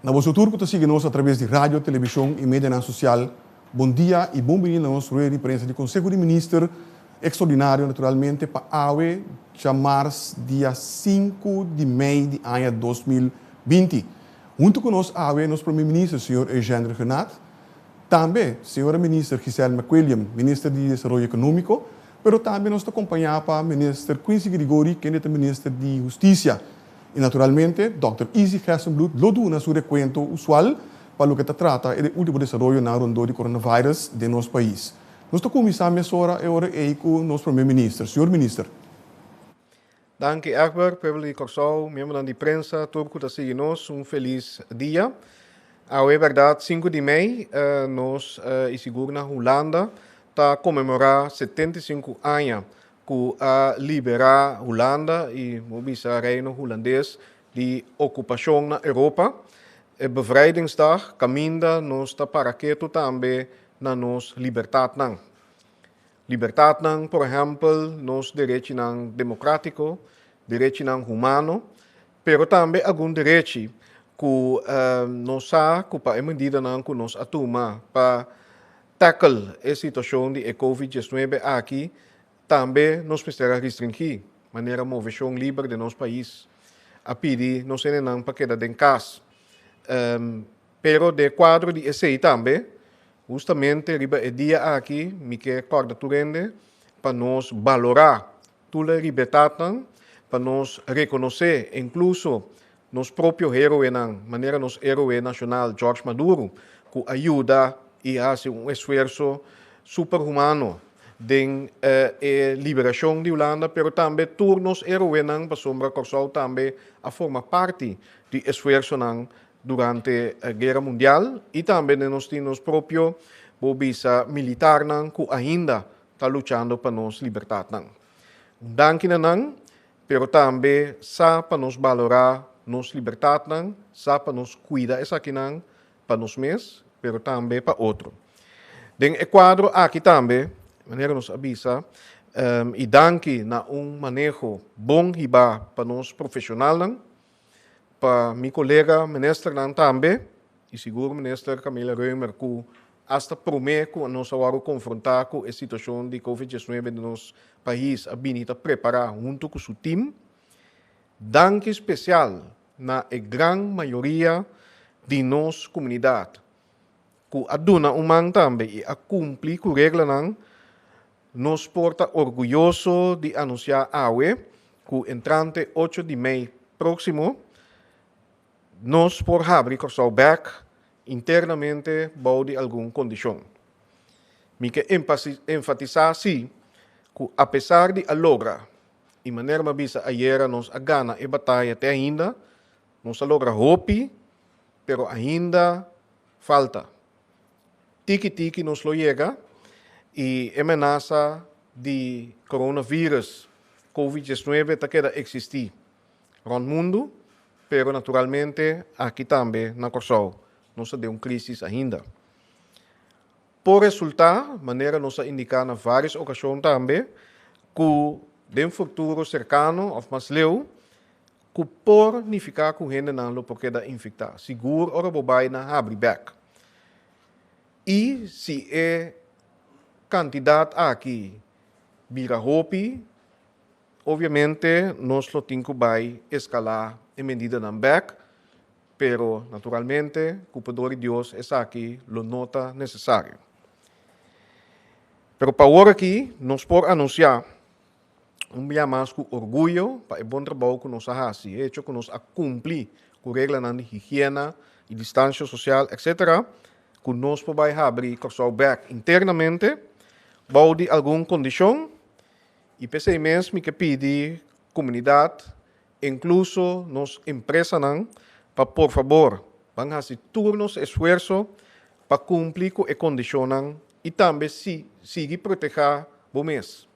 Na boso tur ku ta sigui nos atraves di radio, televishon i medianan sosial, bon dia i bon bini na nos rueda di prensa di Konseho di Minister ekstraordinario naturalmente pa awe djamars dia sinku di mei di aña 2020. Huntu ku nos awe nos Prome Minister señor Eugène Rhuggenaath, tambe señora Minister Giselle McWilliam, Minister di Desaroyo Ekonómiko, pero tambe nos ta kompañá pa Minister Quincy Grigori kende ta Minister di Hustisia. I naturalmente Dòkter Izzy Gerstenbluth lo duna su rekuento usual pa loke ta trata e ultimo desaroyonan rondó di coronavirus den nos pais. Nos ta kuminsá mesora e ora ei ku nos Prome Minister. Señor Minister. Danki Egbert, pueblo di Kòrsou, miembronan di prensa, tur ku ta sigui nos, un felis dia. Awe bèrdat sinku di mei nos i sigur na Hulanda ta konmemorá 75 aña ku a liberá Hulanda i bo bisa Reino Hulandes di okupashon na Europa. E Bevrijdingsdag kaminda nos ta para ketu tambe na nos libertatnan. Libertatnan, por ehèmpel, nos derechinan demokrátiko, derechinan humano, pero tambe algun derechi ku nos sa ku pa e medidanan ku nos a tuma pa Tackle e situashon di e Covid 19 aki tambe nos mester a restringí manera moveshon liber den nos pais. A pidi nos hendenan pa keda den kas. Pero den e kuadro di esei tambe, hustamente riba e dia aki mi ke kòrda tur hende pa nos balorá tur e libertatnan, pa nos rekonosé inkluso Nos propio héroenan, manera nos héroe nashonal George Maduro, ku a yuda i hasi un esfuerso superhumano den e liberashon di Hulanda, pero tambe tur nos héroenan, pasobra Kòrsou tambe a forma parti di esfuersonan durante Guera Mundial i tambe den nos tin nos propio, bo bisa, militarnan ku ainda ta luchando pa nos libertatnan. Un danki na nan. Pero tambe sa pa nos balorá nos libertatnan, sa pa nos kuida esakinan pa nos mes, pero tambe pa otro. Den e kuadro aki tambe, manera nos a bisa, i danki na un maneho bon hibá pa nos profeshonalnan, pa mi kolega ministernan tambe, i sigur Minister Camila Römer ku Asta promé ku nos a wòrdu konfrontá ku e situashon di Covid 19 den nos pais a bini ta prepará huntu ku su tim. Danki spesial na e gran mayoria di nos komunidat ku a duna un man tambe i a kumpli ku reglanan. Nos por ta orguyoso di anunsiá awe ku entrante 8 di mei próksimo nos por habri Kòrsou bèk internamente bou di algun kondishon. Mi ke enfatisá sí ku apesar di a logra, i manera mi a bisa ayera nos a gana e bataya te ainda, nos a logra hopi, pero ainda falta. Tiki tiki nos lo yega i e menasa di coronavirus, Covid 19, ta keda eksistí. Rònt mundu, pero naturalmente aki tambe na Kòrsou nos ta den un krísis ainda. Por resultá, manera nos a indiká na vários okashon tambe, ku den futuro serkano òf mas leu, ku por nifiká ku hendenan lo por keda infektá, sigur ora bo bai na habri bèk. I si e kantidat aki bira hopi, Obviamente nos lo tin cu bay escala e medidanan bek, pero naturalmente cu poder di Dios esaki lo no ta necesario. Pero pa awor aki nos por anuncia un bia mas cu orguyo pa e bon trabou cu nos a haci, e hecho cu nos a cumpli cu reglanan di higiena y distancia social etc. Cu nos por bay habri Corsou bek internamente bou di algun condicion. I p'esei mes mi ke pidi komunidat, inkluso nos empresanan, pa por fabor ban hasi tur nos esfuerso pa kumpli ku e kondishonnan i tambe si sigui protehá bo mes.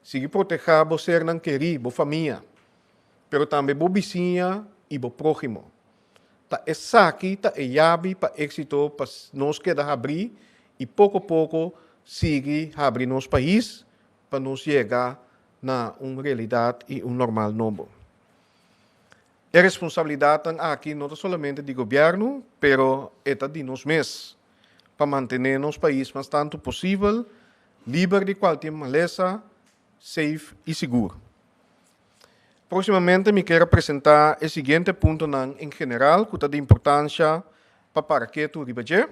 Sigui protehá bo sernan kerí, bo famia, pero tambe bo bisiña i bo próhimo. Ta esaki ta e yabi pa éksito pa nos keda habrí i poko poko sigui habri nos pais pa nos yega na un realidat i un normal nobo. E responsabilidatnan aki no ta solamente di gobièrnu, pero e ta di nos mes, pa mantené nos pais mas tantu posibel liber di kualkier malesa, safe i sigur. Próksimamente mi kier a presentá e siguiente puntonan en general ku ta di importansha pa para ketu riba dje.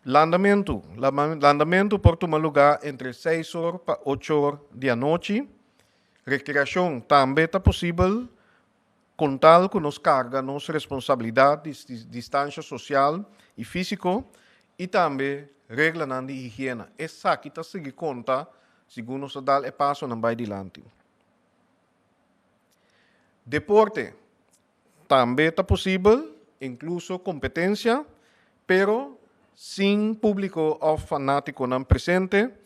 Landamentu. Landamentu por tuma lugá entre seis or pa ocho or di anochi. Rekreashon tambe ta posibel kon tal ku nos karga nos responsabilidat di distansha sosial i físiko i tambe reglanan di higiena. Esaki ta sigui konta segun nos ta dal e pasonan bai dilanti. Deporte. Tambe ta posibel, inkluso kompetensia, pero sin públiko òf fanátikonan presente.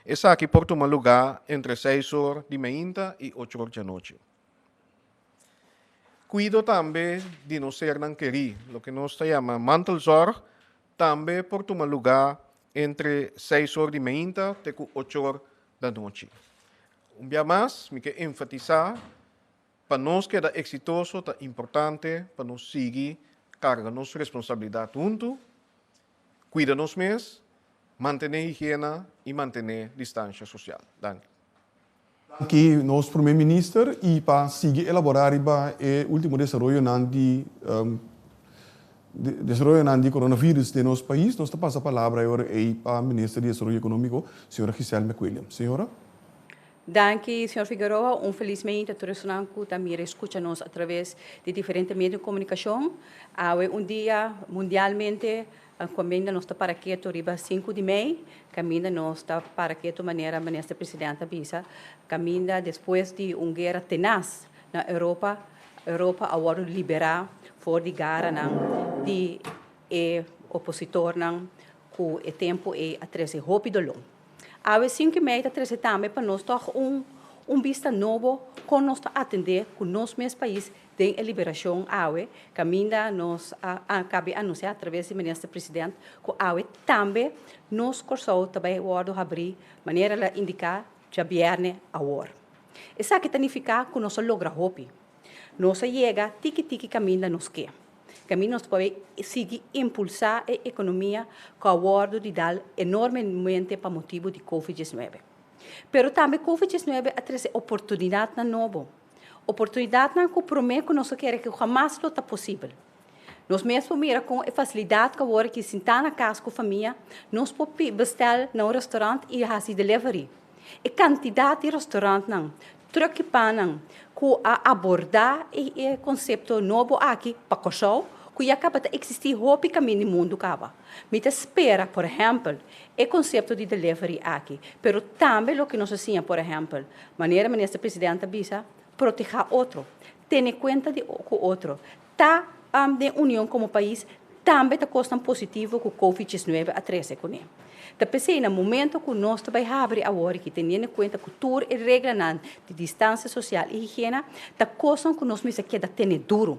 Esaki por tuma lugá entre seis or di meinta i ocho or djanochi. Kuido tambe di nos sernan kerí, loke nos ta yama mantelzorg, tambe por tuma lugá entre seis or di meinta te ku ocho or danochi. Un bia mas mi ke enfatisá Pa nos keda eksitoso ta importante pa nos sigui karga nos responsabilidat huntu, kuida nos mes, mantené higiena i mantené distansha sosial. Danki. Danki nos Prome Minister i pa sigui elaborá riba e ultimo desaroyonan di desaroyonan di coronavirus den nos pais, nos ta pasa palabra e ora ei pa Minister di Desaroyo Ekonómiko, señora Giselle McWilliams. Señora. Danki, señor Figueroa. Un felis meinta tur esunnan ku ta mira i skucha nos a traves di diferente medio di komunikashon. Awe un dia mundialmente kaminda nos ta para ketu riba sinku di mei, kaminda nos ta para ketu manera Minister President a bisa, kaminda despues di un guera tenas na Europa, Europa a wòrdu liberá for di garanan di e opositornan ku e tempu ei a trese hopi doló. Awe sinku i mei ta trese tambe pa nos tòg un un bista nobo kon nos ta atendé ku nos mes pais den e liberashon awe, kaminda nos a a kabi anunsiá atraves di Minister President ku awe tambe nos Kòrsou ta bai wòrdu habrí manera el a indiká djabièrnè awor. Esaki ta nifiká ku nos a logra hopi. Nos a yega tiki tiki kaminda nos ke. Kaminda nos por sigui impulsá e ekonomia ku a wòrdu di dal enormemente pa motibu di Covid diesnuebe. Pero tambe Covid diesnuebe a trese oportunidatnan nobo. Oportunidatnan ku promé ku nos a kere ku hamas lo ta posibel. Nos mes por mira kon e fasilidat ku awor aki sintá na kas ku famia, nos por bestèl na un restaurant i hasi delivery. E kantidat di restaurantnan, trùk i pannan ku a abordá e konsepto nobo aki pa Kòrsou, ku ya kaba ta eksistí hopi kaminda di mundu kaba. Mi ta spera, por ehèmpel, e konsepto di delivery aki, pero tambe loke nos a siña, por ehèmpel, manera Minister President a bisa, protehá otro, tene kuenta di ku otro, ta den union komo pais tambe ta kosnan positivo ku Covid diesnuebe a trese kuné. Ta p'esei na momento ku nos ta bai habri awor aki teniendo kuenta ku tur e reglanan di distansia sosial i higiena ta kosnan ku nos mester keda tene duru.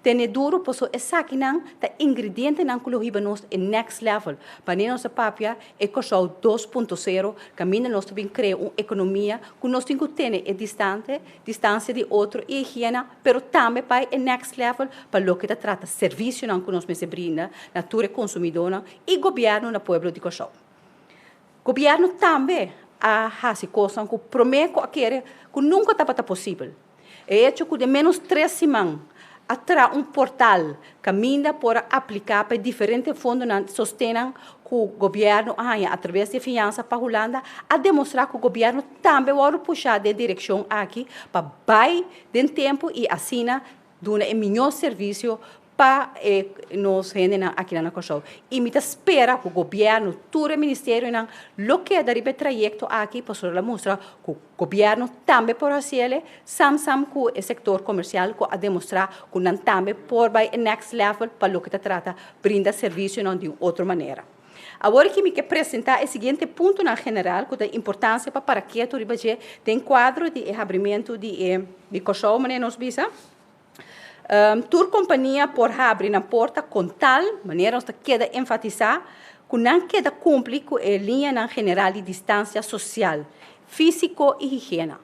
Tene duru paso esakinan ta ingredientenan ku lo hiba nos e next level. Wanneer nos ta papia e Kòrsou dos punto sero kaminda nos ta bin krea un ekonomia ku nos tin ku tene e distante, distansia di otro i higiena, pero tambe pa e next level pa loke ta trata servisionan ku nos mester brinda na tur e konsumidónan i gobièrnu na pueblo di Kòrsou. Gobièrnu tambe a hasi kosnan ku promé ku a kere ku nunka tabata posibel. E echo ku den ménos tres siman a traha un portal kaminda por a apliká pa e diferente fondonan sostennan ku gobièrnu a haña atraves di e fiansa pa Hulanda a demostrá ku gobièrnu tambe wòrdu pushá den direkshon aki pa bai den tempu i asina duna e mihó servisio pa e nos hendenan akinan na Kòrsou. I mi ta spera ku gobièrnu, tur e ministerionan lo keda riba e trayekto aki pasobra lo a mustra ku gobièrnu tambe por hasiel sam sam ku e sektor komersial ku a demostrá ku nan tambe por bai e next level pa loke ta trata brinda servisionan di un otro manera. Awor aki mi ke presentá e siguiente puntonan general ku ta importansia pa para ketu riba dje den kuadro di e habrimentu di e di Kòrsou manera nos bisa. Tur kompania por habri nan porta kon tal manera nos ta keda enfatisá ku nan keda kumpli ku e liñanan general di distansia sosial, físiko i higiena.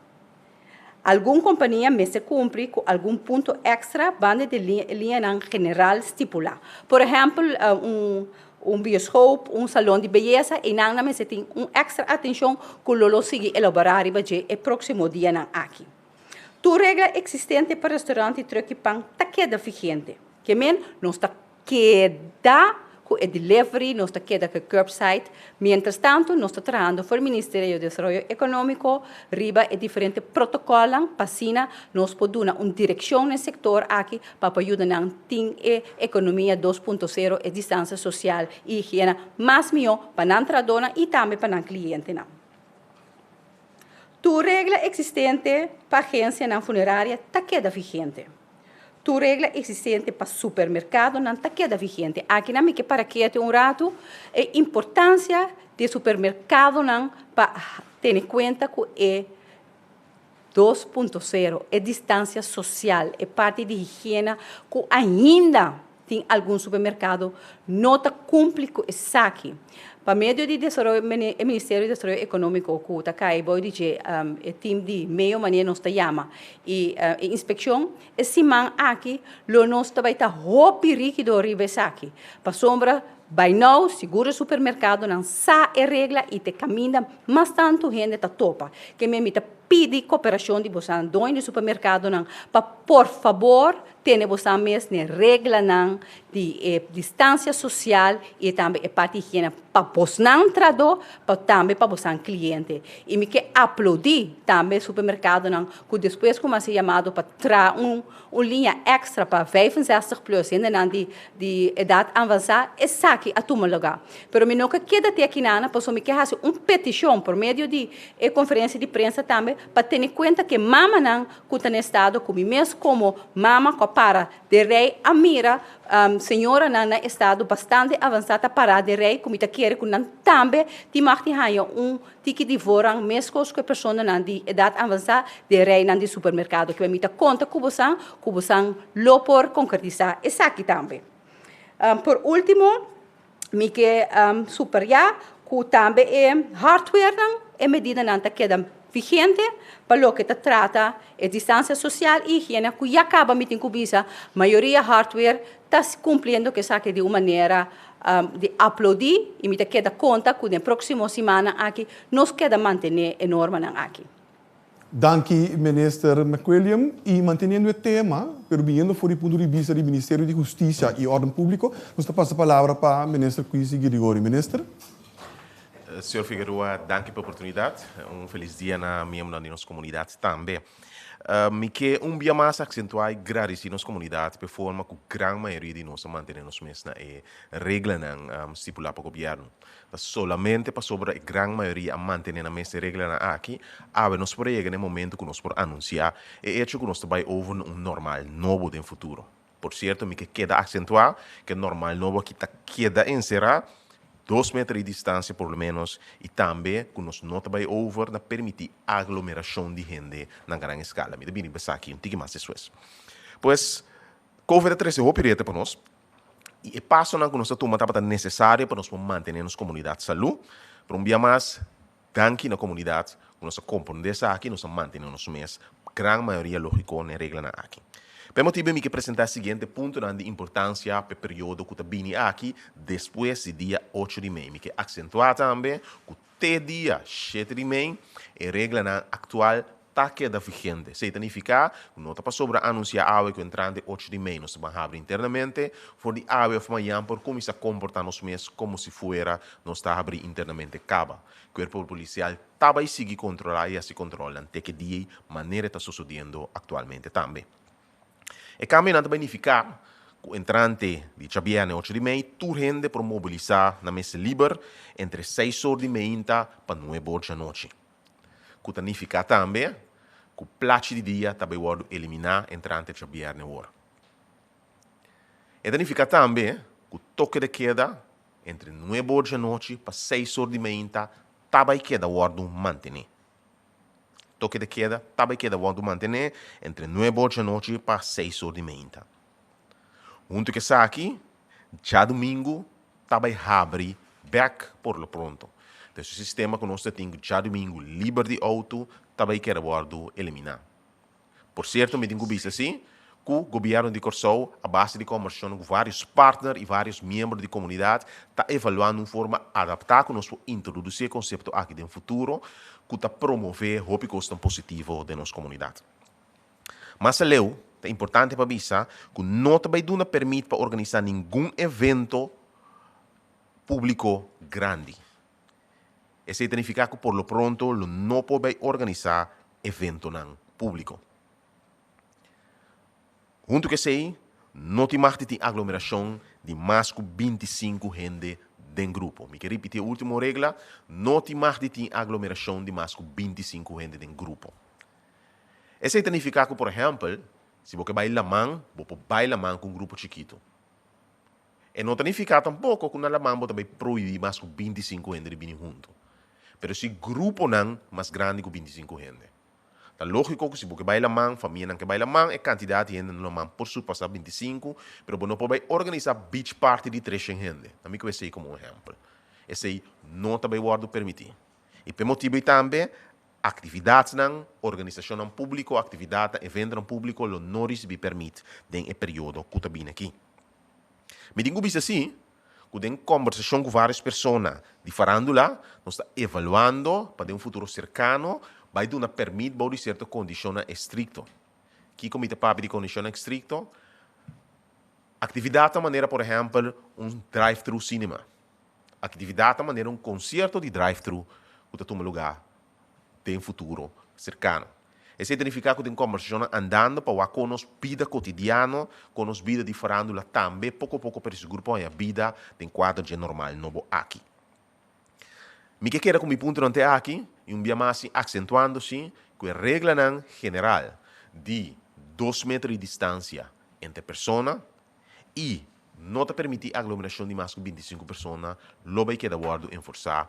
Algun kompania mester kumpli ku algun punto èkstra banda di e liñanan general stipulá. Por ehèmpel, un un bioscoop, un salon di beyesa, einan nan mester tin un èkstra atenshon ku lo lo sigui elaborá riba dje e próksimo dianan aki. Tur regla eksistente pa restaurant i trùk di pan ta keda vigente. Ke men, nos ta keda ku e delivery, nos ta keda ku e curbside. Mientras tanto nos ta trahando for Ministerio di Desaroyo Ekonómiko riba e diferente protokòlnan pa asina nos por duna un direkshon na e sektor aki pa por yuda nan tin e ekonomia 2.0, e distansia sosial i higiena mas mihó pa nan trahadónan i tambe pa nan klientenan. Tur regla eksistente pa agensianan funeraria ta keda vigente. Tur regla eksistente pa supermerkadonan ta keda vigente. Akinan mi ke para kete un ratu e importansia di e supermerkadonan pa tene kuenta ku e 2.0, e distansia sosial, e parti di higiena ku ainda tin algun supermerkado no ta kumpli ku esaki. Pa medio di desaroyo e Ministerio di Desaroyo Ekonómiko ku ta kai bou di dje e tim di medio manera nos ta yama i e inspekshon e siman aki lo nos ta bai ta hopi rígido riba esaki pasobra bai nou sigur e supermerkadonan sa e regla i ta e kaminda mas tantu hende ta topa. Ke mi ta pidi koperashon di bosan doño di supermerkadonan pa por fabor Tene bosan mes n'e reglanan di e distansia sosial i tambe e parti higiena pa bosnan trahadó, pa tambe pa bosan kliente. I mi ke aplaudí tambe supermerkadonan ku despues ku mi a hasi yamado pa traha un un liña èkstra pa 65 plus, hendenan di di edat avansá, esaki a tuma lugá. Pero mi no ke keda te akinana pasobra mi ke hasi un petishon por medio di e konferensia di prensa tambe pa tene kuenta ku e mamanan ku ta na estado ku mi mes komo mama ku a para den rei a mira señoranan na estado bastante avansá ta pará den rei ku mi ta kere ku nan tambe tin mag di haña un tiki di voorrang meskos ku e personanan di edat avansá den reinan di supermerkado. Kiba mi ta konta ku bosan ku bosan lo por konkretisá esaki tambe. Por último mi ke subrayá ku tambe e hardwarenan e medidanan ta keda vigente pa loke ta trata e distansia sosial i higiena ku ya kaba mi tin ku bisa mayoria hardware ta kumpliendo ku esaki di un manera di aplaudí i mi ta keda konta ku den próksimo simannan aki nos keda mantené e normanan aki. Danki Minister McWilliam. Y manteniendo e tema, pero biniendo for di punto di bista di Ministerio di Husticia y Orden Publico, nos ta pasa palabra pa Minister Quincy Girigorie. Minister. Señor Figueroa, danki pa e oportunidad. Un feliz dia na miembronan di nos comunidad tambe. Mi ke un bia mas accentua y gradici nos comunidad p'e forma cu gran mayoria di nos a mantene nos mes na e reglanan stipula pa gobierno. Ta solamente pasobra e gran mayoria a mantené nan mes e reglanan aki, awe nos por a yega na e momento ku nos por anunsiá e echo ku nos ta bai over na un normal nobo den futuro. Por sierto, mi ke keda aksentuá ku e normal nobo aki ta keda enserá dos meter di distansia por lo ménos i tambe ku nos no ta bai over na permití aglomerashon di hende na gran eskala. Mi ta bini besaki un tiki mas despues. Pues, Covid a trese hopi reto pa nos. I e pasonan ku nos ta tuma tabata nesesario pa nos por mantené nos komunidat salú. Pero un bia mas, danki na komunidat ku nos a komprondé esaki i nos a mantené nos mes, gran mayoria lógiko, na e reglanan aki. Pa e motibu mi ke presentá e siguiente puntonan di importansia pa e periodo ku ta bini aki despues di dia ocho di mei. Mi ke aksentuá tambe ku te dia shete di mei e reglanan aktual ta keda vigente. Esei ta nifiká ku no ta pasobra anunsiá awe ku entrante ocho di mei nos ta ban habri internamente, for di awe òf mañan por kuminsá komportá nos mes komo si fuera nos ta habrí internamente kaba. Kuerpo polisial ta bai sigui kontrolá i hasi kontrolnan te ke dia ei manera e ta sosodiendo aktualmente tambe. E kambionan ta bai nifiká ku entrante di djabièrnè ocho di mei tur hende por mobilisá nan mes liber entre seis or di meinta pa nuebe or djanochi. ku ta nifiká tambe ku plachi di dia ta bai wòrdu eliminá entrante djabièrnè wor. E ta nifiká tambe ku toke de keda entre nuebe or djanochi pa seis or di meinta ta bai keda wòrdu mantené. Toke de keda ta bai keda wòrdu mantené entre nuebe or djanochi pa seis or di meinta. Huntu ku esaki, djadumingu ta bai habri bek por lo pronto. Entonces e sistema ku nos ta tin ku djadumingu liber di outo ta bai keda wòrdu eliminá. Por sierto mi tin ku bisa si ku Gobièrnu di Kòrsou a base di kòmbersashonnan ku vários partner i vários miembro di komunidat ta evaluando un forma adaptá ku nos por introdusí e konsepto aki den futuro ku ta promové hopi kosnan positivo den nos komunidat. Mas aleu, ta importante pa bisa ku no ta bai duna pèrmit pa organisá ningun evento públiko grandi. Esei ta nifiká ku por lo pronto lo no por bai organisá eventonan públiko. Huntu ku esei, no tin mag di tin aglomerashon di mas ku 25 hende den grupo. Mi ke ripití e último regla, no tin mag di tin aglomerashon di mas ku 25 hende den grupo. Esei ta nifiká ku, por ehèmpel, si bo ke bai laman, bo por bai laman ku un grupo chikitu. E no ta nifiká tampoko ku na laman bo ta bai prohibí mas ku 25 hende di bini huntu. Pero si gruponan mas grandi ku 25 hende. Ta lógiko ku si bo ke bai laman, famianan ke bai laman, e kantidat di hende na laman por surpasá 25, pero bo no por bai organisá beach party di 300 hende. Na mi ku esei komo un ehèmpel. Esei no ta bai wòrdu permití. I p'e motibu ei tambe, Aktividatnan, organisashonnan públiko, aktividatnan, eventonan públiko lo no risibí pèrmit den e periodo ku ta bini akí. Mi tin ku bisa sí ku den kòmbersashon ku vários persona di farándula nos ta evaluando pa den un futuro serkano bai duna pèrmit bou di sierto kondishonnan estrikto. Kiko mi ta papia di kondishonnan estrikto? Aktividatnan manera por ehèmpel un drive-thru cinema. Aktividat ta manera un konsierto di drive-thru ku ta tuma lugá den futuro serkano. Esei ta nifiká ku tin kòmbersashonnan andando pa wak kon nos bida kotidiano, kon nos bida di farándula tambe poko poko pero sigur por haña bida den kuadro dje normal nobo aki. Mi ke keda ku mi puntonan te aki i un bia mas sin aksentuando si ku e reglanan general di dos meter di distansia entre persona i no ta permití aglomerashon di mas ku 25 persona lo bai keda wòrdu enforsá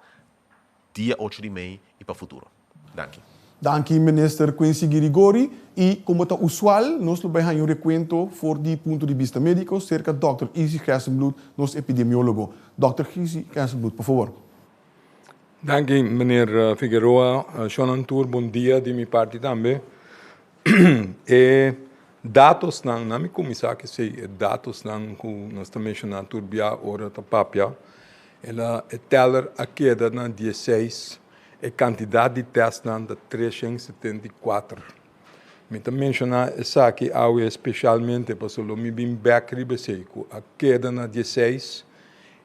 dia 8 di mei i pa futuro. Danki. Danki Minister Quincy Girigori i komo ta usual nos lo bai haña un rekuento for di punto di bista médiko serka Dòkter Izzy Gerstenbluth, nos epidemiólogo. Dòkter Izzy Gerstenbluth, por fabor. Danki meneer Figueroa. Shonnan tur bon dia di mi parti tambe. E datosnan, na mi kuminsá ku esei, e datosnan ku nos ta menshoná tur bia ora ta papia, el a e teller a keda na dieseis, e kantidat di tèstnan ta 374. Mi ta menshoná esaki awe speshalmente pasobra lo mi bin bèk riba esei ku a keda na dieseis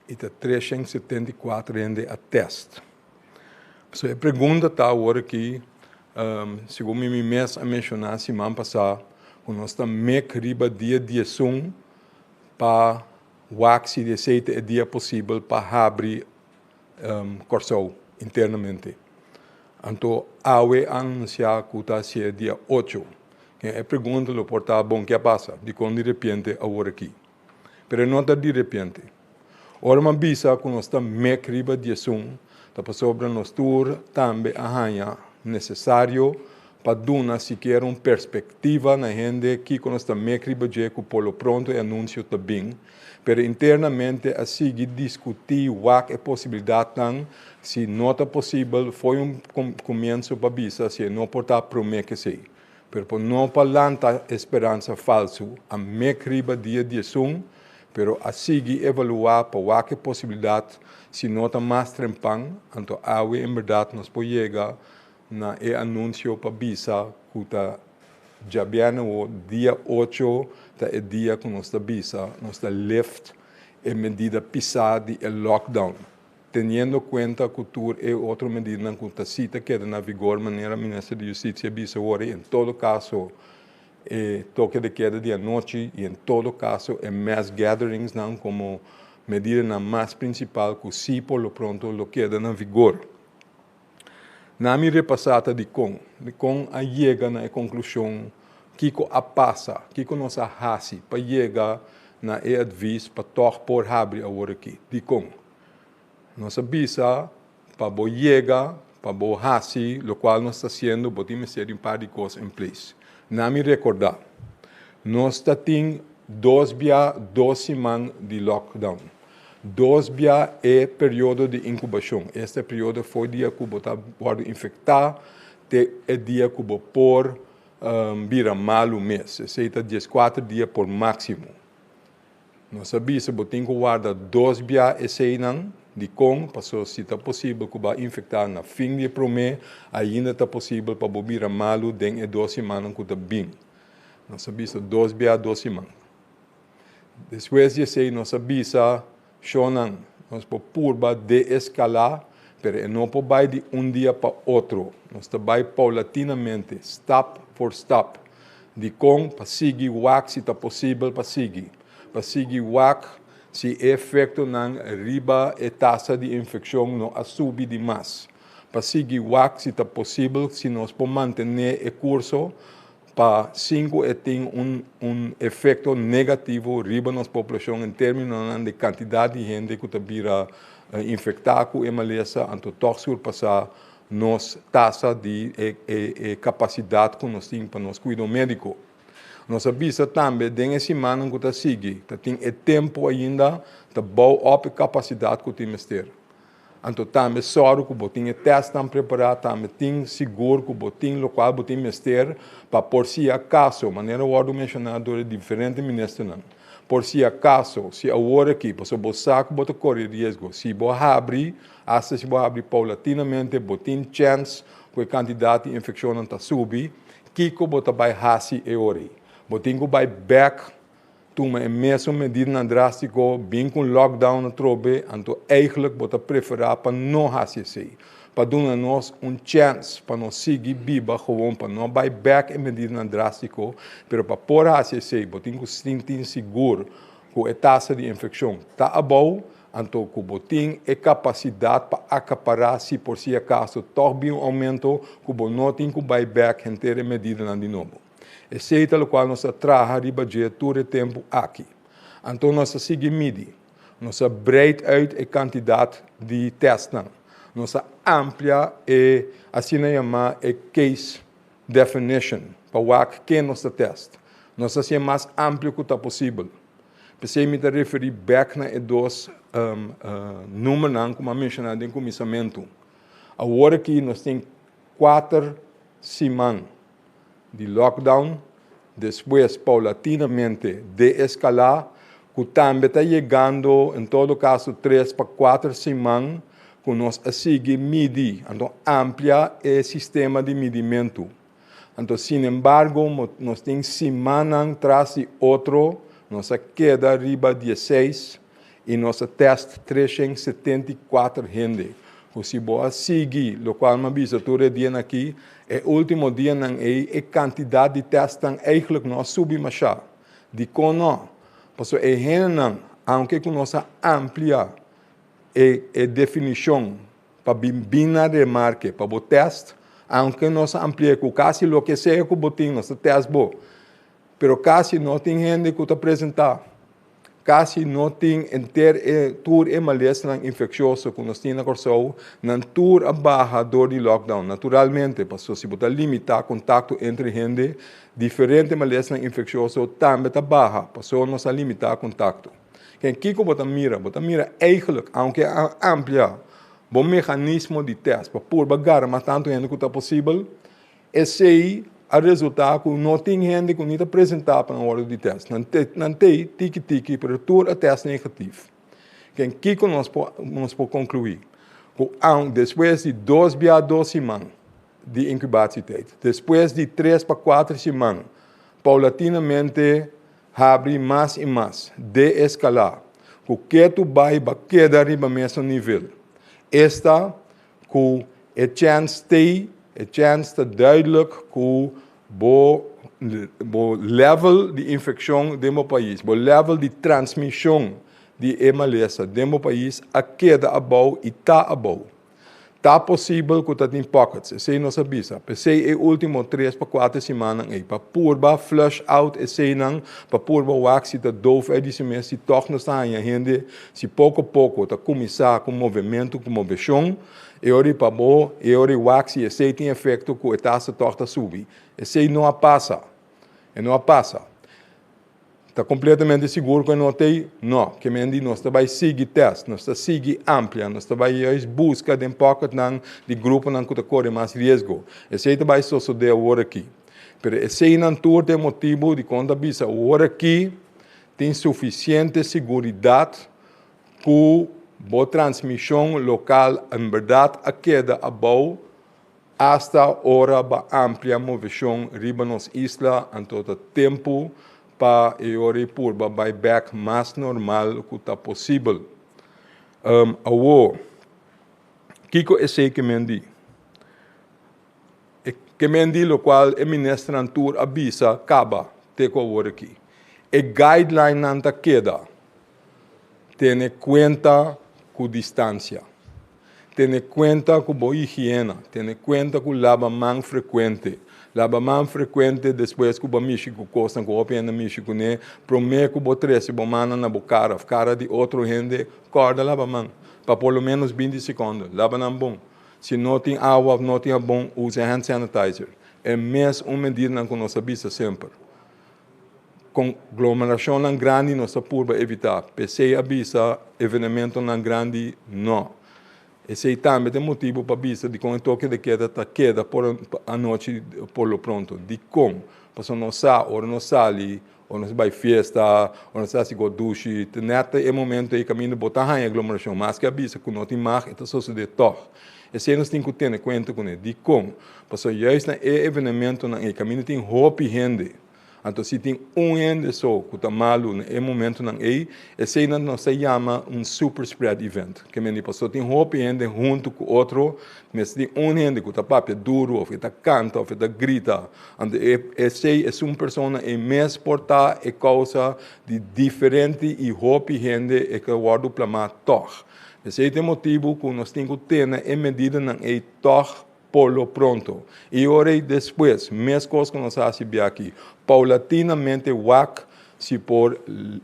i ta 374 hende a tèst. So e pregunta ta awor aki, segun mi mi mes a menshoná siman pasá, ku nos ta mek riba dia 11 pa wak si esei ta e dia posibel pa habri Kòrsou internamente. Anto awe a anunsiá ku ta hasié dia 8. E pregunta lo por ta, bon, ke a pasa? Dikon di repente awor aki? Pero e no ta di repente. Ora mi a bisa ku nos ta mek riba 11, ta pasobra nos tur tambe a haña nesesario pa duna sikiera un perspektiva na hende kiko nos ta mek riba dje ku por lo pronto e anunsio ta bin. Pero internamente a sigui diskutí wak e posibilidatnan si no ta posibel fo'i un komienso pa bisa si e no por ta promé ku esei. Pero por no pa lanta e speransa falsu, a mek riba dia 11, pero a sigui evaluá pa wak e posibilidat si no ta mas trempan, anto awe en bèrdat nos por yega na e anunsio pa bisa ku ta djabièrnè o dia 8 ta e dia ku nos ta bisa nos ta lift e medida pisá di e lockdown. Teniendo kuenta ku tur e otro medidanan ku ta si ta keda na vigor manera Minister di Justisia a bisa awor i en todo kaso e toke de keda di anochi i en todo kaso e mass gatheringsnan komo medidanan mas prinsipal ku si por lo pronto lo keda na vigor. Na mi repasá ta dikon, dikon a yega na e konklushon kiko a pasa, kiko nos a hasi pa yega na e advis pa tòg por habri awor aki, dikon. Nos a bisa pa bo yega, pa bo hasi lokual nos ta hasiendo, bo tin mester di un par di kos en place. Na mi rekordá, nos ta tin dos bia dos siman di lockdown. Dos bia e periodo di inkubashon, esta e periodo for dia ku bo ta wòrdu infektá te e dia ku bo por. bira malu mes. Esei ta 14 dia por máksimo. Nos a bisa bo tin ku warda dos bia eseinan. Dikon? Pasobra si ta posibel ku bo a infektá na fin di e promé, ainda ta posibel pa bo bira malu den e dos simannan ku ta bin. Nos a bisa dos bia dos siman. Despues di esei nos a bisa shownan, nos por purba deeskalá, pero e no por bai di un dia pa otro. Nos ta bai paulatinamente, stap for stap. Dikon? Pa sigui wak si ta posibel pa sigui. Pa sigui wak si e efektonan riba e tasa di infekshon no a subi di mas. Pa sigui wak si ta posibel si nos por mantené e kurso pa sin ku e tin un un efekto negativo riba nos poblashon en términonan di kantidat di hende ku ta bira infektá ku e malesa, anto tòg surpasá nos tasa di e e kapasidat ku nos tin pa nos kuido médiko. Nos a bisa tambe den e simannan ku ta sigui ta tin e tempu ainda ta bou òp e kapasidat ku tin mester. Anto tambe sòru ku bo tin e tèstnan prepará, tambe tin sigur ku bo tin lokual bo tin mester pa por si akaso, manera wòrdu menshoná dor e diferente ministernan, por si akaso, si awor aki, pasobra bo sa ku bo ta kore riesgo, si bo habri, asta si bo habri paulatinamente, bo tin chèns ku e kantidat di infekshonnan ta subi, kiko bo ta bai hasi e ora ei? Bo tin ku bai bèk tuma e mesun medidanan drástiko, bin ku un lockdown atrobe, anto eigentlik bo ta preferá pa no hasi esei, pa duna nos un chèns pa nos sigui biba gewoon, pa no bai bèk e medidanan drástiko, pero pa por hasi esei bo tin ku sinti sigur ku e tasa di infekshon ta abou, anto ku bo tin e kapasidat pa akapará si por si akaso tòg bin un oumento ku bo no tin ku bai bèk henter e medidanan di nobo. Esei ta lokual nos a traha riba dje tur e tempu aki. Anto nos a sigui midi. Nos a breid uit e kantidat di tèstnan. Nos a amplia e asina yamá e case definition pa wak ken nos ta tèst. Nos a hasié mas amplio ku ta posibel. P'esei mi ta referí bèk na e dos numernan ku mi a menshoná den kuminsamentu. Awor aki nos tin kuater siman di lockdown, despues paulatinamente deeskalá, ku tambe ta yegando en todo kaso tres pa kuater siman ku nos a sigui midi, anto amplia e sistema di midimentu. Anto sinembargo nos tin simannan tras di otro nos a keda riba dieseis i nos a tèst 374 hende. Ku si bo a sigui lokual mi a bisa tur e dianan aki, e último dianan ei e kantidat di tèstnan eigentlik no a subi mashá. Dikon no? Pasobra e hendenan, aunke ku nos a amplia e e definishon pa bin bin na remarke pa bo tèst, aunke nos a ampli'é ku kasi loke sea ku bo tin nos ta tèst bo, pero kasi no tin hende ku ta presentá. Kasi no tin enter e tur e malesanan infekshioso ku nos tin na Kòrsou, nan tur a baha dor di lockdown. Naturalmente, pasobra si bo ta limitá kontakto entre hende, diferente malesanan infekshioso tambe ta baha, pasobra nos a limitá kontakto. Ken kiko bo ta mira? Bo ta mira eigelijk, aunke a amplia bo meganismo di tèst pa purba gara mas tantu hende ku ta posibel, Esei a resultá ku no tin hende ku ni ta presentá pa nan wòrdu di tèst. Nan te nan tei tiki tiki, pero tur a tèst negatif. Ken kiko nos por nos por konkluí? Ku aun despues di dos bia dos siman di inkubatietijd, despues di tres pa kuater siman, paulatinamente habri mas i mas, deeskalá, ku ketu bai ba keda riba mesun nivel. Esta ku e chèns t'ei, e chèns ta duidelijk ku bo bo level di infekshon den bo pais, bo level di transmishon di e malesa den bo pais a keda abou i ta abou. Ta posibel ku ta tin pockets, esei nos a bisa. P'esei e último tres pa kuater simannan ei, pa purba flush out eseinan, pa purba wak si ta doof ei di si mes, si tòg nos ta haña hende Si poko poko ta kuminsá ku movementu, ku moveshon, e ora i pa bo, e ora i wak si esei tin efekto ku e tasa tòg ta subi. Esei no a pasa. E no a pasa. Ta kompletamente sigur ku e no t'ei? No. Ke men di nos ta bai sigui tèst, nos ta sigui amplia, nos ta bai juist buska den pòketnan di gruponan ku ta kore mas riesgo. Esei ta bai sosodé awor aki. Pero eseinan tur ta e motibu dikon ta bisa awor aki tin sufisiente siguridat ku bo transmishon lokal en bèrdat a keda abou asta ora ba amplia moveshon riba nos isla, anto ta tempu pa e ora ei purba bai bèk mas normal ku ta posibel. Awor, kiko esei ke men di? E ke men di lokual e ministernan tur a bisa kaba te ku awor aki. E guidelinenan ta keda, tene kuenta ku distansia, tene kuenta ku bo higiena, tene kuenta ku laba man frekuente, laba man frekuente despues ku bo a mishi ku kosnan ku hopi hende a mishi kuné, promé ku bo trese bo mannan na bo kara òf kara di otro hende, kòrda laba man pa por lo ménos binti sekònde, laba nan bon. Si no tin awa of no tin habon, usa hand sanitizer. E mes un medidanan ku nos a bisa semper. Konglomerashonnan grandi nos ta purba evitá. P'esei a bisa evenementonan grandi no. Esei tambe ta e motibu pa bisa dikon e toke de keda ta keda por anochi por lo pronto. Dikon? Pasobra nos sa ora nos sali Ora nos bai fiesta, ora nos ta hasi godushi, ta nèt e momento ei kaminda bo ta haña aglomerashon. Maske a bisa ku no tin mag, e ta sosodé tòg. Esei nos tin ku tene kuenta kuné. Dikon? Pasobra juist na e evenementonan ei kaminda tin hopi hende. Anto si tin un hende so ku ta malu na e momentonan ei, eseinan nos ta yama un super spread event. Ke mende pasobra tin hopi hende huntu ku otro, mester tin un hende ku ta papia duru òf e ta kanta òf e ta grita. Anto e esei esun persona ei mes por ta e kousa di diferente i hopi hende e ke wòrdu plamá tòg. Esei ta e motibu ku nos tin ku tene e medidanan ei tòg por lo pronto. I ora ei despues, meskos ku nos a hasi biaha aki, paulatinamente wak Si por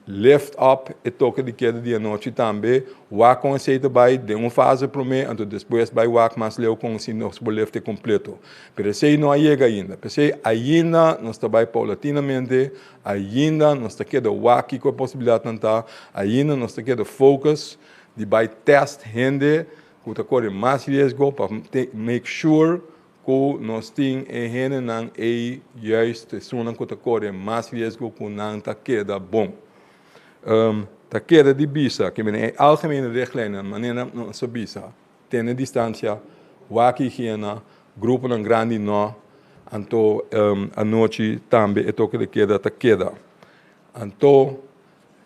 lift up e toke di keda di anochi tambe, wak kon esei ta bai den un fase promé, anto despues bai wak mas leu kon si nos por lift e kompleto. Pero esei no a yega ainda. P'esei ainda nos ta bai paulatinamente, ainda nos ta keda wak kiko e posibilidatnan ta, ainda nos ta keda focus di bai test hende ku ta kore mas riesgo pa make sure Ku nos tin e hendenan ei juist esunnan ku ta kore mas riesgo ku nan ta keda bon. Ta keda di bisa ke menen e algemene richtlijnen manera nos a bisa, tene distansia, wak higiena, gruponan grandi no, anto anochi tambe e toke de keda ta keda. Anto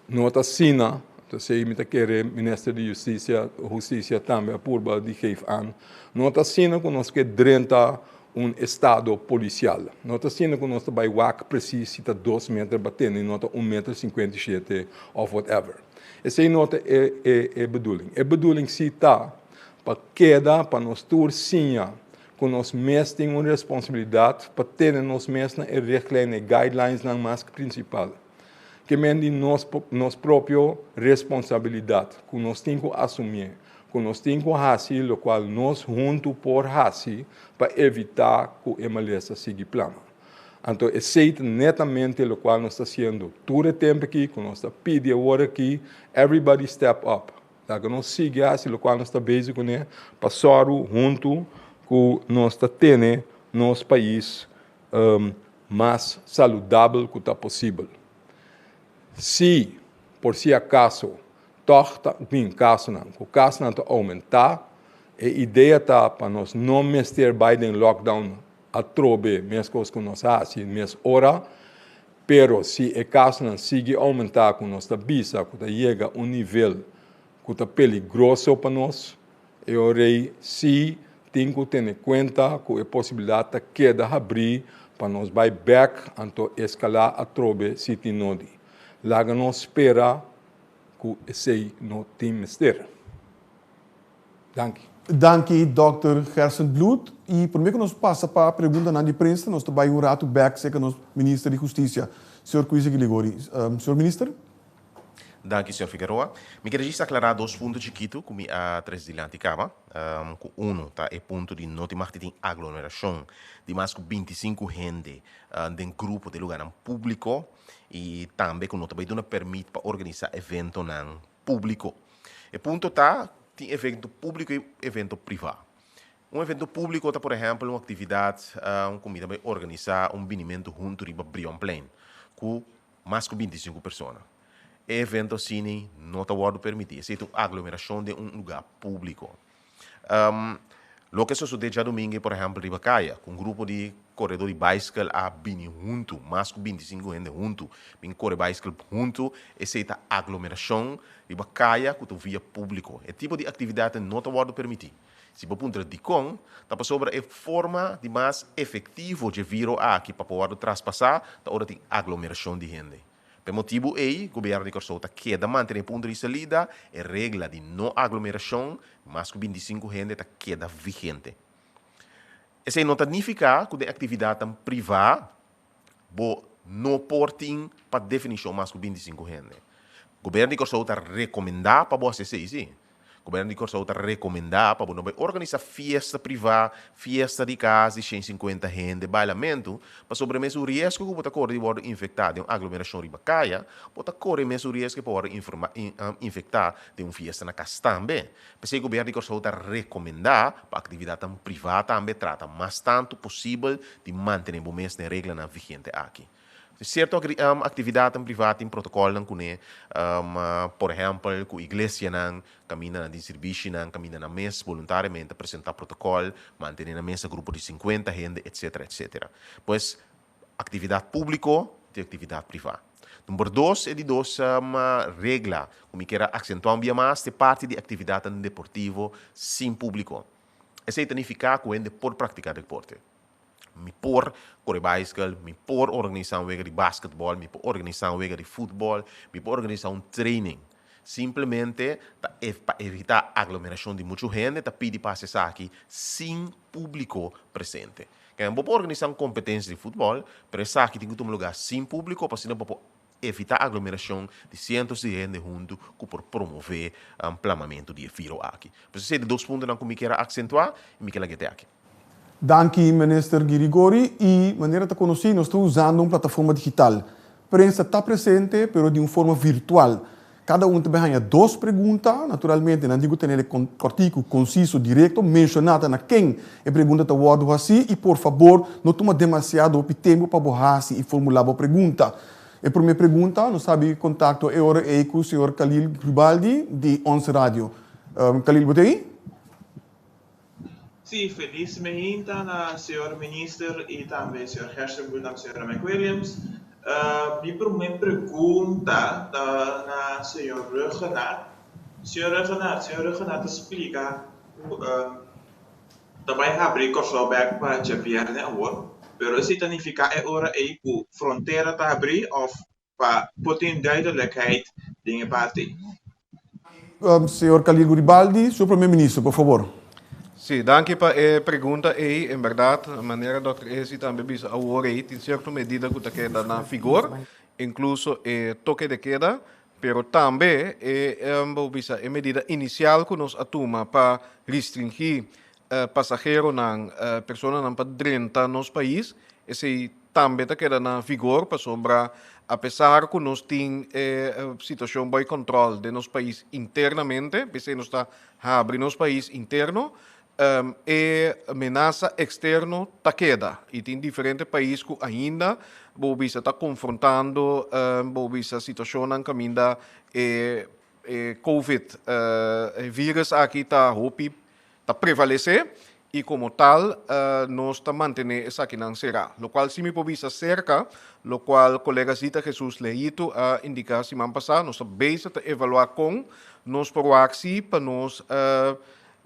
No ta asina, esei mi ta kere Minister di Justisia, Hustisia tambe a purba di geef aan. No ta asina ku nos ke drenta un estado polisial. No ta asina ku nos ta bai wak presis si ta dos meter ba tene, no ta un meter 57 òf whatever. Esei no ta e e e bedoeling. E bedoeling si ta pa keda pa nos tur siña ku nos mes tin un responsabilidat pa tene nos mes na e richtlijn, e guidelinesnan mas prinsipal. Ke men di nos nos propio responsabilidat ku nos tin ku asumí, ku nos tin ku hasi lokual nos huntu por hasi pa evitá ku e malesa sigui plama. Anto esei ta netamente lokual nos ta hasiendo tur e tempu aki, ku nos ta pidi awor aki, everybody step up. Laga nos sigui hasi lokual nos ta bezig kuné pa sòru huntu ku nos ta tene nos pais mas saludabel ku ta posibel. Si, por si akaso, tòg ta bin kasonan ku kasonan ta oumentá, e idea ta pa nos no mester bai den lockdown atrobe meskos ku nos a hasi mes ora, pero si e kasonan sigui oumentá ku nos ta bisa ku ta yega un nivel ku ta peligroso pa nos, E ora-ei sí tin ku tene kuenta ku e posibilidat ta keda habrí pa nos bai bèk anto eskalá atrobe si tin nodi. Laga nos spera ku esei no tin mester. Danki. Danki Dòkter Gerstenbluth. I promé ku nos pasa pa preguntanan di prensa nos ta bai un ratu bèk serka nos Minister di Hustisia, señor Quincy Giligory. Señor Minister. Danki, señor Figueroa. Mi kere djis aklará dos punto chikitu ku mi a trese dilanti kaba. Ku unu ta e punto di no tin mag di tin aglomerashon di mas ku 25 hende den grupo den lugarnan públiko i tambe ku no ta bai duna pèrmit pa organisá eventonan públiko. E punto ta tin evento públiko i evento privá. Un evento públiko ta por ehèmpel un aktividat, un kumida bai organisá, un binimentu huntu riba Brionplein ku mas ku 25 persona. E evento asina no ta wòrdu permití. Esei ta un aglomerashon den un lugá públiko. Loke a sosodé djadumingu por ehèmpel riba kaya, ku un grupo di koredó di baiskel a bini huntu, mas ku 25 hende huntu, bin kore baiskel huntu, esei ta aglomerashon riba kaya ku ta un via públiko. E tipo di aktividatnan no ta wòrdu permití. Si bo puntra dikon, ta pasobra e forma di mas efektivo dje viro aki pa por wòrdu traspasá ta ora tin aglomerashon di hende. Pa e motibu ei, Gobièrnu di Kòrsou ta keda mantené punto di salida, e regla di no aglomerashon di mas ku 25 hende ta keda vigente. Esei no ta nifiká ku den aktividatnan privá bo no por tin pa definishon mas ku 25 hende. Gobièrnu di Kòrsou ta rekomendá pa bo hasi esei, sí. Gobièrnu di Kòrsou ta rekomendá pa bo no bai organisá fiesta privá, fiesta di kas di 150 hende, bailamentu, pasobra e mesun riesgo ku bo ta kore di wòrdu infektá den un aglomerashon riba kaya, bo ta kore e mesun riesgo pa wòrdu infektá den un fiesta na kas tambe. P'esei Gobièrnu di Kòrsou ta rekomendá pa aktividatnan privá tambe trata mas tantu posibel di mantené bo mes den reglanan vigente aki. Sierto aktividatnan privá tin protokòlnan kuné, por ehèmpel ku iglesianan, kaminda nan tin sirbishinan, kaminda nan mes boluntariamente ta presentá protokòl, mantené nan mes na grupo di 50 hende, etsetera, etsetera. Pues, aktividat públiko tin aktividat privá. Number dos, e di dos regla ku mi kier a aksentuá un bia mas ta e parti di aktividatnan deportivo sin públiko. Esei ta nifiká ku hende por praktiká deporte. Mi por kore baiskel, mi por organisá un wega di basketbòl, mi por organisá un wega di futbòl, mi por organisá un training. Simplemente ta pa evitá aglomerashon di muchu hende ta pidi pa hasi esaki sin públiko presente. Kende bo por organisá un kompetensia di futbòl, pero esaki tin ku tuma lugá sin públiko pa asina bo por evitá aglomerashon di sientos di hende huntu ku por promové plamamentu di e viro aki. Pues esei ta dos puntonan ku mi kier a aksentuá i mi ke lag'é te aki. Danki Minister Girigori y manera ta conoci nos ta usando un plataforma digital. Prensa ta presente pero di un forma virtual. Cada un ta bay haña dos pregunta, naturalmente nan tin cu tene cortico, conciso, directo, menciona ta na ken e pregunta ta wordo haci y por fabor no tuma demasiado hopi tempo pa bo haci y formula bo pregunta. E prome pregunta nos habi contacto e ora ey cu señor Khalil Gribaldi di Ons Radio. Khalil bo ta ey? Sí, felis meinta na señor Minister y tambe señor Gerstenbluth tambe señora McWilliams. Mi prome pregunta ta na señor Rhuggenaath. Señor Rhuggenaath, señor Rhuggenaath ta splica cu ta bay habri Corsou bek pa djabierne awor, pero esey ta nifica e ora ey cu frontera ta habri of Pa por tin duidelijkheid den e parti. Señor Khalil Guribaldi, Señor Primer Minister, por favor. Sí, danki pa e pregunta ei. En berdad, manera Dòkter Ezi tambe bisa awor ei, tin sierto medida ku ta keda na vigor, inkluso e toke de keda, pero tambe e, bo bisa, e medida inisial ku nos a tuma pa restringí pasaheronan, personanan pa drenta nos pais, esei tambe ta keda na vigor pasobra apesar ku nos tin e situashon bou kòntròl den nos pais internamente, p'esei nos ta habri nos pais interno, e menasa eksterno ta keda i tin diferente pais ku ainda bo bisa ta konfrontando bo bisa situashonnan kaminda e covid e virus aki ta hopi ta prevalesé i komo tal nos ta mantené esakinan será. Lokual si mi por bisa serka lokual kolega Zita Jesus Leito a indiká siman pasá, nos ta bezig ta evaluá kon nos por wak si pa nos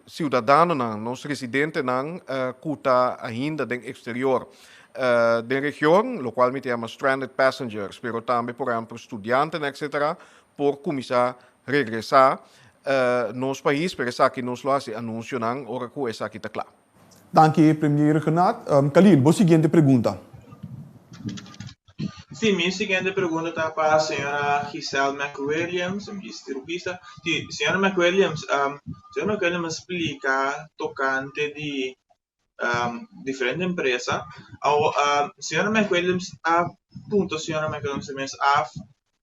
siudadanonan, nos residentenan ku ta ainda den eksterior den region, lokual mi ta yama stranded passengers, pero tambe por ehèmpel studiantenan etcetera por kuminsá regresá nos pais, pero esaki nos lo hasi anunsionan ora ku esaki ta kla. Danki Premier Rhuggenaath. Khalil, bo siguiente pregunta. Sí, mi siguiente pregunta ta pa señora Giselle McWilliams, mi sirubista. Sí, señora McWilliams, señora McWilliams a splika tokante di diferente empresa. Awo señora McWilliams a punta señora McWilliams mes af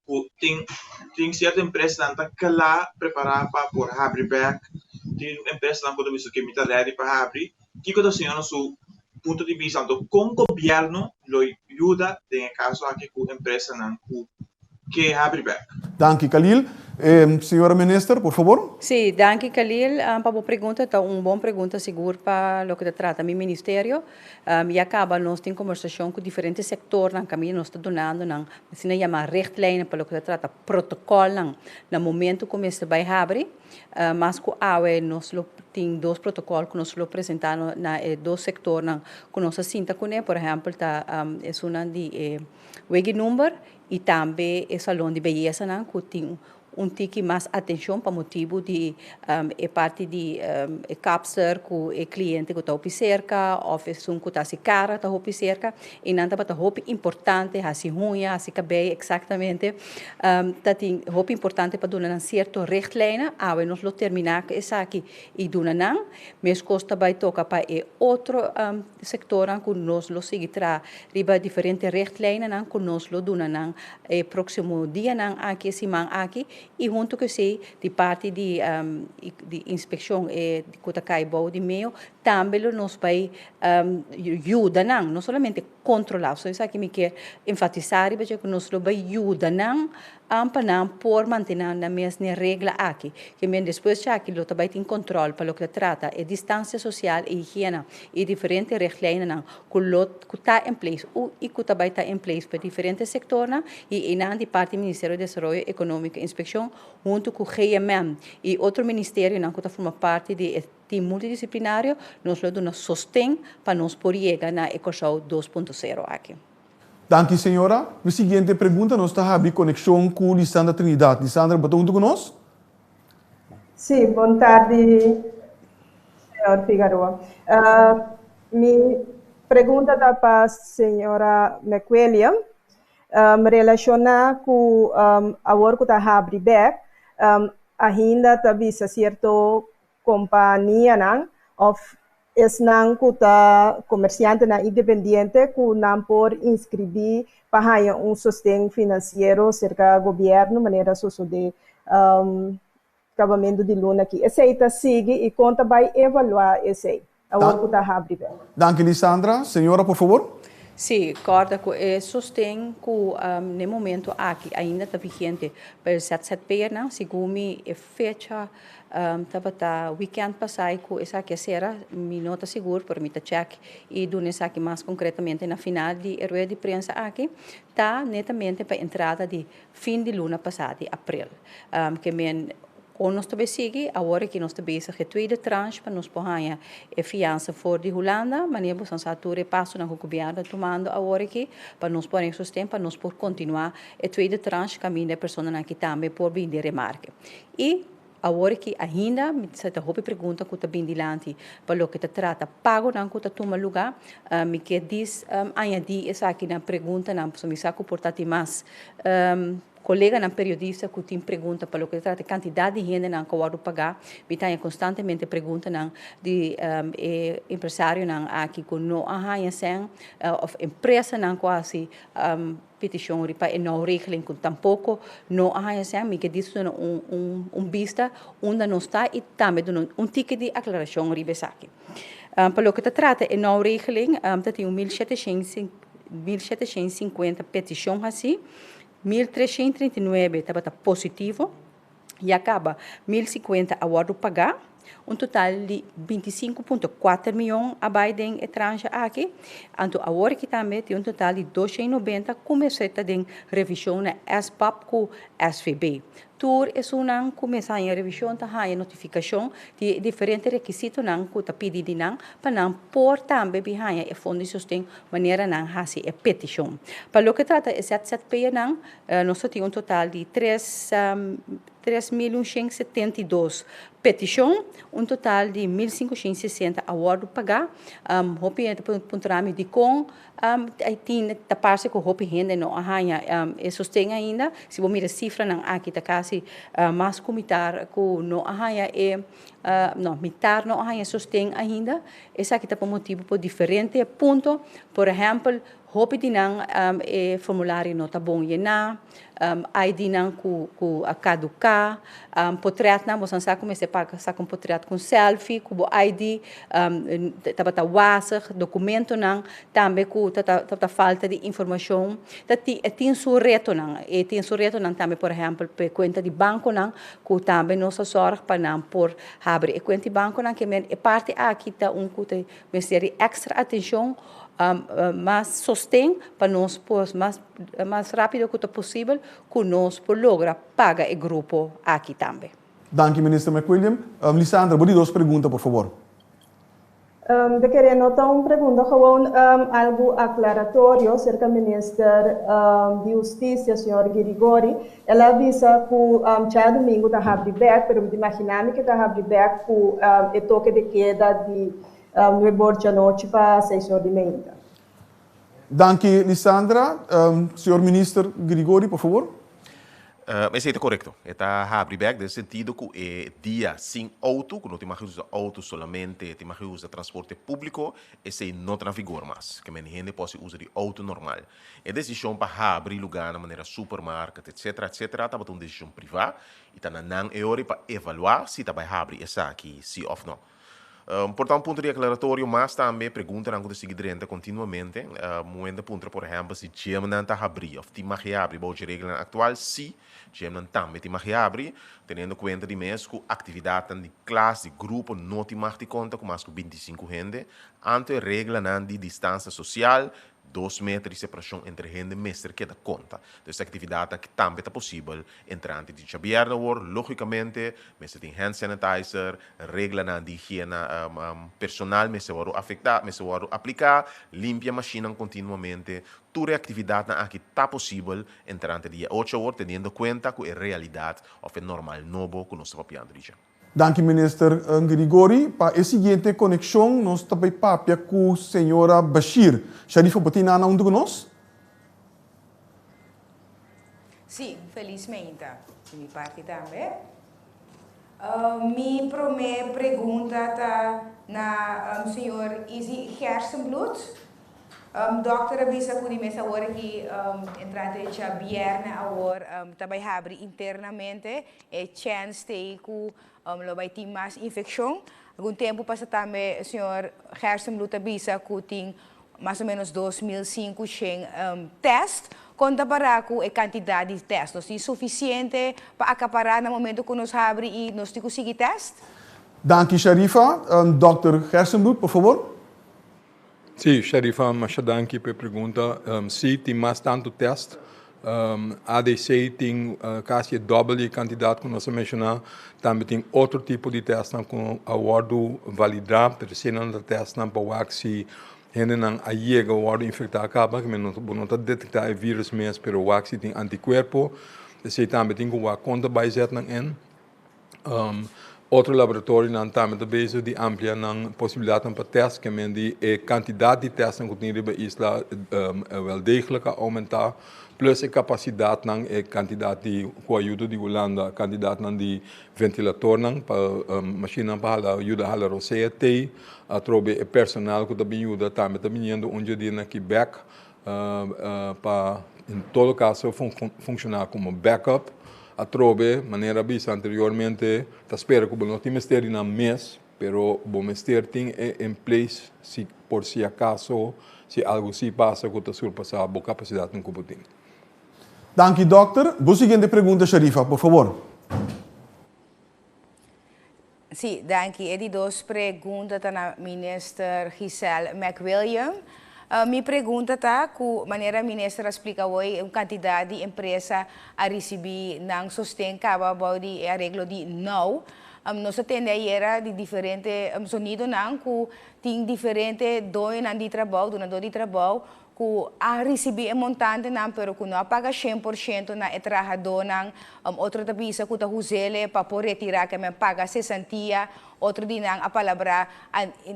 ku tin tin sierto empresanan ta kla prepará pa por habri bèk. Tin empresanan ku ta bisa ke mi ta ready pa habri. Kiko ta señora su punto di bista anto kon gobièrnu lo yuda den e kaso aki ku empresanan ku ke habri bèk? Danki Khalil. Señora Minister, por fabor. Sí, danki Khalil pa bo pregunta. Ta un bon pregunta sigur pa loke ta trata mi ministerio. Ya kaba nos tin kombersashon ku diferente sektornan kaminda nos ta dunando nan asina yama richtlijnen pa loke ta trata protokòlnan na momento ku mester bai habri. Mas ku awe nos lo tin dos protokòl ku nos lo presentá na e dos sektornan ku nos a sinta kuné. Por ehèmpel ta esunnan di e weg'i number i tambe e salon di beyesanan ku tin un tiki mas atenshon pa motibu di e parti di e kapster ku e kliente ku ta hopi serka òf esun ku ta hasi kara ta hopi serka i nan tabata hopi importante hasi huña, hasi kabei eksaktamente ta tin hopi importante pa duna nan sierto richtlijnen. Awe nos lo terminá ku esaki i duna nan. Meskos ta bai toka pa e otro sektornan ku nos lo sigui traha riba diferente richtlijnennan ku nos lo duna nan e próksimo dianan aki, e siman aki, i huntu ku esei di parti di di inspekshon e ku ta kai bou di meo tambe lo nos bai yuda nan, no solamente kontrolá. So esaki mi ke enfatisá riba dje ku nos lo bai yuda nan pa nan por mantená nan mes n'e regla aki. Ke men despues djaki lo ta bai tin kontrol pa loke ta trata e distansia sosial, e higiena i diferente richtlijnennan ku lo ku ta en place u i ku ta bai ta en place pa diferente sektornan i einan di parti Ministerio di Desaroyo Ekonómiko i Inspekshon huntu ku GMM i otro ministerionan ku ta forma parti di e team multidisiplinario nos lo duna sosten pa nos por yega na e Kòrsou 2.0 aki. Danki señora. Mi siguiente pregunta nos ta habri konekshon ku Lisandra Trinidad. Lisandra bo ta huntu ku nos? Sí, bon tardi señor Figaroa. Mi pregunta ta pa señora McWilliam relashoná ku awor ku ta habri bèk ainda ta bisa sierto kompanianan òf esnan ku ta komersiantenan independiente ku nan por inskribí pa haña un sosten finansiero serka gobièrnu manera sosodé kabamentu di luna aki. Esei ta sigui i kon ta bai evaluá esei awor ku ta habri bèk? Danki Lisandra. Señora por fabor. Sí, kòrda ku e sosten ku n'e momento aki ainda ta vigente pa e ZZP'ernan, segun mi e fecha Tabata weekend pasá i ku esaki a sera, mi no ta sigur, pero mi ta check i duna esaki mas konkretamente na final di e rueda di prensa aki, ta netamente pa entrada di fin di luna pasá di aprel. Ke men kon nos ta bai sigui, awor aki nos ta bezig e tweede tranche pa nos por haña e fiansa for di Hulanda, manera boso a sa tur e pasonan ku gobièrnu ta tumando awor aki pa nos por haña sosten pa nos por kontinuá e tweede tranche kaminda e personanan aki tambe por bini den remarke. I awor aki ainda mi sa ta hopi pregunta ku ta bin dilanti pa loke ta trata pagonan ku ta tuma lugá. Mi ke dis añadí esaki na preguntanan pasobra mi sa ku por ta tin mas koleganan periodista ku tin pregunta pa loke ta trata e kantidat di hendenan ku a wòrdu pagá. Mi ta haña konstantemente preguntanan di e empresarionan aki ku no a haña sèn òf empresanan ku a hasi Peticion riba e nou regeling cu tampoco no a haya sèn, mi ke dici duna un un un bista unda nos ta y tambe duna un tiki di aclaracion riba esaki. Pa loke ta trata e nou regeling ta tin un 1750 peticion haci, 1339 tabata positivo, Ya kaba 1050 a wòrdu pagá, un total di 25.4 mion a bai den e tranche aki. Anto awor aki tambe tin un total di 290 ku mester ta den revishon na SBAP ku SVB. Tur esunnan ku mester haña revishon ta haña notifikashon di e diferente rekisitonan ku ta pidi di nan pa nan por tambe bin haña e fondo di sosten manera nan hasi e petishon. Pa loke trata e ZZP'ernan, Nos ta tin un total di tres 3172 petishon, un total di 1560 a wòrdu pagá. Hopi hende ta puntra mi dikon tin ta parse ku hopi hende no a haña e sosten ainda. Si bo mira sifranan aki ta kasi mas ku mitar ku no a haña e no mitar no a haña sosten ainda. Esaki ta pa motibu por diferente punto. Por ehèmpel. Hopi di nan e formulario no ta bon yená, ID-nan ku ku a kaduká, potrètnan, boso sa ku mester paga saka un potrèt ku un selfie ku bo ID tabata wazig, dokumentonan tambe ku ta tabata falta di informashon. Ta tin e tin su retonan, e tin su retonan tambe por ehèmpel pa e kuenta di bankonan ku tambe nos a sòrg pa nan por habri e kuenta di bankonan ke men e parti aki ta un ku ta mester di èkstra atenshon mas sosten pa nos por mas mas rápido ku ta posibel ku nos por logra paga e grupo aki tambe. Danki Minister McWilliam. Lisandra, bo di dos pregunta por fabor. Mi kere no ta un pregunta, gewoon algu aklaratorio serka Minister di Hustisia, señor Girigori. El a bisa ku djadumingu ta habri bèk, pero mi ta imaginá mi ke ta habri bèk ku e toke de keda di Nuebe or djanochi pa seis or di meinta. Danki Lisandra. Señor Minister Grigori, por favor. Esei ta korekto. E ta habri bek den sentido ku e dia sin outo, ku no tin mag usa outo solamente tin mag usa transporte públiko, esei no ta na vigor mas. Ke mende hende por hasi uso di outo normal. E desishon pa habri lugánan manera supermarket etcetera etcetera tabata un desishon privá i ta na nan e ora pa evaluá si ta bai habri esaki si òf no. Por ta un punto di aklaratorio mas tambe preguntanan ku ta sigui drenta kontinuamente. Muhé ta puntra por ehèmpel si gymnan ta habrí òf tin mag habri bou dje reglanan aktual. Sí, gymnan tambe tin mag habri, teniendo kuenta di mes ku aktividatnan di klas, di grupo no tin mag di konta ku mas ku 25 hende. Anto e reglanan di distansia sosial, Dos meter di separashon entre hende mester keda konta. Dus e aktividatnan aki tambe ta posibel entrante di djabièrnè awor. Lógikamente mester tin hand sanitizer, reglanan di higiena personal mester wòrdu afektá, mester wòrdu apliká, limpia mashinnan kontinuamente. Tur e aktividatnan aki ta posibel entrante dia ocho awor teniendo kuenta ku e realidat òf e normal nobo ku nos ta papiando di dje. Danki Minister Grigori. Pa e siguiente konekshon nos ta bai papia ku señora Bashir. Sharifa bo tin nana huntu ku nos? Sí, felizmente. Di mi parti tambe. Mi prome pregunta ta na señor Izzy Gerstenbluth. Dokter a bisa ku di mes awor aki entrante djabièrnè awor ta bai habri internamente e chèns t'ei ku lo bai tin mas infekshon. Algun tempu pasa tambe señor Gerstenbluth a bisa ku tin mas o menos 2500 tèst. Kon ta pará ku e kantidat di tèst? Nos tin sufisiente pa akapará na momento ku nos habri i nos tin ku sigui tèst? Danki Sharifa. Dòkter Gerstenbluth, por fabor. Sí, Sharifa, masha danki pa e pregunta. Sí, tin mas tantu tèst. ADC tin kasi e dòbel di e kantidat ku nos a menshoná. Tambe tin otro tipo di tèstnan ku a wòrdu validá, pero eseinan ta tèstnan pa wak si hendenan a yega wòrdu infektá kaba, ke men bo no ta detektá e vírùs mes, pero wak si tin antikuerpo. Esei tambe tin ku wak kon ta bai zet nan en. Otro laboratorionan tambe ta bezig di amplia nan posibilidatnan pa tèst, ke men di e kantidat di tèstnan ku tin riba e isla wel degelijk a oumentá, plus e kapasidatnan, e kantidat di, ku ayudo di Hulanda, kantidatnan di ventilatornan pa mashinnan pa hala yuda hala rosea tei, atrobe e personal ku ta bin yuda tambe ta biniendo un dje dia na Quebec pa en todo kaso funshoná komo backup. Atrobe, manera a bisa anteriormente, ta spera ku bo no tin mester di nan mes, pero bo mester tin e in place si por si akaso si algu si pasa ku ta surpasá bo kapasidatnan ku bo tin. Danki dòkter. Bo siguiente pregunta Sharifa, por fabor. Sí, danki. E di dos pregunta ta na Minister Giselle McWilliam. Mi pregunta ta ku manera Minister a splika awor un kantidat di empresa a risibí nan sosten kaba bou di e areglo di now. Nos a tende ayera di diferente sonidonan ku tin diferente doñonan di trabou, dunadó di trabou, ku a risibí e montantenan pero ku no a paga 100% na e trahadónan, otro ta bisa ku ta huz'ele pa por retirá ke men paga sesantia, otro di nan a palabrá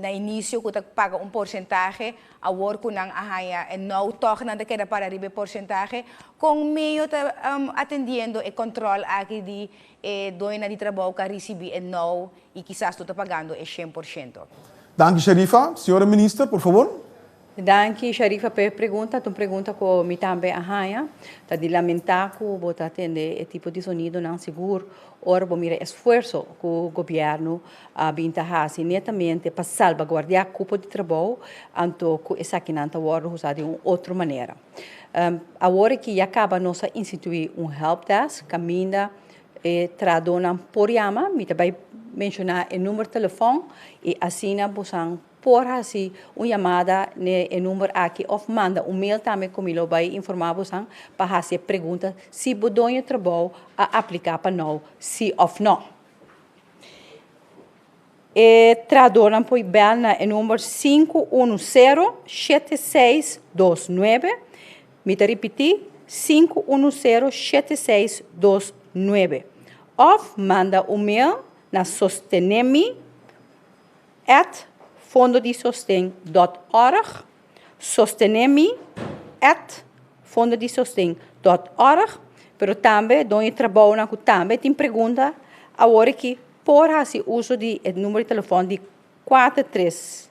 na inisio ku ta paga un porsentahe, awor ku nan a haña e nou tòg nan ta keda para riba e porsentahe. Kon medio ta atendiendo e kòntròl aki di e doñonan di trabou ku a risibí e nou i kisas no ta pagando e 100%? Danki Sharifa. Señora Minister, por fabor. Danki Sharifa pa e pregunta, ta un pregunta ku mi tambe a haña. Ta di lamentá ku bo ta tende e tipo di sonidonan sigur ora bo mira esfuerso ku gobièrnu a bin ta hasi netamente pa salbaguardiá kupo di trabou, anto ku esakinan ta wòrdu usá di un otro manera. Awor aki ya kaba nos a instituí un helpdesk kaminda e trahadónan por yama, mi ta bai menshoná e number telefòn i asina bosan Por hasi un yamada n'e e number aki of manda un mail tambe ku mi lo bai informá bosan pa hasi e pregunta si bo doño trabou a apliká pa nou si of no. E trahadornan por bèl na e number 510 7629. Mi ta ripití 510 7629. Of manda un mail na sostenemi. At fondodisosten dòt òrg, Sostené mi at fondodisosten dòt òrg, pero tambe doño di trabounan ku tambe tin pregunta awor aki por hasi uso di e numero di telefòn di kuater tres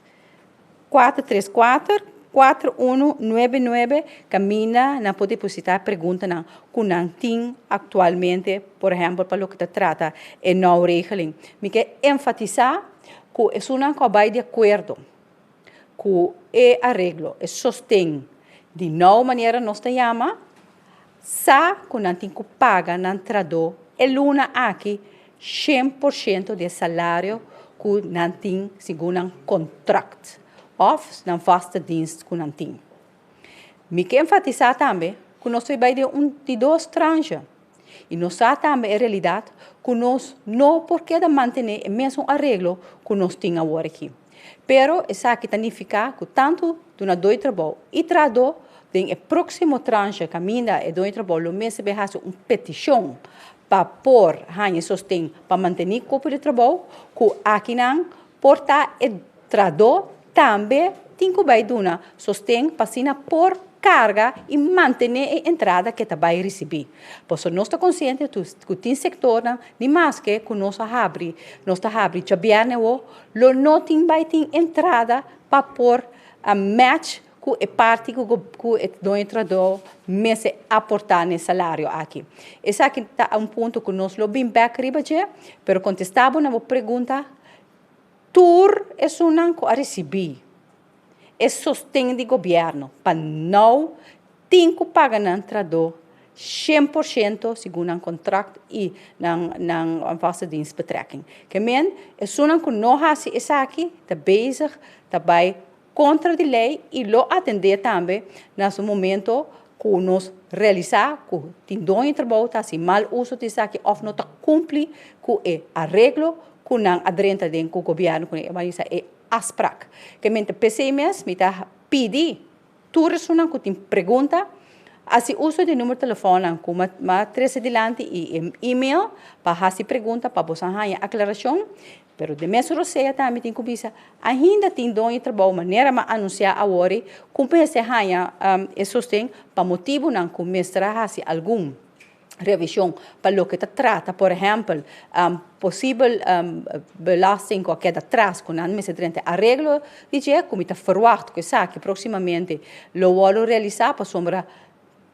kuater tres kuater kuater unu nuebe nuebe kaminda nan por depositá preguntanan ku nan tin aktualmente, por ehèmpel pa loke ta trata e nou regeling. Mi ke enfatisá ku esunnan ku a bai di akuerdo ku e areglo, e sosten di nou manera nos ta yama, sa ku nan tin ku paga nan trahadó e luna aki 100% di e salario ku nan tin segun nan kontrakt òf nan vaste dienst ku nan tin. Mi ke enfatisá tambe ku nos ta bai den un di dos tranche i nos sa tambe e realidat ku nos no por keda mantené e mesun areglo ku nos tin awor aki. Pero esaki ta nifiká ku tantu dunadó di trabou i trahadó den e próksimo tranche kaminda e doño di trabou lo mester bai hasi un petishon pa por haña e sosten pa mantené kupo di trabou ku akinan por ta e trahadó tambe tin ku bai duna sosten pa asina por karga i mantené e entrada ku e ta bai risibí. Pasobra nos ta konsiente ku tin sektornan ni maske ku nos a habri, nos ta habri djabièrnè awor, lo no tin bai tin entrada pa por match ku e parti ku ku e doño trahadó mester aportá na e salario aki. Esaki ta un punto ku nos lo bin bèk riba dje, pero kontestá bo na bo pregunta, Tur esunnan ku a risibí e sosten di gobièrnu pa nou tin ku paga nan trahadó 100% segun nan kontrakt i nan nan vaste dienstbetrekking. Ke men, esunnan ku no hasi esaki ta bezig ta bai kontra di lei i lo atendé tambe na su momento ku nos realisá ku tin doño di trabou ta hasi mal uso di esaki òf no ta kumpli ku e areglo ku nan a drenta den ku gobièrnu ku nan a e afsprak. Ke men ta p'esei mes mi ta pidi tur esunnan ku tin pregunta hasi uso di numero telefònnan ku mi a trese dilanti i e email pa hasi pregunta pa boso a haña aklarashon. Pero den mes rosea tambe tin ku bisa ainda tin doño di trabou manera mi a anunsiá awor ku mester haña e sosten pa motibunan ku mester a hasi algun revishon pa loke ta trata por ehèmpel posibel belasting ku a keda tras ku nan mester drenta e areglo di dje ku mi ta ferwagt ku esaki próksimamente lo wòrdu realisá pasobra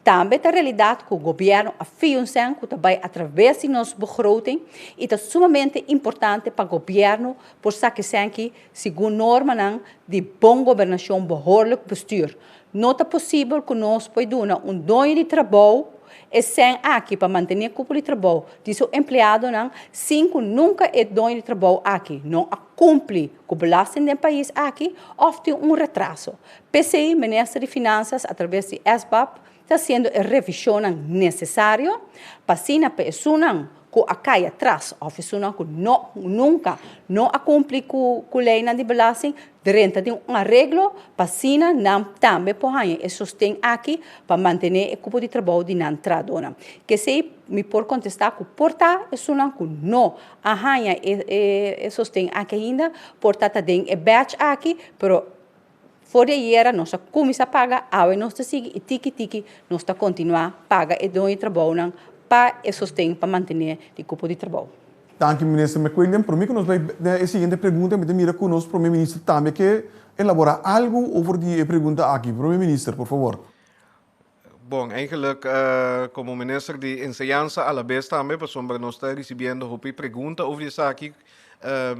Tambe ta realidat ku gobièrnu a fia un sèn ku ta bai atraves di nos begroting i ta sumamente importante pa gobièrnu por saka e sèn ki segun normanan di bon gobernashon, behoorlijk bestuur. No ta posibel ku nos por duna un doño di trabou e sèn aki pa mantené kupo di trabou di su empleadonan sin ku nunka e doño di trabou aki no a kumpli ku belasting den pais aki òf tin un retraso. P'esei Minister di Finansas a traves di SBAP ta hasiendo e revishonnan nesesario pa asina pa esunnan ku a kai atras òf esunnan ku no nunka no a kumpli ku ku leinan di belasting drenta den un areglo pa asina nan tambe por haña e sosten aki pa mantené e kupo di trabou di nan trahadónan. K'esei mi por kontestá ku por ta esunnan ku no a haña e e sosten aki ainda por ta ta den e batch aki pero For di ayera nos a kuminsá paga, awe nos ta sigui i tiki tiki nos ta kontinuá paga e doño di trabounan pa e sosten pa mantené di kupo di trabou. Danki Minister McWilliam. Promé ku nos bai na e siguiente pregunta mi ta mira ku nos Prome Minister tambe ke elaborá algu over di e pregunta aki, Prome Minister, por favor. Bon, eigenlijk komo minister di enseñansa alabes tambe pasobra nos ta risibiendo hopi pregunta over di esaki,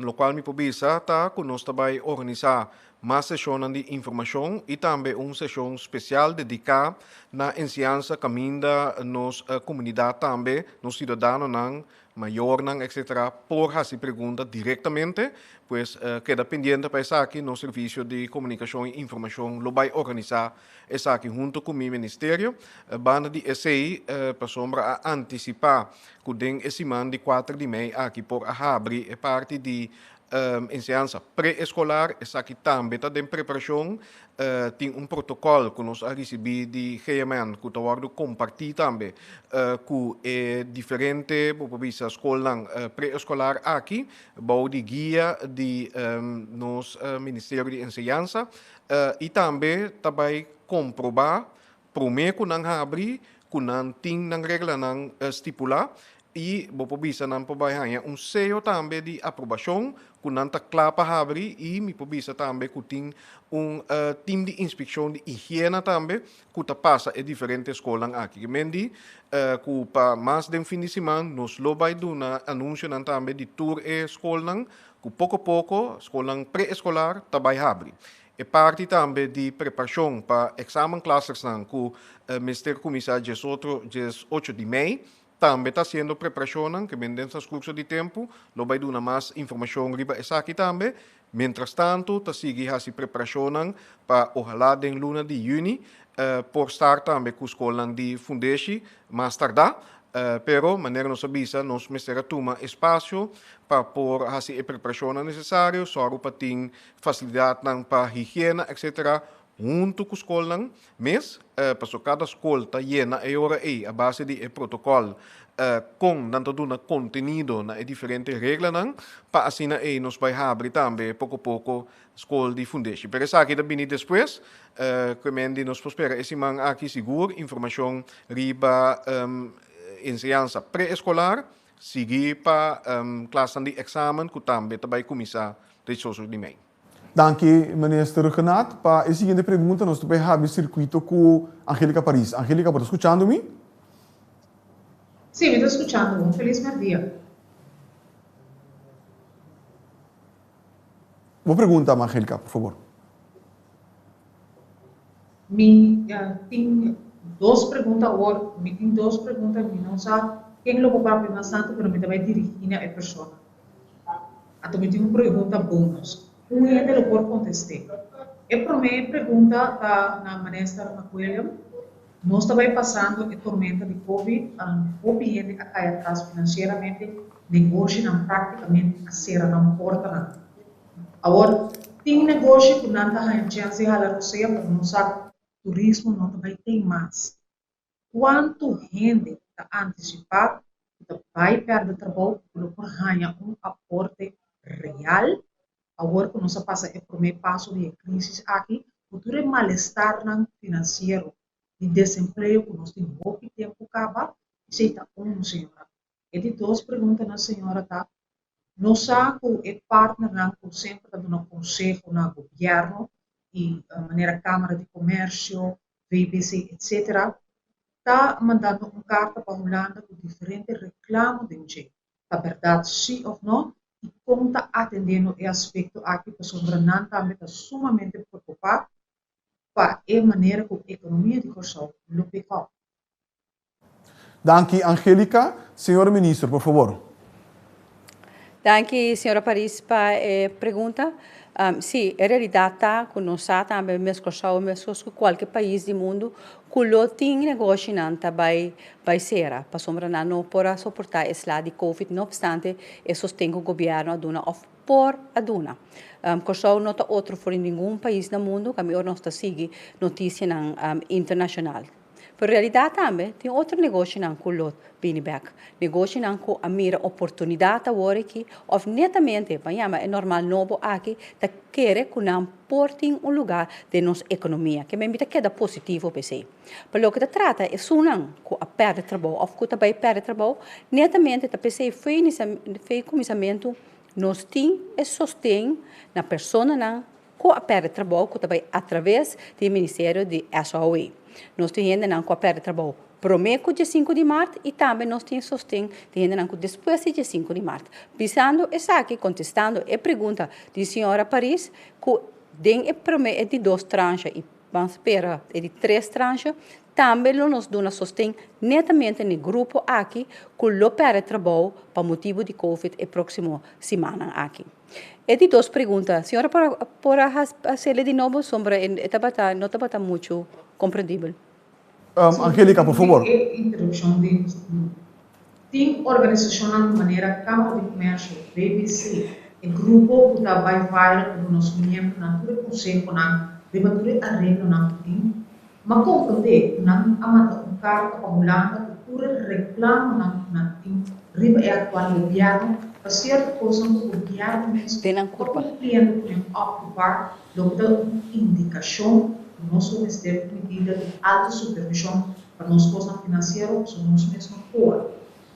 lokual mi por bisa ta ku nos ta bai organisá mas seshonnan di informashon i tambe un seshon spesial dediká na enseñansa kaminda nos komunidat tambe, nos siudadanonan, mayornan etc. Por hasi pregunta direktamente. Pues keda pendiente pa esaki, nos servisio di komunikashon i informashon lo bai organisá esaki hunto ku mi ministerio. Banda di esei, pasobra a antisipá ku den e siman di kuater di mei aki por a habri e parti di Enseñansa pre-eskolar, esaki tambe ta den preparashon. Tin un protokòl ku nos a risibí di GMN ku ta wòrdu kompartí tambe ku e diferente, bo por bisa, skolnan pre-eskolar aki bou di guia di nos Ministerio di Enseñansa i tambe ta bai komprobá Promé ku nan habri, ku nan tin nan reglanan stipulá i bo por bisa nan por bai haña un seyo tambe di aprobashon ku nan ta kla pa habri i mi por bisa tambe ku tin un tim di inspekshon di higiena tambe ku ta pasa e diferente skolnan aki. Ke men di ku pa mas den fin di siman nos lo bai duna anunsionan tambe di tur e skolnan ku poko poko skolnan pre-eskolar ta bai habri. E parti tambe di preparashon pa examenklasersnan ku mester kuminsá diesotro 18 di mei tambe ta hasiendo preparashonnan ke men den transkurso di tempu lo bai duna mas informashon riba esaki tambe. Mientrastantu ta sigui hasi preparashonnan pa ohalá den luna di yüni por start tambe ku skolnan di fundeshi mas tardá. Pero, manera nos a bisa, nos mester a tuma espasio pa por hasi e preparashonnan nesesario, sòru pa tin Fasilidatnan pa higiena etc. Huntu ku skolnan mes, pasobra kada skol ta yena e ora ei a base di e protokòl kon nan ta duna kontenido na e diferente reglanan pa asina ei nos bai habri tambe poko poko skol di fundeshi. Pero esaki ta bini despues, ku e men di nos por spera e siman aki sigur informashon riba enseñansa pre-eskolar Sigui pa klasnan di eksamen ku tambe ta bai kuminsá 18 di mei. Danki Minister Rhuggenaath. Pa e siguiente pregunta nos ta bai habri sirkuito ku Angelica Paris. Angelica, bo ta skuchando mi? Sí, mi ta skuchando bo. Un felis merdia. Bo pregunta, Angelica, por fabor. Mi tin dos pregunta awor, mi tin dos pregunta, mi no sa ken lo por papia mas tantu, pero mi ta bai dirigí na e persona. Anto mi tin un pregunta bonus. Un hende lo por kontest'é. E promé pregunta ta na Minister McWilliam. Nos ta bai pasando e tormenta di Covid, hopi hende a kai atras finansieramente, negoshinan práktikamente a sera nan portanan. Awor, tin negoshi ku nan ta haña chèns di hala rosea, pero nos sa ku turismo no ta bai ten mas. Kuantu hende ta antisipá ku ta bai pèrdè trabou i ku lo por haña un aporte real awor ku nos a pasa e promé paso di e krísis aki ku tur e malestarnan finansiero di desempleo ku nos tin hopi tempu kaba? Esei ta unu, señora. E di dos pregunta na señora ta, Nos sa ku e partnernan ku semper ta duna konseho na gobièrnu i manera Kámara di Komèrsio, VBC etc. Ta mandando un karta pa Hulanda ku diferente reklamo den dje. Ta bèrdat si òf nò i kon ta atendendo e aspekto aki pasobra nan tambe ta sumamente preokupá pa e manera ku ekonomia di Kòrsou lo pick up. Danki Angelica. Señora Minister, por favor. Danki señora Paris pa e pregunta. Si, e realidad ta cu nos sa tambe mes Corsou mescos cu cualke pais di mundo cu lo tin negoshinan ta bay bay cera pasobra nan no por a soporta e sla di covid no obstante e sosten cu gobierno a duna of por a duna. Corsou no ta otro for di ningun pais na mundo cami ora nos ta sigui noticianan internacional. Pero realidat tambe tin otro negoshinan ku lo bini bek. Negoshinan ku a mira oportunidat awor aki òf netamente ban yama e normal nobo aki ta kere ku nan por tin un lugá den nos ekonomia. Ke men mi ta keda positivo p'esei. Pa loke ta trata esunnan ku a pèrdè trabou òf ku ta bai pèrdè trabou, netamente ta p'esei fo'i kuminsamentu nos tin e sosten na personanan. ku a pèrdè trabou ku ta bai atraves di e ministerio di SOAW. Nos tin hendenan ku a pèrdè trabou promé ku diesinku di mart i tambe nos tin sosten di hendenan ku despues di diesinku di mart. Bisando esaki, kontestando e pregunta di señora Paris ku den e promé e di dos transha i ban spera e di tres transha, tambe lo nos duna sosten netamente n'e grupo aki ku lo pèrdè trabou pa motibu di covid e próksimo simannan aki. E di dos pregunta, señora por por a hasel'e di nobo sombra e tabata no tabata muchu komprendibel. Angelica, por favor. E interupshon di Tin organisashonnan manera Kámara di Komèrsio, BBC, e grupo ku ta bai viral ku nos miembronan tur e konsehonan riba tur e areglonan ku tin. M'a komprondé ku nan a manda un karta pa Hulanda ku tur e reklamonan ku nan tin riba e aktual gobièrnu pa sierto kosnan ku gobièrnu mes Den nan ta kurpa. kumpliendo ku nan òf ku par loke ta un indikashon ku nos lo mester un medida di alto supervishon pa nos kosnan finansiero pasobra nos mes no por.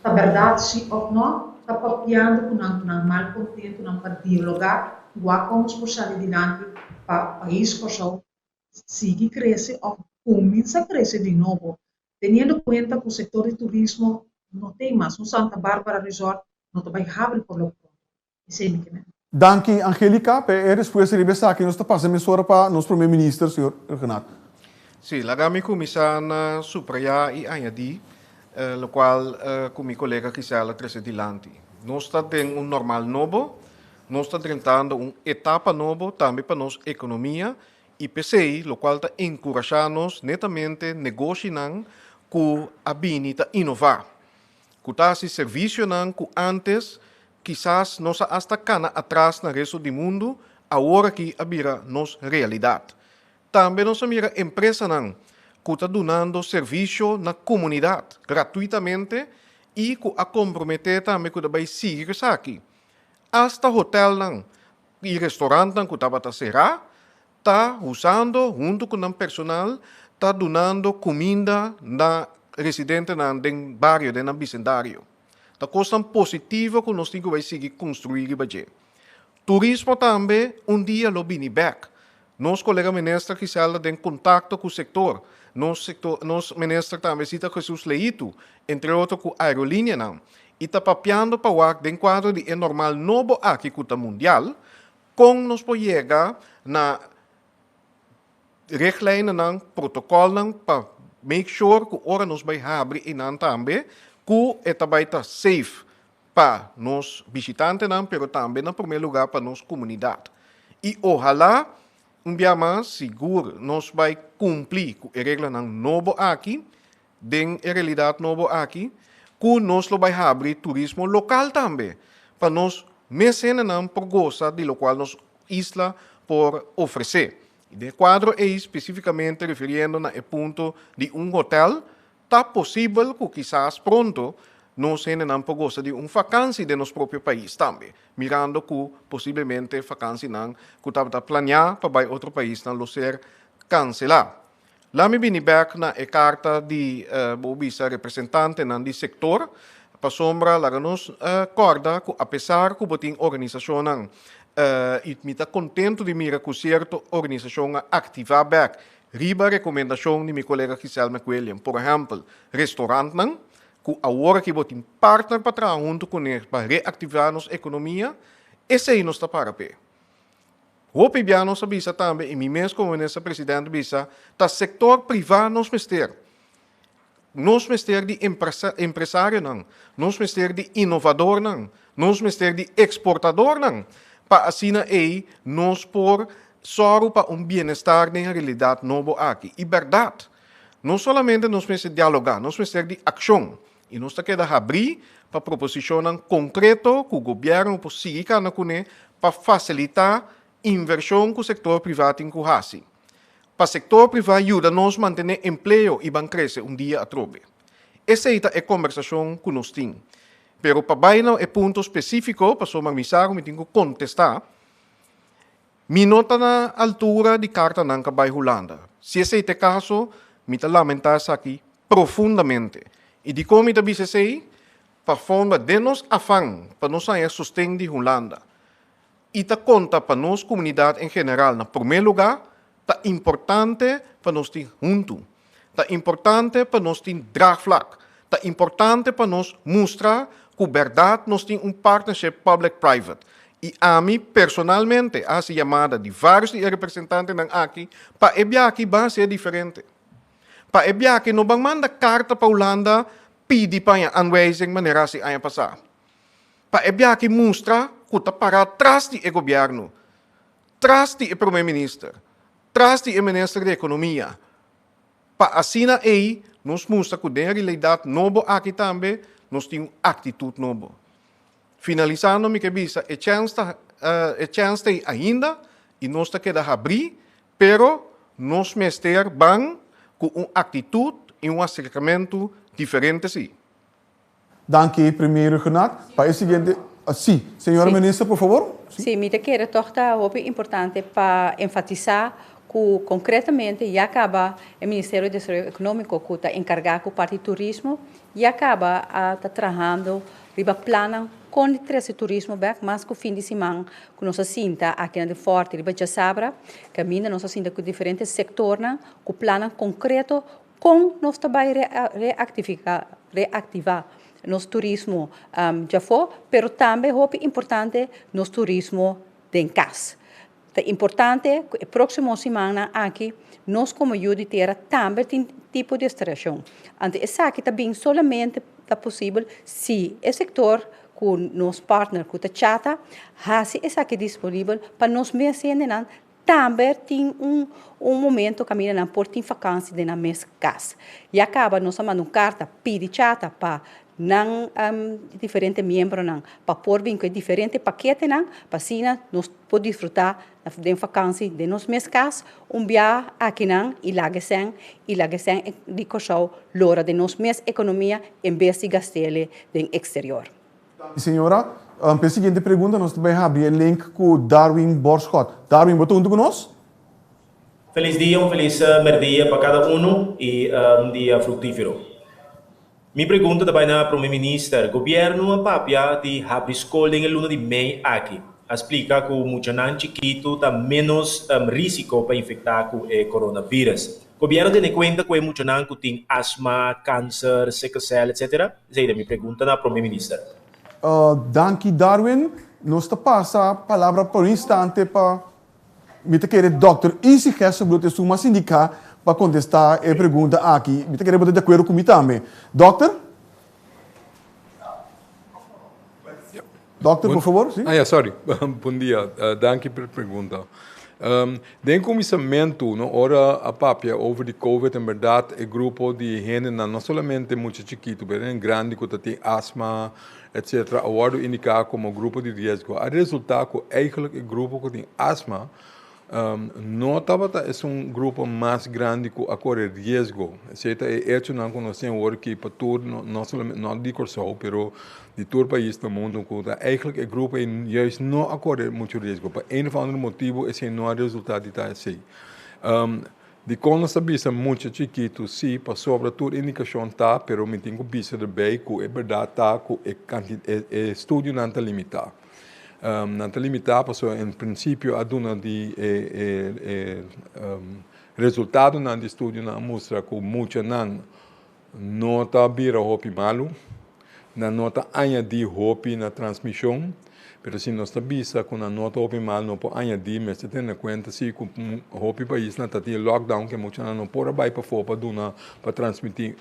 Ta bèrdat si òf nò, ta papiando ku nan ku nan mal kontentunan pa dialogá i wak kon nos por sali dilanti pa pais Kòrsou sigui krese òf kuminsá krese di nobo, teniendo kuenta ku sektor di turismo no tei mas, un Santa Barbara Resort no ta bai habri por lo pronto. Esei mi ke men. Danki Angelica pa e respuesta riba esaki. Nos ta pasa mesora pa nos Prome Minister, señor Rhuggenaath. Sí, laga mi kuminsá na subrayá i añadí lokual ku mi kolega Gisela a trese dilanti. Nos ta den un normal nobo. Nos ta drentando un etapa nobo tambe pa nos ekonomia i p'esei lokual ta enkurashá nos netamente negoshinan ku a bini ta inová, ku ta hasi servisionan ku ántes kisas nos a asta kana atras na resto di mundu, awor aki a bira nos realidat. Tambe nos a mira empresanan ku ta dunando servisio na komunidat gratuitamente i ku a komprometé tambe ku ta bai sigui ku esaki. Asta hotelnan i restaurantnan ku tabata será ta usando huntu ku nan personal ta dunando kuminda na residentenan den bario, den nan bisendario. Ta kosnan positivo ku nos tin ku bai sigui konstruí riba dje. Turismo tambe un dia lo bini bèk. Nos kolega minister Giselda den kontakto ku sektor, nos sektor nos minister tambe Zita Jesus Leito, entre otro ku aerolinianan, i ta papiando pa wak den kuadro di e normal nobo aki ku ta mundial, kon nos por yega na richtlijnennan, protokolnan pa make sure ku ora nos bai habri einan tambe ku e ta bai ta safe pa nos bishitantenan pero tambe na prome lugar pa nos comunidad. Y ohala un bia mas sigur nos bay cumpli cu e reglanan nobo aki, den e realidad nobo aki, cu nos lo bay habri turismo local tambe pa nos mes hendenan por goza di locual nos isla por ofrece. Y den e cuadro ey specificamente refiriendo na e punto di un hotel, Ta posibel ku kisas pronto nos hendenan por gosa di un fakansi den nos propio pais tambe, mirando ku posiblemente fakansinan ku tabata planeá pa bai otro paisnan lo ser kanselá. La mi bini bèk na e karta di bo bisa representantenan di sektor, pasobra laga nos kòrda ku apesar ku bo tin organisashonnan i mi ta kontentu di mira ku sierto organisashon a aktivá bèk Riba rekomendashon di mi kolega Giselle McWilliam, por ehèmpel, restorantnan, ku awor aki bo tin partner pa traha huntu kuné pa reaktivá nos ekonomia, esei nos ta para p'e. Hopi bia nos a bisa tambe, i mi mes komo minister presidente a bisa, ta sektor privá nos mester. Nos mester di empresarionan, nos mester di inovadornan, nos mester di eksportadornan pa asina ei nos por sòru pa un bienestar den e realidat nobo aki. I bèrdat, no solamente nos mester dialogá, nos mester di akshon. I nos ta keda habrí pa proposishonnan konkreto ku gobièrnu por sigui kana kuné pa fasilitá invershon ku sektor privá tin ku hasi. Pa sektor privá yuda nos mantené empleo i ban krese un dia atrobe. Esei ta e kombersashon ku nos tin. Pero pa bai na e punto spesífiko, pasobra mi sa ku mi tin ku kontestá, mi no ta na altura di kartanan ka bai Hulanda. Si esei ta e kaso, mi ta lamentá esaki profundamente. I dikon mi ta bisa esei? Pasobra den nos afan pa nos haña sosten di Hulanda. i ta konta pa nos komunidat en general na promé lugá, ta importante pa nos tin huntu. Ta importante pa nos tin draagvlak. Ta importante pa nos mustra ku bèrdat nos tin un partnership public-private. I ami personalmente a hasi yamada di vários di e representantenan aki pa e biaha ban hasi e diferente. Pa e biaha no ban manda karta pa Hulanda pidi pa haña aanwijzing manera hasi aña pasá. Pa e biaha mustra ku ta pará tras di e gobièrnu, tras di e promé minister, tras di e minister di ekonomia, pa asina ei nos mustra ku den e realidat nobo aki tambe nos tin un aktitut nobo. Finalisando mi ke bisa e chèns ta e chèns ta ei ainda i nos ta keda habrí, pero nos mester ban ku un aktitut i un aserkamentu diferente si. Danki Premier Rhuggenaath. Pa e siguiente, si, señora Minister por favor. Si, mi ta kere tòg ta hopi importante pa enfatisá ku konkretamente ya kaba e Ministerio di Desaroyo Ekonómiko ku ta enkargá ku parti turismo ya kaba a ta trahando riba plannan kon di trese turismo bèk mas ku fin di siman ku nos a sinta aki na di Fòrti riba djasabra kaminda nos a sinta ku diferente sektornan ku plannan konkreto Kon nos ta bai reaktivá nos turismo djafó, pero tambe hopi importante nos turismo den kas. Ta importante ku e próksimo simannan aki nos komo yu di tera tambe tin tipo di estrashon. Anto esaki ta bin solamente ta posibel si e sektor ku nos partner ku ta chata hasi esaki disponibel pa nos mes hendenan Tambe tin un un momento kaminda nan por tin fakansi den nan mes kas. Ya kaba nos a manda un karta pidi chata pa nan diferente miembronan pa por bin ku e diferente paketenan pa asina nos por disfrutá den fakansi den nos mes kas un bia akinan i laga esèn i laga esèn di Kòrsou lora den nos mes ekonomia en bes di gast'el den eksterior. Señora, p'e siguiente pregunta nos ta bai habri e link ku Darwin Borschot. Darwin, bo ta huntu ku nos? Felis dia, un felis merdia pa kada unu i un dia fruktífero. Mi pregunta ta bai na Prome Minister. Gobièrnu a papia di habri skol den e luna di mei aki. A splika ku muchanan chikitu ta ménos rísiko pa infektá ku e coronavirus. Gobièrnu tene kuenta ku e muchanan ku tin asma, kanser, sickle cell, etc.? Esei ta mi pregunta na Prome Minister. Danki Darwin. Nos ta pasa palabra pa un instante pa mi ta kere Dòkter Izzy Gesselbloed esun mas indiká pa kontestá e pregunta aki. Mi ta kere bo ta di akuerdo ku mi tambe. Dòkter? Dòkter, por fabor. Ah ya, sorry. Bon dia. Danki pa e pregunta. Den kuminsamentu, no, ora a papia over di Covid, en bèrdat e grupo di hendenan, no solamente mucha chikitu, pero hende grandi ku ta tin asma, etcetera, a wòrdu indiká komo grupo di riesgo. A resultá ku eigentlik e grupo ku tin asma No tabata esun grupo mas grandi ku a kore riesgo. Esei ta e echonan ku nos tin awor aki pa tur, no solamente, no di Kòrsou, pero di tur pais na mundu ku ta eigentlik e grupo ei juist no a kore muchu riesgo. Pa een of ander motibu esei no a resultá di ta esei. Dikon nos ta bisa mucha chikitu? Sí, pasobra tur indikashon ta, pero mi tin ku bisa erbei ku e bèrdat ta ku e e estudionan ta limitá. Nan ta limitá pasobra en prinsipio a duna di e e resultadonan di estudionan a mustra ku muchanan no ta bira hopi malu, nan no ta añadí hopi na transmishon, pero si nos ta bisa ku nan no ta hopi malu no por añadí, mester tene kuenta si ku hopi paisnan ta tin lockdown ku e muchanan no por a bai pafó pa duna pa transmití.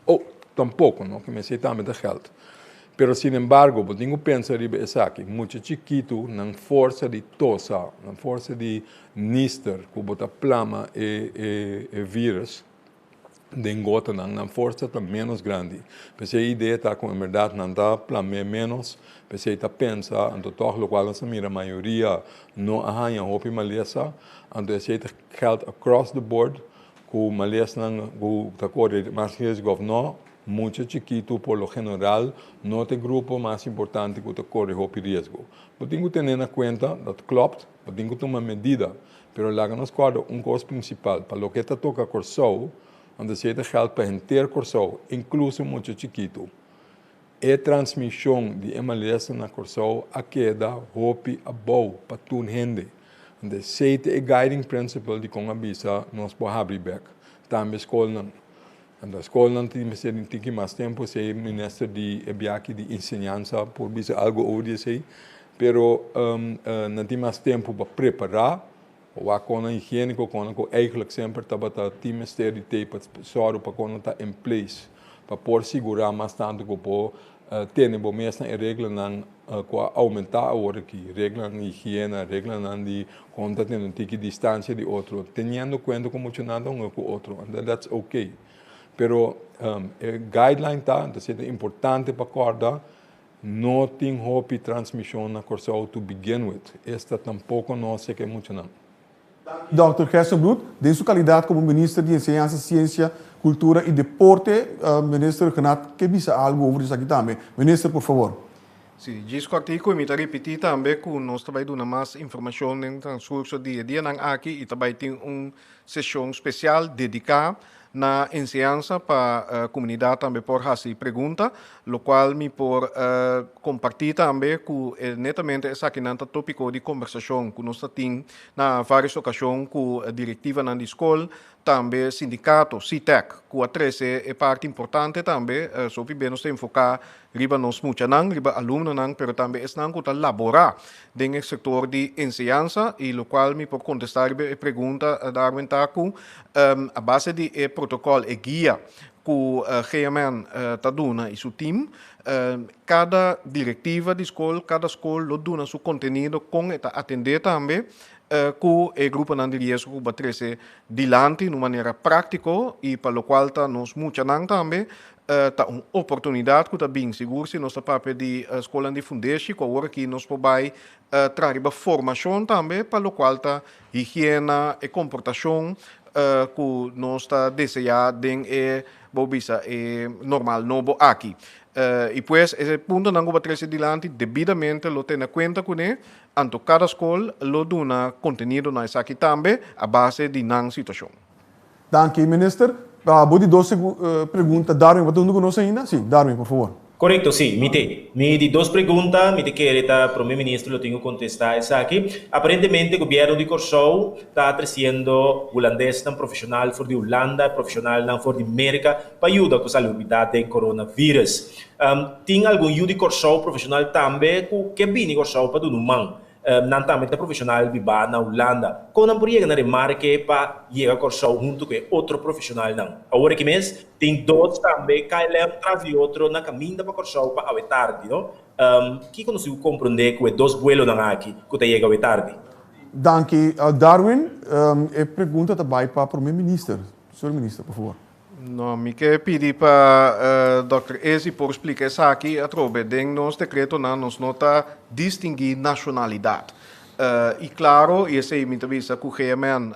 Oh, tampoko no, ke mester tambe ta gèld. Pero sinembargo, bo tin ku pensa riba esaki, mucha chikitu nan forsa di tosa, nan forsa di nister ku bo ta plama e e e virus den gotanan, nan forsa ta ménos grandi. P'esei e idea ta ku en bèrdat nan ta plam'é ménos, p'esei ta pensa, anto tòg lokual nos a mira mayoria no a haña hopi malesa, anto esei ta gèld across the board. Ku malesnan ku ta kore mas riesgo òf no, mucha chikitu por lo general no ta e grupo mas importante ku ta kore hopi riesgo. Bo tin ku tene na kuenta, dat klopt, bo tin ku tuma medida, pero laga nos kòrda un kos prinsipal, pa loke ta toka Kòrsou, anto esei ta gèld pa henter Kòrsou, inkluso mucha chikitu. E transmishon di e malesa na Kòrsou a keda hopi abou pa tur hende. Anto esei ta e guiding principle di kon a bisa nos por habri bek tambe skolnan. Anto skolnan tin mester di tiki mas tempu, esei minister di e biaki di enseñansa por bisa algu over di esei, pero nan tin mas tempu pa prepará. Wak konan higiéniko, konan ku eigentlik semper tabata tin mester di tei pa sòru pa konan ta in place pa por sigurá mas tantu ku por tene bo mes na e reglanan ku a oumentá awor aki, reglanan di higiena, reglanan di kon ta tene un tiki distansia di otro, teniendo kuenta ku muchanan ta hunga ku otro, and that's okay. Pero e guideline ta, entonces ta importante pa kòrda No tin hopi transmision na Corsou to begin with, esta tampoco no se ke muchanan. Dòkter Gerstenbluth, den su calidad como Minister di Enseñansa, Ciencia, Cultura y Deporte, Minister Rhuggenaath ke bisa algo over di esaki tambe. Minister, por favor. Si, djis kòrtiku i mi ta ripití tambe ku nos ta bai duna mas informashon den transkurso di e dianan aki i ta bai tin un seshon spesial dediká na enseñansa pa komunidat tambe por hasi pregunta, lokual mi por kompartí tambe ku netamente esakinan ta tópiko di kombersashon ku nos ta tin na vários okashon ku direktivanan di skol, tambe sindikato, SITEK, ku a trese e parti importante tambe, sopi be nos ta enfoká riba nos muchanan, riba alumnonan, pero tambe esnan ku ta laborá den e sektor di enseñansa i lokual mi por kontestá riba e pregunta Darwin ta ku a base di e protokòl, e guia ku GMN ta duna i su tim, kada direktiva di skol, kada skol lo duna su kontenido kon e ta atendé tambe ku e gruponan di riesgo ku bo a trese dilanti na un manera práktiko i pa lokual ta nos muchanan tambe Ta un oportunidat ku ta bin, sigur si nos ta papia di skolnan di fundeshi ku awor aki nos por bai traha riba formashon tambe pa lokual ta higiena, e komportashon ku nos ta deseá den e bo bisa e normal nobo aki. I pues e puntonan ku bo a trese dilanti debidamente lo tene kuenta kuné, anto kada skol lo duna kontenido na esaki tambe a base di nan situashon. Danki, Minister. Bo di dos pregunta, Darwin, bo ta huntu ku nos ainda? Si, Darwin, por favor. Korekto, si, mi te. Mi di dos pregunta, mi ta kere ta Prome Minister lo tin ku kontestá esaki. Aparentemente gobièrnu di Kòrsou ta tresiendo hulandesnan profeshonal for di Hulanda, profeshonalnan for di Merka pa yuda ku salubridat den coronavirus. Tin algun yu di Kòrsou profeshonal tambe ku ke bini Kòrsou pa duna un man. Nan tambe ta profeshonal bibá na Hulanda. Kon nan por yega na remarke pa yega Kòrsou huntu ku e otro profeshonalnan? Awor aki mes tin dos tambe KLM tras di otro na kaminda pa Kòrsou pa awe tardi, no? Kiko nos tin ku komprondé ku e dos buelonan aki ku ta yega awe tardi? Danki, Darwin. E pregunta ta bai pa Prome Minister. Señor Minister, por favor. No, mi ke pidi pa Dòkter Ezi por splika esaki atrobe. Den nos dekretonan nos no ta distinguí nashonalidat. I klaro, i esei mi ta bisa ku GMN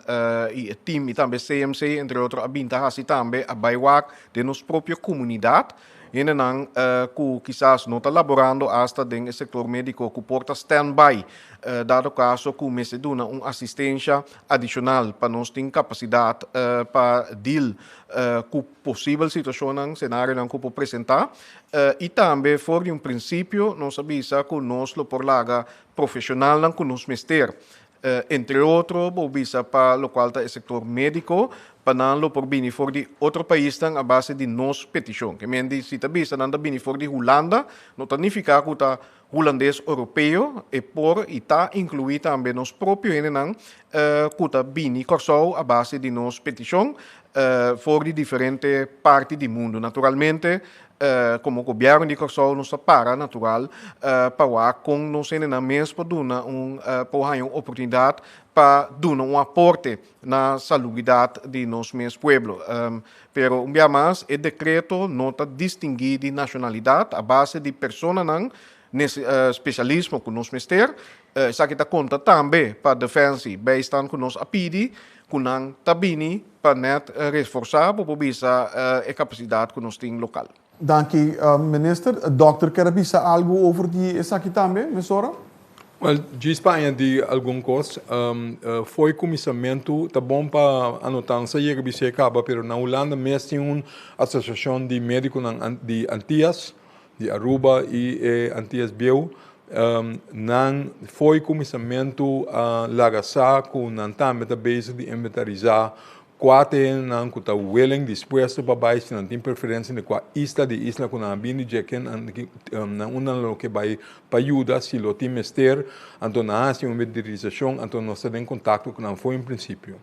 i e tim i tambe CMC entre otro a bin ta hasi tambe, a bai wak den nos propio komunidat hendenan ku kisas no ta laborando asta den e sektor médiko ku por ta stand by dado kaso ku mester duna un asistensha adishonal pa nos tin kapasidat pa deal ku posibel situashonnan, senarionan ku por presentá. I tambe for di un prinsipio nos a bisa ku nos lo por laga profeshonalnan ku nos mester, entre otro bo bisa pa lokual ta e sektor médiko, pa nan lo por bini for di otro paisnan a base di nos petishon. Ke men di si ta bisa nan ta bini for di Hulanda, no ta nifiká ku ta Hulandes Oropeo, e por i ta inkluí tambe nos propio hendenan ku ta bini Kòrsou a base di nos petishon for di diferente parti di mundu. Naturalmente, komo gobièrnu di Kòrsou nos ta para natural pa wak kon nos hendenan mes por duna un por haña un oportunidat pa duna un aporte na salubridat di nos mes pueblo. Pero un bia mas, e dekreto no ta distinguí di nashonalidat a base di personanan spesialismo ku nos mester. Esaki ta konta tambe pa Defensie, bijstand ku nos a pidi ku nan ta bini pa nèt reforsá, bo por bisa, e kapasidat ku nos tin lokal. Danki minister. Dokter ker a bisa algu over di esaki tambe mesora? Wel, djis pa añadí algun kos, fo'i kuminsamentu ta bon pa anotá, no sa yega bis'é kaba, pero na Hulanda mes tin un asosiashon di médikonan di Antias. Di Aruba i e Antias Bieu, nan fo'i kuminsamentu a laga sa ku nan tambe ta bezig di inventarisá kua ta e hendenan ku ta willing, dispuesto, pa bai si nan tin preferensia di kua isla di isla ku nan a bini dje ken nan unda nan lo ke bai pa yuda si lo tin mester. Anto nan a hasi un inventarisashon, anto nos ta den kontakto ku nan fo'i un prinsipio.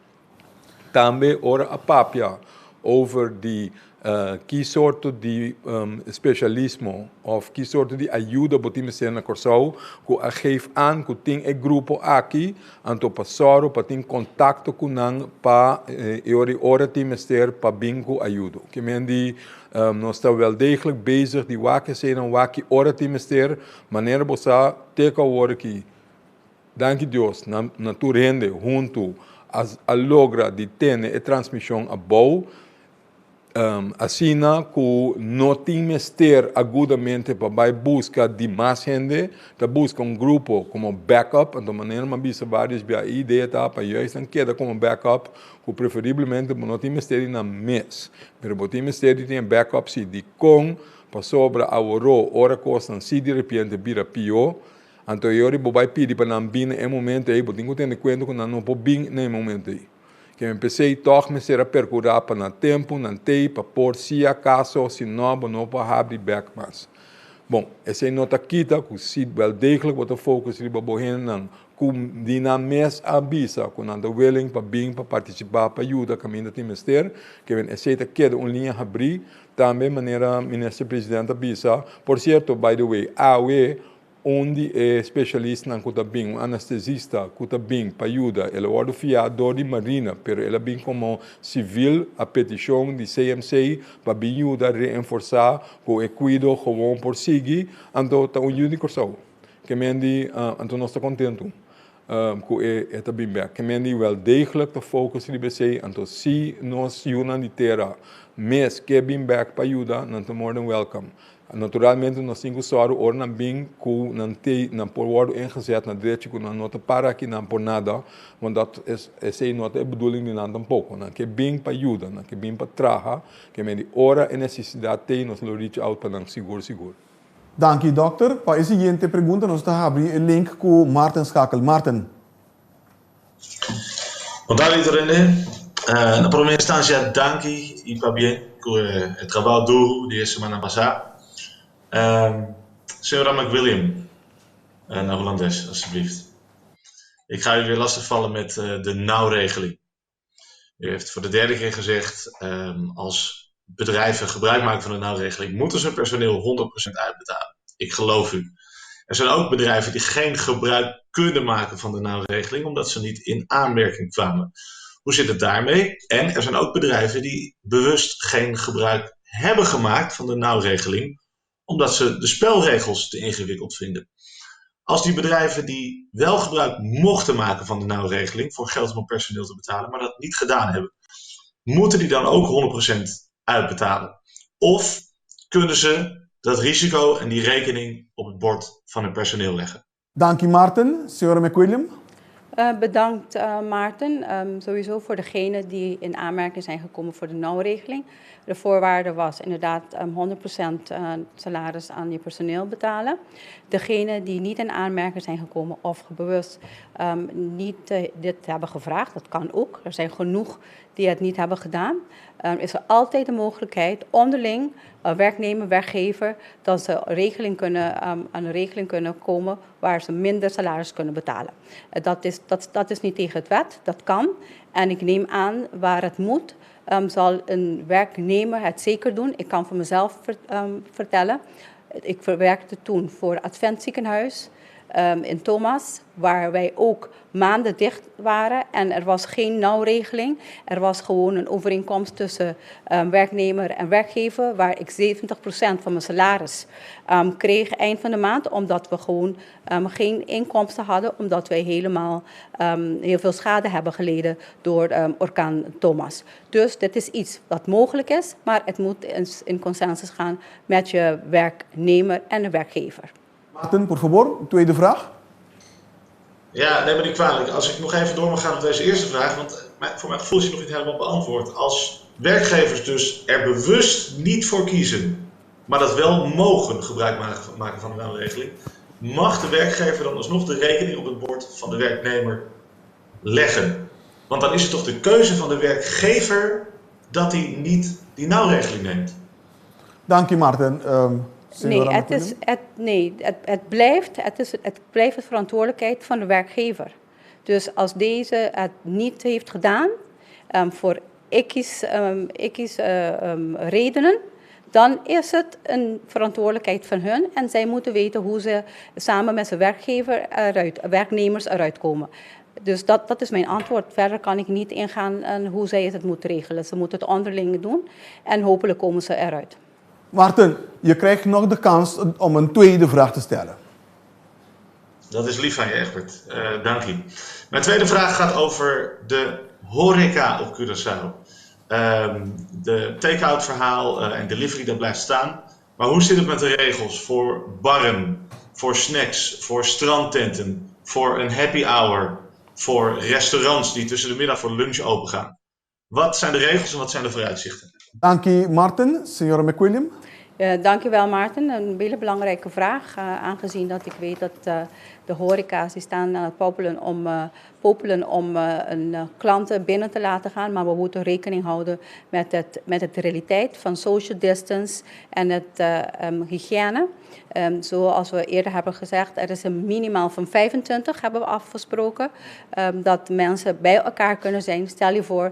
Tambe ora a papia over di ki sorto di specialismo of ki sorto di ayuda bo tin mester na Kòrsou, ku a geef aan ku tin e grupo aki, anto pa sòru pa tin kontakto ku nan pa e ora i ora tin mester pa bin ku ayudo. Ke men di nos ta wel degelijk bezig di wak eseinan, wak ki ora tin mester, manera bo sa te ku awor aki. Danki Dios na na tur hende huntu a a logra di tene e transmision abou, asina ku no tin mester agudamente pa bai buska di mas hende, ta buska un grupo komo backup, anto manera mi a bisa varios bia e idea ta pa juist nan keda komo backup ku preferiblemente bo no tin mester di nan mes, pero bo tin mester di tin e backup si dikon pasobra aworó ora kosnan si direpiente bira pió. Anto e ora bo bai pidi pa nan bin na e momento ei, bo tin ku tene kuenta ku nan no por bin na e momento ei. Ke men p'esei tòg mester a perkurá pa na tempu nan t'ei pa por si akaso, si nò bo no por habri bèk mas. Bon, esei no ta kita ku si wèl degelijk bo ta focus riba bo hendenan ku di nan mes a bisa ku nan ta willing pa bin pa partisipá pa yuda kaminda tin mester, ke men esei ta keda un liña habrí. Tambe manera Minister President a bisa, por sierto, by the way, awe Un di e specialistnan cu ta bin, un anestesista cu ta bin pa yuda, el a wordo fia door di Marina, pero el a bin como civil a peticion di CMC pa bin yuda reenforsa cu e cuido gewoon por sigui, anto ta un yu di Corsou. Ke men di, anto nos ta contento cu e ta bin bek. Ke men di wel degelijk ta focus riba esey, anto si nos yunan di tera mes ke bin bek pa yuda, nan ta more than welcome. Naturalmente nos tin ku sòru ora nan bin ku nan tei nan por wòrdu ingezet na drechi ku nan no ta para aki nan por nada, want dat es esei no ta e bedoeling di nan tampoko. Nan ke bin pa yuda, nan ke bin pa traha, ke medi ora e nesesidat tei nos lo reach out pa nan sigur sigur. Danki dòkter. Pa e siguiente pregunta nos ta habri e link ku Maarten Schakel. Maarten. Bon tardi René. Na prome instancia danki y pabien cu e trabao duro di e semana pasa. Señora McWilliam, na Hulandes alsjeblieft. Ik ga u weer lastig vallen met de nauwregeling. U heeft voor de derde keer gezegd, als bedrijven gebruik maken van de nauwregeling, moeten ze hun personeel 100% uitbetalen. Ik geloof u. Er zijn ook bedrijven die geen gebruik kunnen maken van de nauwregeling, omdat ze niet in aanmerking kwamen. Hoe zit het daarmee? En er zijn ook bedrijven die bewust geen gebruik hebben gemaakt van de nauwregeling, omdat ze de spelregels te ingewikkeld vinden. Als die bedrijven die wel gebruik mochten maken van de nauwregeling voor geld om personeel te betalen, maar dat niet gedaan hebben, moeten die dan ook 100% uitbetalen? Of kunnen ze dat risico en die rekening op het bord van hun personeel leggen? Danki Maarten. Señora McWilliam. Bedankt Maarten. Sowieso voor degenen die in aanmerking zijn gekomen voor de nauwregeling. De voorwaarde was inderdaad 100% salaris aan je personeel betalen. Degenen die niet in aanmerking zijn gekomen of bewust niet dit hebben gevraagd, dat kan ook. Er zijn genoeg die het niet hebben gedaan. Is er altijd de mogelijkheid onderling, werknemer, werkgever, dat ze regeling kunnen, aan een regeling kunnen komen waar ze minder salaris kunnen betalen. Dat is niet tegen het wet, dat kan. En ik neem aan waar het moet, zal een werknemer het zeker doen. Ik kan voor mezelf vertellen. Ik werkte toen voor Advent Ziekenhuis in Thomas, waar wij ook maanden dicht waren en er was geen nauwregeling. Er was gewoon een overeenkomst tussen werknemer en werkgever, waar ik 70% van mijn salaris kreeg eind van de maand, omdat we gewoon geen inkomsten hadden, omdat wij helemaal heel veel schade hebben geleden door orkaan Thomas. Dus dit is iets wat mogelijk is, maar het moet in consensus gaan met je werknemer en de werkgever. Maarten, por fabor, tweede vraag. Ja, neem me niet kwalijk. Als ik nog even door mag gaan op deze eerste vraag, want voor mijn gevoel is die nog niet helemaal beantwoord. Als werkgevers dus er bewust niet voor kiezen maar dat wel mogen gebruik maken van de nauwregeling, mag de werkgever dan alsnog de rekening op het bord van de werknemer leggen? Want dan is het toch de keuze van de werkgever dat hij niet die nauwregeling neemt. Dank je, Maarten. Nee, het is, het, nee het, het, blijft, het, is, het blijft de verantwoordelijkheid van de werkgever. Dus als deze het niet heeft gedaan, voor x, x redenen, dan is het een verantwoordelijkheid van hun en zij moeten weten hoe ze samen met zijn werkgever eruit, werknemers eruit komen. Dus dat is mijn antwoord. Verder kan ik niet ingaan aan hoe zij het moeten regelen. Ze moeten het onderling doen en hopelijk komen ze eruit. Maarten, je krijgt nog de kans om een tweede vraag te stellen. Dat is lief van je, Egbert. Dank je. Mijn tweede vraag gaat over de horeca op Curaçao. De take-out verhaal en delivery, dat blijft staan. Maar hoe zit het met de regels voor barren, voor snacks, voor strandtenten, voor een happy hour, voor restaurants die tussen de middag voor lunch open gaan? Wat zijn de regels en wat zijn de vooruitzichten? Dank je, Martin. Señora McWilliam. Dank u wel, Maarten. Een hele belangrijke vraag, aangezien dat ik weet dat de horeca's die staan aan het popelen om een klanten binnen te laten gaan. Maar we moeten rekening houden met het realiteit van social distance en het hygiëne. Zoals we eerder hebben gezegd, er is een minimaal van 25, hebben we afgesproken, dat mensen bij elkaar kunnen zijn. Stel je voor,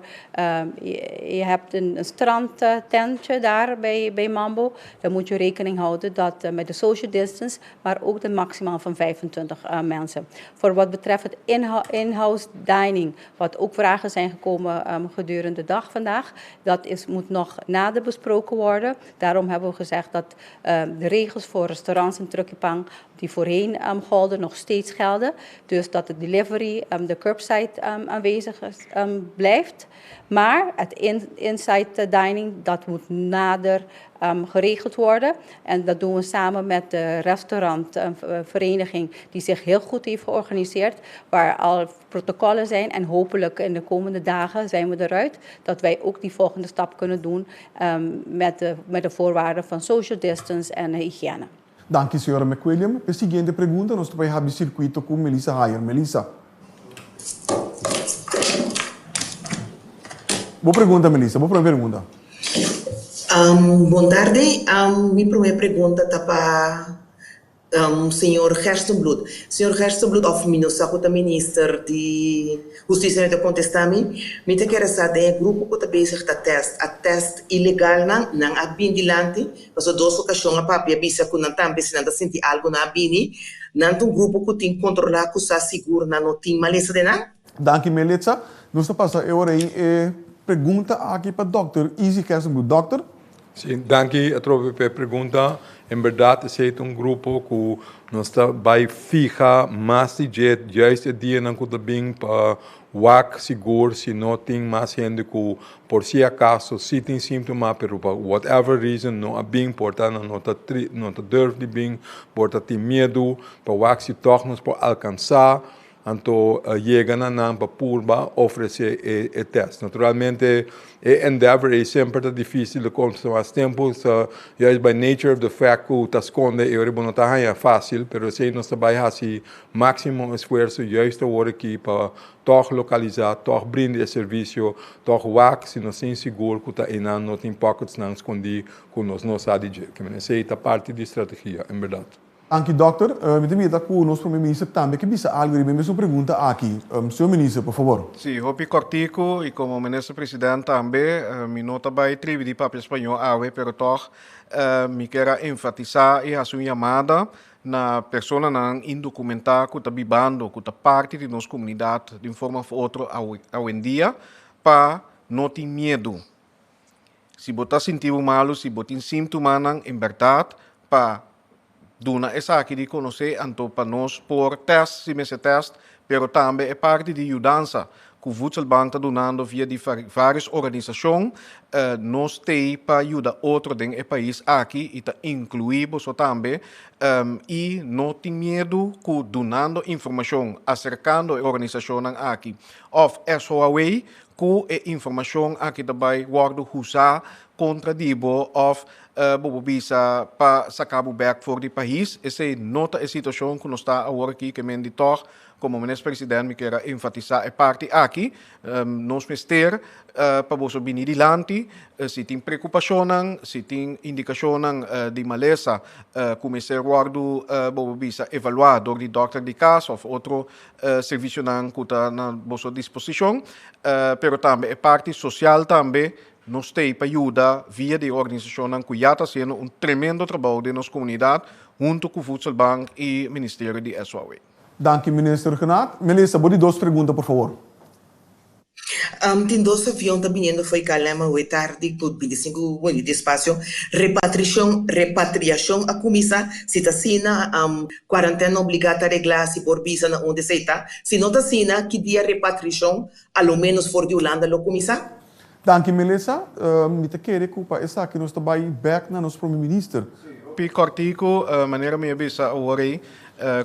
je hebt een strandtentje daar bij Mambo. Dan moet je rekening houden dat met de social distance, maar ook de maximaal van 25 mensen. Voor wat betreft het in-house dining, wat ook vragen zijn gekomen gedurende de dag vandaag, dat moet nog nader besproken worden. Daarom hebben we gezegd dat de regels voor restaurants en trucjepang die voorheen golden, nog steeds gelden. Dus dat de delivery, de curbside aanwezig is, blijft. Maar het inside dining, dat moet nader geregeld worden. En dat doen we samen met de restaurantvereniging die zich heel goed heeft georganiseerd. Waar al protocollen zijn en hopelijk in de komende dagen zijn we eruit. Dat wij ook die volgende stap kunnen doen met de voorwaarden van social distance en hygiëne. Dank je, señora McWilliam. E siguiente pregunta, nos ta bai habri sirkuito ku Melissa Hayer. Melissa. Bo pregunta, Melissa. Bo pregunta. Bon tardi. Mi promé pregunta ta pa señor Gerstenbluth. Señor Gerstenbluth, òf mi no sa minister di Hustisia ta kontestá mi. Mi ta ke sa e grupo ku ta bezig ta test, a test ilegal nan, nan a bin dilanti, pasó dos okashon a papia bisa ku nan tambe si nan ta sinti algo nan a bini, nan un grupo ku tin kontrolá ku sa sigur nan no tin malesa den nan. Dank je, Melissa. Nos ta pasa e pregunta aki pa Dr. Izzy Gerstenbluth. Dokter? Si, danki atrobe pa e pregunta. En berdat, esei ta un grupo ku nos ta bai fiha mas di dje juist e dianan ku ta bin pa wak sigur si no tin mas hende ku por si akaso si tin síntoma, pero pa whatever reason no a bin, por ta no ta durf di bin, por ta tin miedu, pa wak si toch nos por alkansá anto yega na nan pa purba ofresé e test. Naturalmente, e endeavor ei semper ta difísil di kontestá mas tempu, so, juist by nature of the fact ku ta skonde e ora no ta haña fásil, pero esei nos ta bai hasi máksimo esfuerso juist awor aki pa toch lokalisá, toch brinda e servisio, toch wak si nos tin sigur ku ta einan no tin pockets nan skondí ku nos no sa di dje. Ke men esei ta parti di strategia, en berdat. Dank je, dokter. Mi ta mira ku nos promé minister tambe ke bisa algu riba e pregunta aki. Señor minister, por fabor. Si, hopi kòrtiku i komo minister presidente tambe, mi no ta bai tribi di papia spañó awe, pero toch mi ke enfatisá i hasi un yamada na personanan indokumentá ku ta bibando, ku ta parti di nos komunidat di un forma òf otro awendia, pa no tin miedu. Si bo ta sinti malu, si bo tin síntomanan, en berdat, pa duna esaki di konosé anto pa nos por test, si mester test, pero tambe e parti di yudansa ku Voedselbank ta dunando via di vários organisashon, nos t'ei pa yuda otro den e pais aki i ta inkluí boso tambe i no tin miedu ku dunando informashon, aserkando e organisashonnan aki òf SOAW. ku e informashon aki ta bai wòrdu husá kontra di bo òf bo por bisa pa saka bo bèk for di pais. Esei no ta e situashon ku nos ta awor aki ke men di tòg komo Minister President mi kier a enfatisá e parti aki. Nos mester pa boso bini dilanti si tin preokupashonnan, si tin indikashonnan di malesa ku mester wòrdu bo por bisa evaluá dor di dòkter di kas òf otro servicionan cu ta na boso disposicion, pero tambe e parti social tambe nos t'ey pa yuda via di e organisacionnan cu ya ta haciendo un tremendo trabou den nos comunidad hunto cu Voedselbank y Ministerio di SOAW. Danki Minister Rhuggenaath. Melissa, bo di dos pregunta por favor. Tin dos avion ta biniendo fo'i KLM awe tardi ku 25 minuut di espasio. Repatrishon repatriashon a kuminsá. Si ta asina, kuarantena obligá ta reglá si por bisa na unda esei ta. Si no ta asina, ki dia repatrishon, a lo ménos for di Hulanda, lo kuminsá? Danki Melissa. Mi ta kere ku pa esaki nos ta bai bèk na nos Prome Minister. Pi kòrtiku, manera mi a bisa awor ei,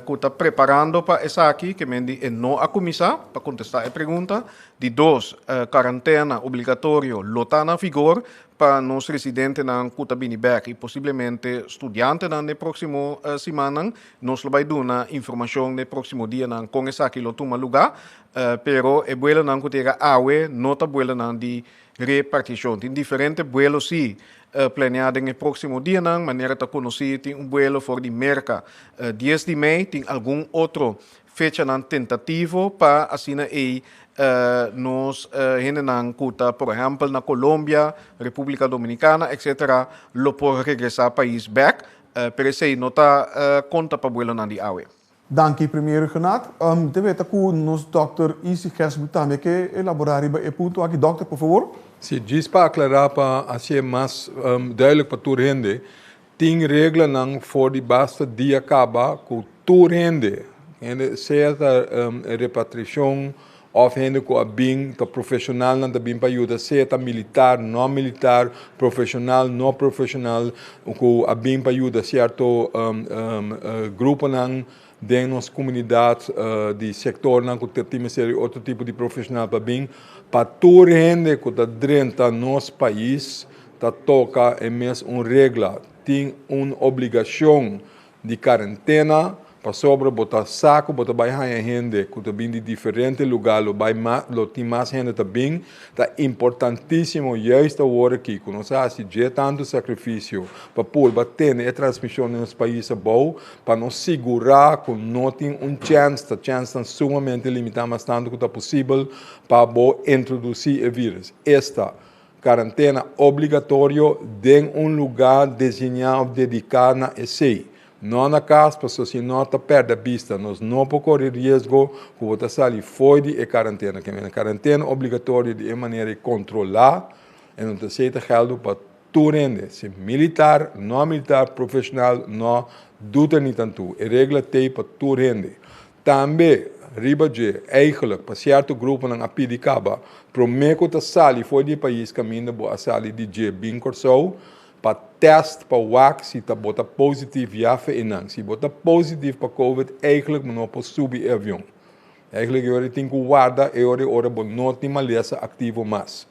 ku ta preparando pa esaki, ke men di e no a kuminsá, pa kontestá e pregunta. Di dos, karantena obligatorio lo ta na vigor pa nos residentenan ku ta bini bèk i posiblemente studiantenan den próksimo simannan. Nos lo bai duna informashon den próksimo dianan kon esaki lo tuma lugá. Pero e buelonan ku ta yega awe no ta buelonan di repartishon. Tin diferente buelo sí planeá den e próksimo dianan. Manera ta konosí tin un buelo for di Merka dies di mei. Tin algun otro fechanan tentativo pa asina ei nos hendenan ku ta por ehèmpel na Colombia, Repúblika Dominikana etcetera lo por regresá pais bèk. Pero esei no ta konta pa buelonan di awe. Danki Premier Rhuggenaath. Mi ta weta ku nos Dòkter Izzy Gersbloed tambe ke elaborá riba e punto aki. Dòkter, por favor. Si, djis pa aklará pa hasié mas duidelijk pa tur hende, tin reglanan for di basta dia kaba ku tur hende, hende sea ta repatriashon Of hende ku a bin ta profeshonalnan ta bin pa yuda, sea ta militar, no militar, profeshonal, no profeshonal, ku a bin pa yuda sierto gruponan den nos komunidat di sektornan ku ta tin mester di otro tipo di profeshonal pa bin. Pa tur hende ku ta drenta nos pais ta toka e mes un regla, tin un obligashon di karentena, pasobra bo ta sa ku bo ta bai haña hende ku ta bin di diferente lugá, lo bai mas, lo tin mas hende ta bin. Ta importantísimo juist awor aki ku nos a hasi dje tantu sakrifisio pa purba tene e transmishon den nos pais abou, pa nos sigurá ku no tin un chèns, ta chènsnan sumamente limitá mas tantu ku ta posibel pa bo introdusí e vírus. Esta. Karantena obligatorio den un lugá designá òf dediká na esei. No na kas, pasobra si no ta pèrdè bista. Nos no por kore riesgo ku bo ta sali fo'i di e karantena. Ke mester karantena obligatorio di e manera ei kontrolá en no ta esei ta gèldu pa tur hende, si militar, no militar, profeshonal, no, duta ni tantu. E regla t'ei pa tur hende. Tambe, riba dje, eigenlijk, pa sierto gruponan a pidi kaba, promé ku ta sali for di e pais kaminda bo a sali di dje bin Kòrsou, pa tèst pa wak si ta bo ta positif ya fe einan. Si bo ta positif pa covid, eigenlijk bo no por subi e avion. Eigenlijk e ora tin ku warda e ora ora bo no tin malesa aktivo mas.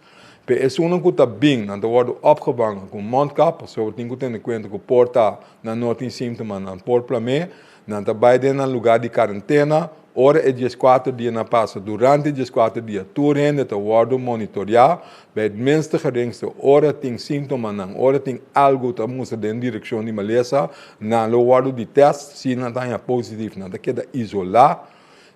Pe esunnan ku ta bin, nan ta wòrdu opgevangen ku mondkap, pasobra tin ku tene kuenta ku por ta nan no tin síntoma, nan por plam'é. Nan ta bai den nan lugá di karentena ora e dieskuater dianan pasa. Durante e dieskuater dia tur hende ta wòrdu monitoriá bij het minste geringste. Ora tin síntomanan, ora tin algu ta mustra den direkshon di malesa, nan lo wòrdu di tèst. Si nan ta haña positif, nan ta keda isolá.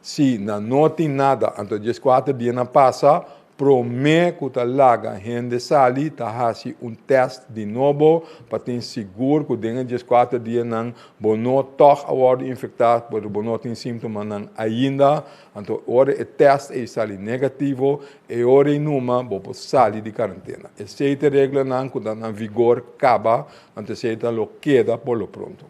Si nan no tin nada, anto e dieskuater dianan pasa, Promé ku ta laga hende sali ta hasi un tèst di nobo pa tin sigur ku den e dieskuater dianan bo no tòg a wòrdu infektá pero bo no tin síntomanan ainda. Anto ora e tèst ei sali negativo e ora ei numa bo por sali di karentena. Esei ta e reglanan ku ta na vigor kaba, anto esei ta lo keda por lo pronto.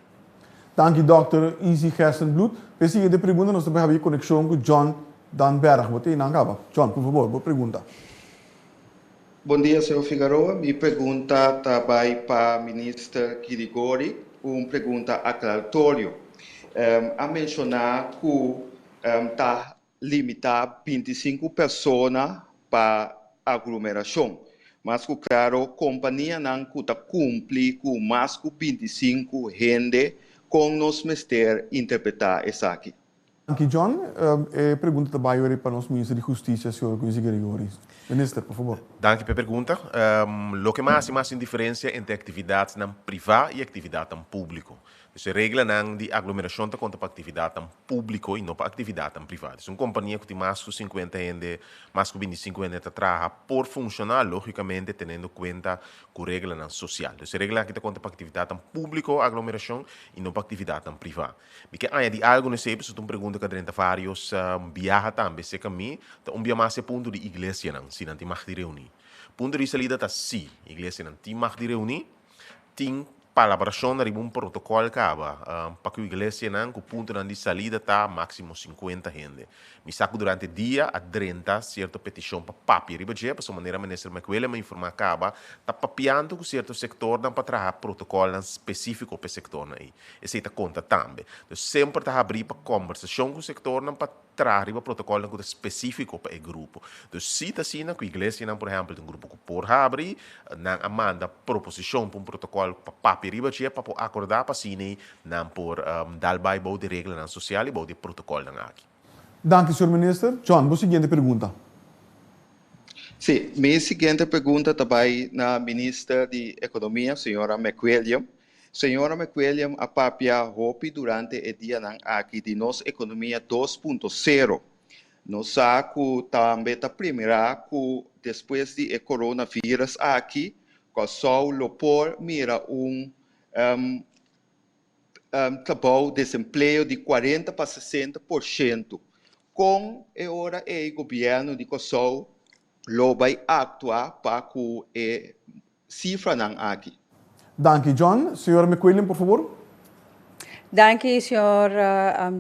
Danki Dòkter Izzy Gerstenbluth. P'e siguiente pregunta nos ta bai habri konekshon ku John Danberg. Bo ta einan kaba. John, por fabor, bo pregunta. Bon dia señor Figaroa, mi pregunta ta bai pa Minister Girigori, un pregunta aclaratorio. A menciona cu ta limita 25 persona pa. aglomerashon. Mas ku klaro, kompanianan ku ta kumpli ku mas ku 25 hende, kon nos mester interpretá esaki? Danki John. E pregunta ta bai ori pa nos Minister di Hustisia, señor Quincy Gregory. Minister, por fabor. Danki pa e pregunta. Loke mas hasi mas tin diferensia entre aktividatnan privá i aktividatnan públiko. Dus e reglanan di aglomerashon ta konta pa aktividatnan públiko i no pa aktividatnan privá. Dus un kompania ku tin mas ku sinkuenta hende, mas ku bintisinku hende ta traha por funshoná lógikamente tenendo kuenta ku reglanan sosial. Dus e regla aki ta konta pa aktividatnan públiko, aglomerashon, i no pa aktividatnan privá. Mi ke añadi algu na esei pasobra ta un pregunta ku a drenta vários biaha tambe serka mi, ta un bia mas e punto di iglesianan, si nan tin mag di reuní. Punto di salida ta sí, iglesianan tin mag di reuní, tin Palabrashon riba un protokòl kaba pa ku iglesianan ku puntonan di salida ta máksimo sinkuenta hende. Mi sa ku durante dia a drenta sierto petishon pa papia riba dje, pasobra manera Minister McWilliam a informá kaba, ta papiando ku sierto sektornan pa traha protokòlnan spesífiko pa e sektornan ei. Esei ta konta tambe. Dus semper ta habrí pa kòmbersashon ku sektornan pa. Traha riba protocolnan cu ta specifico pa e grupo. Dus si ta asina cu iglesianan por ehempel ta un grupo cu por habri, nan a manda proposicion pa un protocol pa papia riba dje pa por acorda pa asina nan por dal bay bou di reglanan social y bou di e protocolnan aki. Danki, señor Minister. John, bo siguiente pregunta. Sí, mi siguiente pregunta ta bay na Minister di Economia, señora McWilliam. Señora McWilliam a papia hopi durante e dianan aki di nos ekonomia dos punto sero. Nos sa ku tambe ta primera ku despues di e coronavirus aki, Kòrsou lo por mira un trabou desempleo di 40 pa 60%. Kon e ora ei gobièrnu di Kòrsou lo bai aktua pa ku e sifranan aki? Danki John. Señora McWilliam, por fabor. Danki señor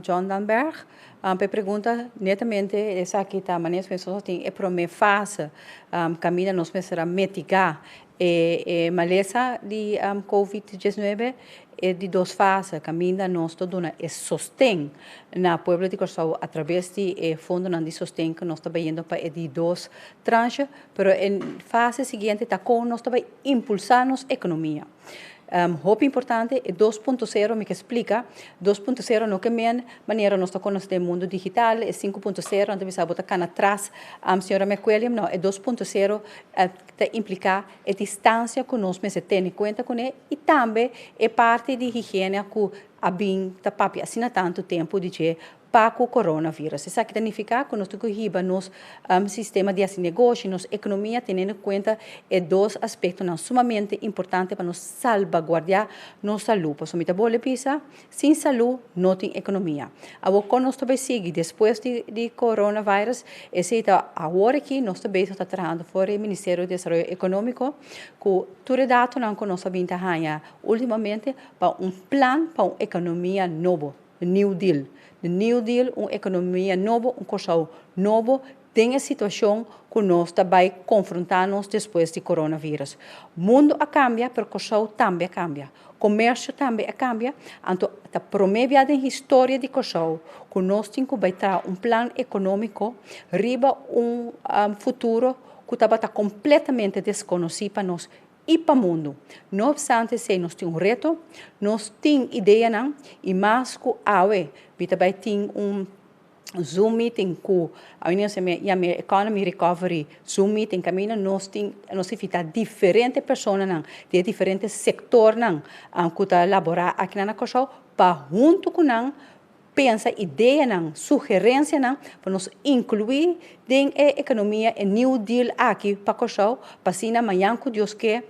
John Danberg pa e pregunta. Netamente esaki ta manera nos a tin e prome fase caminda nos mester a mitiga e malesa di covid diesnuebe. E di dos fase caminda nos ta duna e sosten na pueblo di Kòrsou atraves di e fondonan di sosten ku nos ta bayendo pa e di dos tranche. Pero e fase siguiente ta kon nos ta bai impulsá nos ekonomia. Hopi importante, e dos punto sero mi ke splika, dos punto sero no ke men manera nos ta konosé den mundu digital, e sinku punto sero nan ta bisa bo ta kana tras señora McWilliam, no, e dos punto sero ta impliká e distansia ku nos mester tene kuenta kuné i tambe e parti di higiene ku a bin ta papia asina tantu tempu di dje pa ku coronavirus. Esaki ta nifiká ku nos tin ku hiba nos sistema di hasi negoshi, nos ekonomia teniendo kuenta e dos aspektonan sumamente importante pa nos salbaguardiá nos salú. Pasobra mi ta bolbe bisa, sin salú no tin ekonomia. Awor kon nos ta bai sigui despues di coronavirus? Esei ta awor aki nos ta bezig ta trahando for e Ministerio di Desaroyo Ekonómiko ku tur e datonan ku nos a bin ta haña últimamente pa un plan pa un ekonomia nobo. The New Deal. The New Deal, un ekonomia nobo, un Kòrsou nobo den e situashon ku nos ta bai konfrontá nos despues di coronavirus. Mundu a kambia, pero Kòrsou tambe a kambia. Komersio tambe a kambia. Anto ta promé bia den historia di Kòrsou ku nos tin ku bai traha un plan ekonómiko riba un futuro ku tabata kompletamente deskonosí pa nos i pa mundu. No obstante esei nos tin un reto, nos tin ideanan i mas ku awe mi ta bai tin un Zoom meeting ku awe nos yama Economy Recovery Zoom meeting kaminda nos tin nos invita diferente personanan di e diferente sektornan ku ta laborá akinan na Kòrsou pa huntu ku nan Pensa ideanan, sugerencianan pa nos inclui den e economia e New Deal aki pa Corsou pa asina mañan cu Dios ke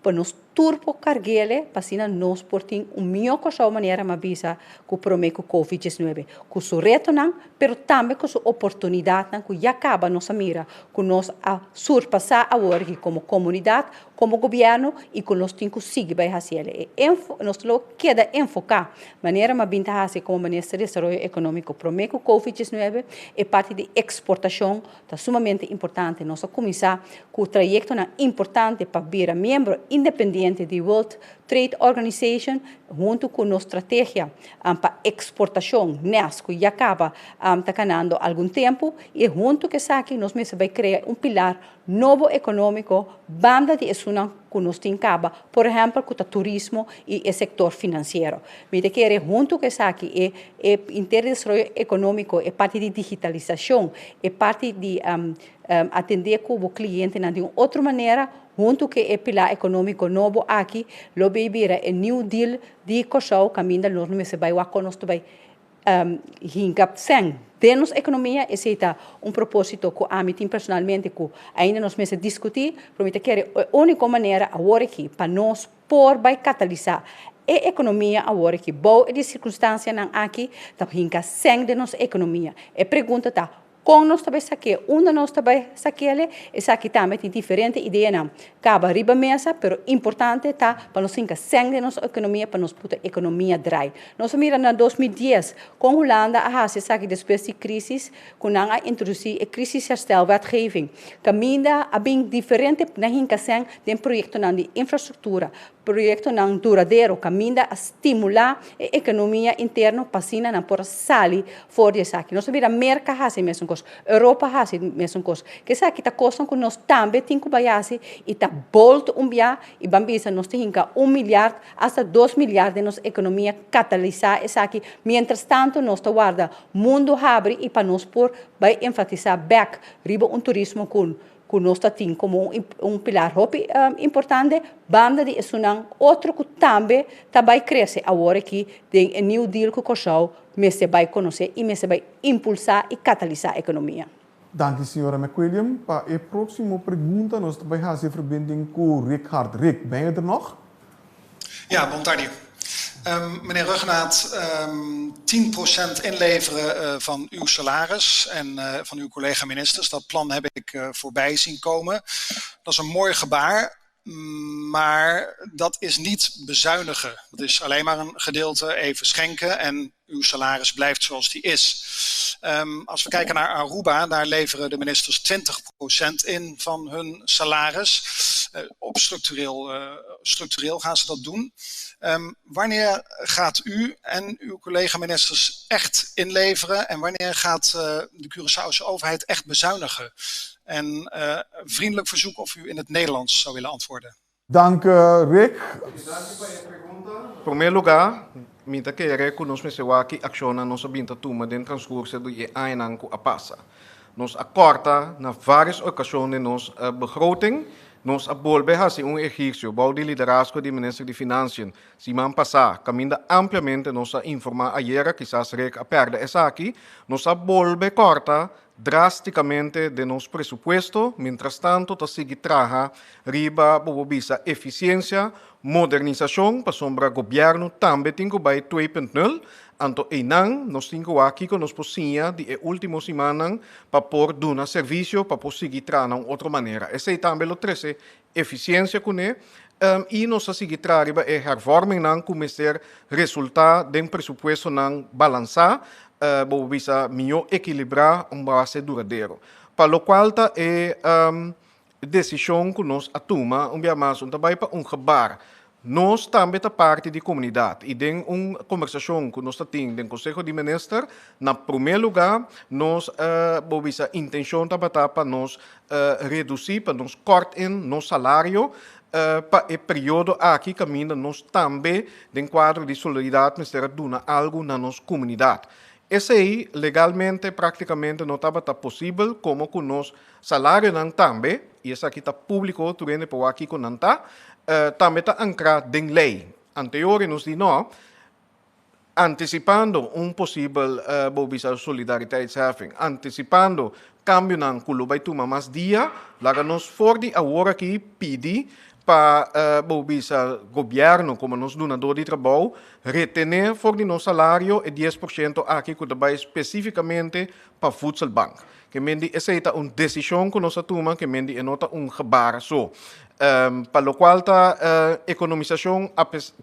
pa nos tur por carguele pa asina nos por tin un miho Corsou manera mi a bisa cu prome cu Covid 19 cu su retonan pero tambe cu su oportunidadnan cu ya caba nos a mira cu nos a surpasa awor aki como comunidad Komo gobièrnu i ku nos tin ku sigui bai hasi el. E enfo, nos lo keda enfoká, manera mi a bin ta hasi komo Minister di Desaroyo Ekonómiko promé ku Covid 19, e parti di eksportashon ta sumamente importante. Nos a kuminsá ku trayektonan importante pa bira miembro independiente di World Trade Organization huntu ku nos strategia pa eksportashon, nes, ku ya kaba ta kanando algun tempu i huntu ku esaki nos mester bai krea un pilar. nobo ekonómiko banda di esunnan ku nos tin kaba, por ehèmpel ku ta turismo i e sektor finansiero. Mi ta kere huntu ku esaki e e inter desaroyo ekonómiko, e parti di digitalisashon, e parti di atendé ku bo klientenan di un otro manera, huntu ku e pilar ekonómiko nobo aki lo bay bira e new deal di Kòrsou kaminda nos lo mester bai wak kon nos ta bai hinka sèn den nos ekonomia. Esei ta un propósito ku ami tin personalmente ku ainda nos mester diskutí, pero mi ta kere e úniko manera awor aki pa nos por bai katalisá e ekonomia awor aki bou e di sirkunstansianan aki ta hinka sèn den nos ekonomia. E pregunta ta, Kon nos ta bai sak'é? Unda nos ta bai sak'el? Esaki tambe tin diferente ideanan kaba riba mesa, pero importante ta pa nos hinka sèn den nos ekonomia pa nos puta ekonomia drai. Nos a mira na 2010 kon Hulanda a hasi esaki despues di krisis ku nan a introdusí e crisisherstelwetgeving, kaminda a bin diferente nan hinka sèn den proyektonan di infrastruktura, Proyektonan duradero kaminda a stimulá e ekonomia interno pa asina nan por a sali for di esaki. Nos a bira Merka hasi mesun kos, Europa hasi mesun kos. Ke esaki ta kosnan ku nos tambe tin ku bai hasi i ta bold un bia i ban bisa nos ta hinka un milyard asta 2 milyard den nos ekonomia katalisá esaki. Mientras tanto nos ta warda mundu habri i pa nos por bai enfatisá bèk riba un turismo ku nos ta tin komo un pilar hopi importante, banda di esunnan otro ku tambe ta bai krese awor aki den e New Deal ku Kòrsou mester bai konosé i mester bai impulsá i katalisá ekonomia. Danki señora McWilliam. Pa e próksimo pregunta nos ta bai hasi e verbinding ku Rick Hart. Rick, ben je er nog? Ja, bon tardi. Meneer Rhuggenaath, 10% inleveren van uw salaris en van uw collega-ministers, dat plan heb ik voorbij zien komen. Dat is een mooi gebaar, maar dat is niet bezuinigen. Dat is alleen maar een gedeelte even schenken en uw salaris blijft zoals die is. Als we kijken naar Aruba, daar leveren de ministers 20% in van hun salaris. Op structureel gaan ze dat doen. Wanneer gaat u en uw collega-ministers echt inleveren en wanneer gaat de Curaçaose overheid echt bezuinigen? En vriendelijk verzoek of u in het Nederlands zou willen antwoorden. Dank, Rick. Na promé lugá, mi ta kere ku nos mester wak ki akshonnan nos a bin ta tuma den transkurso di e añanan ku a pasa. Nos a kòrta na vários okashon den nos begroting. Nos a bolbe hasi un ehersisio bou di liderazgo di minister di Financiën siman pasá, kaminda ampliamente nos a informá ayera, kisas Rick a pèrdè esaki, nos a bolbe kòrta drástikamente den nos presupuesto, mientras tanto ta sigui traha riba, bo por bisa, efisiensia, modernisashon, pasobra gobièrnu tambe tin ku bai 2.0, anto einan nos tin ku wak kiko nos por siña di e último simannan pa por duna servisio, pa por sigui traha na un otro manera. Esei tambe lo trese efisiensia kuné i nos a sigui traha riba e hervormingnan ku mester resultá den presupuestonan balansá, bo por bisa mihó ekilibrá un base duradero. Pa lokual ta e desishon ku nos a tuma, un bia mas, un ta bai pa un gebaar. Nos tambe ta parti di komunidat i den un kombersashon ku nos ta tin den Konseho di Minister, na promé lugá nos, bo bisa, intenshon tabata pa nos redusí, pa nos kòrt in nos salario pa e periodo aki kaminda nos tambe den kuadro di solidaridat mester a duna algu na nos komunidat. Esei legalmente práktikamente no tabata posibel komo ku nos salarionan tambe, i esaki ta públiko, tur hende por wak kiko nan ta, tambe ta ankrá den lei. Anteori nos di no, antisipando un posibel, bo bisa, solidariteitsheffing, antisipando kambionan ku lo bai tuma mas dia, laga nos for di awor aki pidi pa, bo bisa, gobièrnu komo nos dunadó di trabou retené for di nos salario e 10% aki ku ta bai spesífikamente pa voedselbank. Ke men di esei ta un desishon ku nos a tuma, ke men di e no ta un gebaar so. Pa lokual ta ekonomisashon,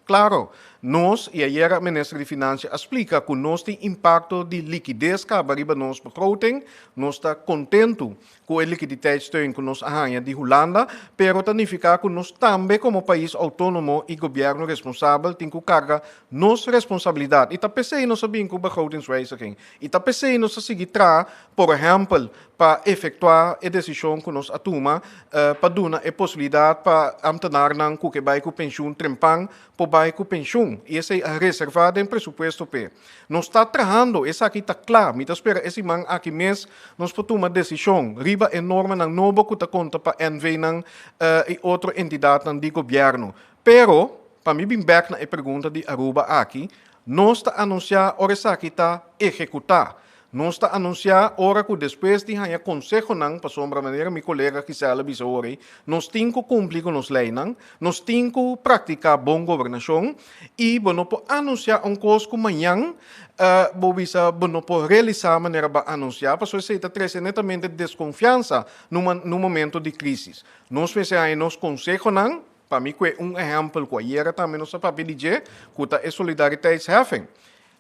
klaro. Nos, i ayera Minister di Finansia a splika ku nos tin impakto di likides kaba riba nos begroting, nos ta kontentu ku e likiditeitssteun ku nos a haña di Hulanda, pero ta nifiká ku nos tambe komo pais outónomo i gobièrnu responsabel tin ku karga nos responsabilidat. I ta p'esei nos a bin ku begrotingswijziging. I ta p'esei nos ta sigui traha, por ehèmpel, pa efektuá e desishon ku nos a tuma pa duna e posibilidat pa ámtenarnan ku ke bai ku penshun trempan por bai ku penshun i esei a reservá den presupuesto p'e. Nos ta trahando, esaki ta kla, mi ta spera e siman aki mes nos por tuma desishon riba e normanan nobo ku ta konta pa NVnan i otro entidatnan di gobièrnu. Pero, pa mi bin bèk na e pregunta di Aruba aki, nos ta anunsiá ora esaki ta ehekutá. Nos ta anunsiá ora ku despues di haña konsehonan, pasobra manera mi kolega Gisela bisa ora ei, nos tin ku kumpli ku nos leinan, nos tin ku praktiká bon gobernashon i bo no por anunsiá un kos ku mañan bo bisa bo no por realisá manera bo a anunsiá, pasobra esei ta trese netamente deskonfiansa nun momento di krísis. Nos mester haña nos konsehonan, pa mi kue un ehèmpel ku ayera tambe nos a papia di dje, ku ta e solidariteitsheffing.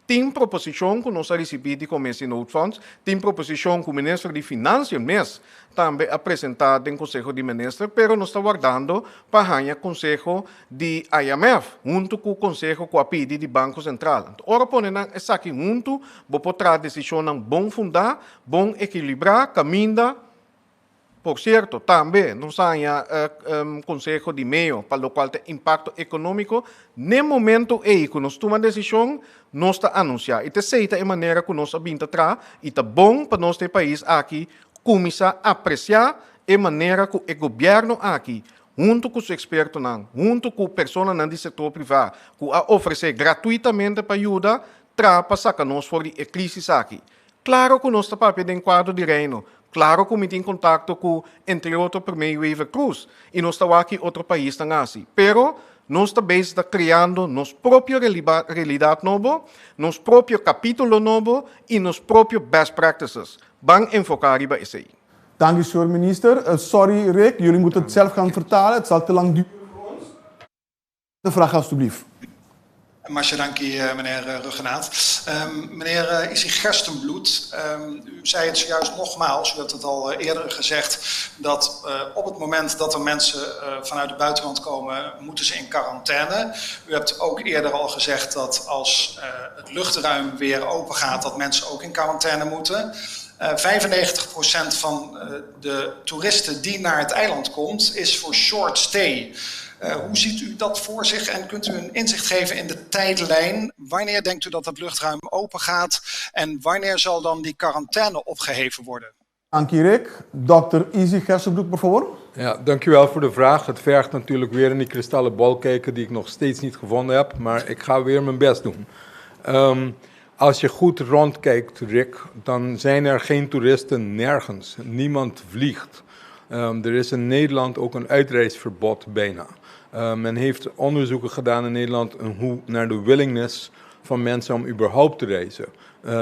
Tin proposishon ku nos a risibí di Commissie Noodfonds, tin proposishon ku Minister di Financiën mes tambe a presentá den Konseho di Minister, pero nos ta wardando pa haña konseho di IMF huntu ku konseho ku a pidi di Banko Sentral. Anto ora pone nan esaki huntu bo por traha desishonnan bon fundá, bon ekilibrá, kaminda. Por sierto, tambe nos a haña konseho di meo pa lokual ta impakto ekonómiko. N'e momento ei ku nos tuma desishon, nos ta anunsiá. I ta esei ta e manera ku nos a bin ta traha i ta bon pa nos den e pais aki kuminsá apresiá e manera ku e gobièrnu aki, huntu ku su ekspertonan, huntu ku personanan di sektor privá ku a ofresé gratuitamente pa yuda traha pa saka nos for di e krísis aki. Klaro ku nos ta papia den kuadro di Reino. Klaro ku mi tin kontakto ku entre otro Premier Wever Croes i nos ta wak ki otro paisnan hasi. Pero nos ta bezig ta kreando nos propio realidat nobo, nos propio kapítulo nobo i nos propio best practices. Ban enfoká riba esei. Danki señor minister. Sorry Rick, jullie moeten het zelf gaan vertalen, het zal te lang duren voor ons. De vraag alstublieft. Masha danki, meneer Rhuggenaath. Meneer Isi Gerstenbluth, u zei het zojuist nogmaals, u hebt het al eerder gezegd, dat op het moment dat er mensen vanuit het buitenland komen, moeten ze in quarantaine. U hebt ook eerder al gezegd dat als het luchtruim weer open gaat, dat mensen ook in quarantaine moeten. 95% van de toeristen die naar het eiland komt, is voor short stay. Hoe ziet u dat voor zich en kunt u een inzicht geven in de tijdlijn? Wanneer denkt u dat het luchtruim open gaat en wanneer zal dan die quarantaine opgeheven worden? Danki Rick. Dòkter Izzy Gerstenbluth por favor. Ja, dankjewel voor de vraag. Het vergt natuurlijk weer in die kristallen bol kijken die ik nog steeds niet gevonden heb, maar ik ga weer mijn best doen. Als je goed rondkijkt, Rick, dan zijn er geen toeristen nergens. Niemand vliegt. Er is in Nederland ook een uitreisverbod bijna. Men heeft onderzoeken gedaan in Nederland hoe, naar de willingness van mensen om überhaupt te reizen.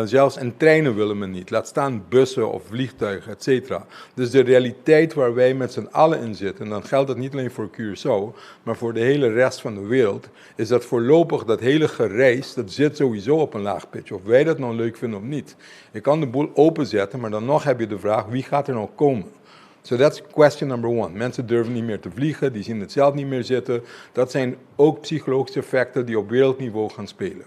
Zelfs in treinen willen men niet, laat staan bussen of vliegtuigen, et cetera. Dus de realiteit waar wij met z'n allen in zitten, en dan geldt dat niet alleen voor Curaçao, maar voor de hele rest van de wereld, is dat voorlopig dat hele gereis, dat zit sowieso op een laag pitje. Of wij dat nou leuk vinden of niet. Je kan de boel openzetten, maar dan nog heb je de vraag, wie gaat er nou komen? So that's question number one. Mensen durven niet meer te vliegen, die zien het zelf niet meer zitten. Dat zijn ook psychologische effecten die op wereldniveau gaan spelen.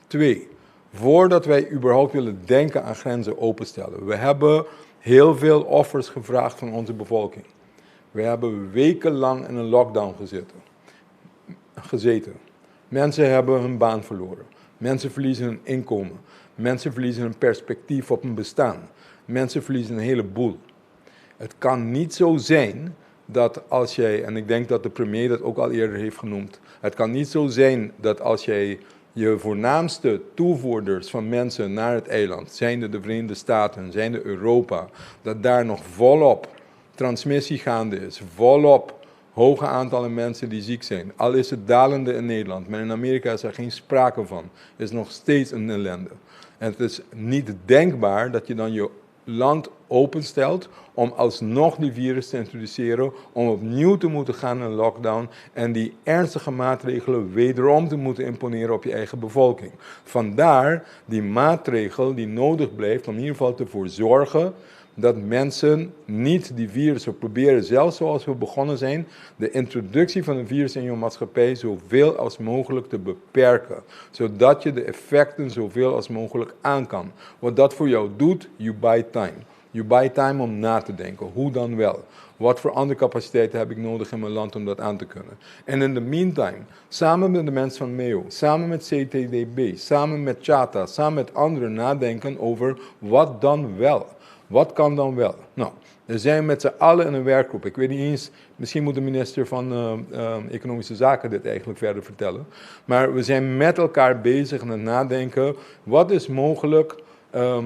2, voordat wij überhaupt willen denken aan grenzen openstellen. We hebben heel veel offers gevraagd van onze bevolking. We hebben wekenlang in een lockdown gezeten. Mensen hebben hun baan verloren. Mensen verliezen hun inkomen. Mensen verliezen hun perspectief op hun bestaan. Mensen verliezen een heleboel. Het kan niet zo zijn dat als jij, en ik denk dat de premier dat ook al eerder heeft genoemd, het kan niet zo zijn dat als jij je voornaamste toevoerders van mensen naar het eiland, zijnde de Verenigde Staten, zijnde Europa, dat daar nog volop transmissie gaande is, volop hoge aantallen mensen die ziek zijn. Al is het dalende in Nederland, maar in Amerika is er geen sprake van. Het is nog steeds een ellende. En het is niet denkbaar dat je dan je land openstelt om alsnog die virus te introduceren, om opnieuw te moeten gaan in lockdown en die ernstige maatregelen wederom te moeten imponeren op je eigen bevolking. Vandaar die maatregel die nodig blijft om in ieder geval ervoor zorgen dat mensen niet die virussen proberen, zelfs zoals we begonnen zijn, de introductie van een virus in je maatschappij zoveel als mogelijk te beperken. Zodat je de effecten zoveel als mogelijk aan kan. Wat dat voor jou doet, you buy time. You buy time om na te denken. Hoe dan wel? Wat voor andere capaciteiten heb ik nodig in mijn land om dat aan te kunnen? En in the meantime, samen met de mensen van MEO, samen met CTDB, samen met CHATA, samen met anderen nadenken over wat dan wel. Wat kan dan wel? Nou, er zijn met z'n allen in een werkgroep. Ik weet niet eens, misschien moet de minister van Economische Zaken dit eigenlijk verder vertellen. Maar we zijn met elkaar bezig aan het nadenken, wat is mogelijk?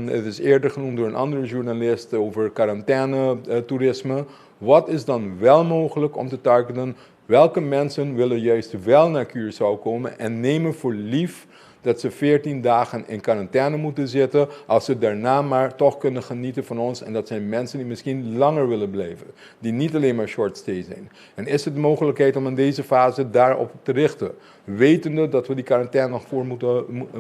Het is eerder genoemd door een andere journalist over quarantaine-toerisme. Wat is dan wel mogelijk om te targeten? Welke mensen willen juist wel naar Curaçao komen en nemen voor lief dat ze 14 dagen in quarantaine moeten zitten, als ze daarna maar toch kunnen genieten van ons? En dat zijn mensen die misschien langer willen blijven, die niet alleen maar short stay zijn. En is het de mogelijkheid om in deze fase daarop te richten, wetende dat we die quarantaine nog voor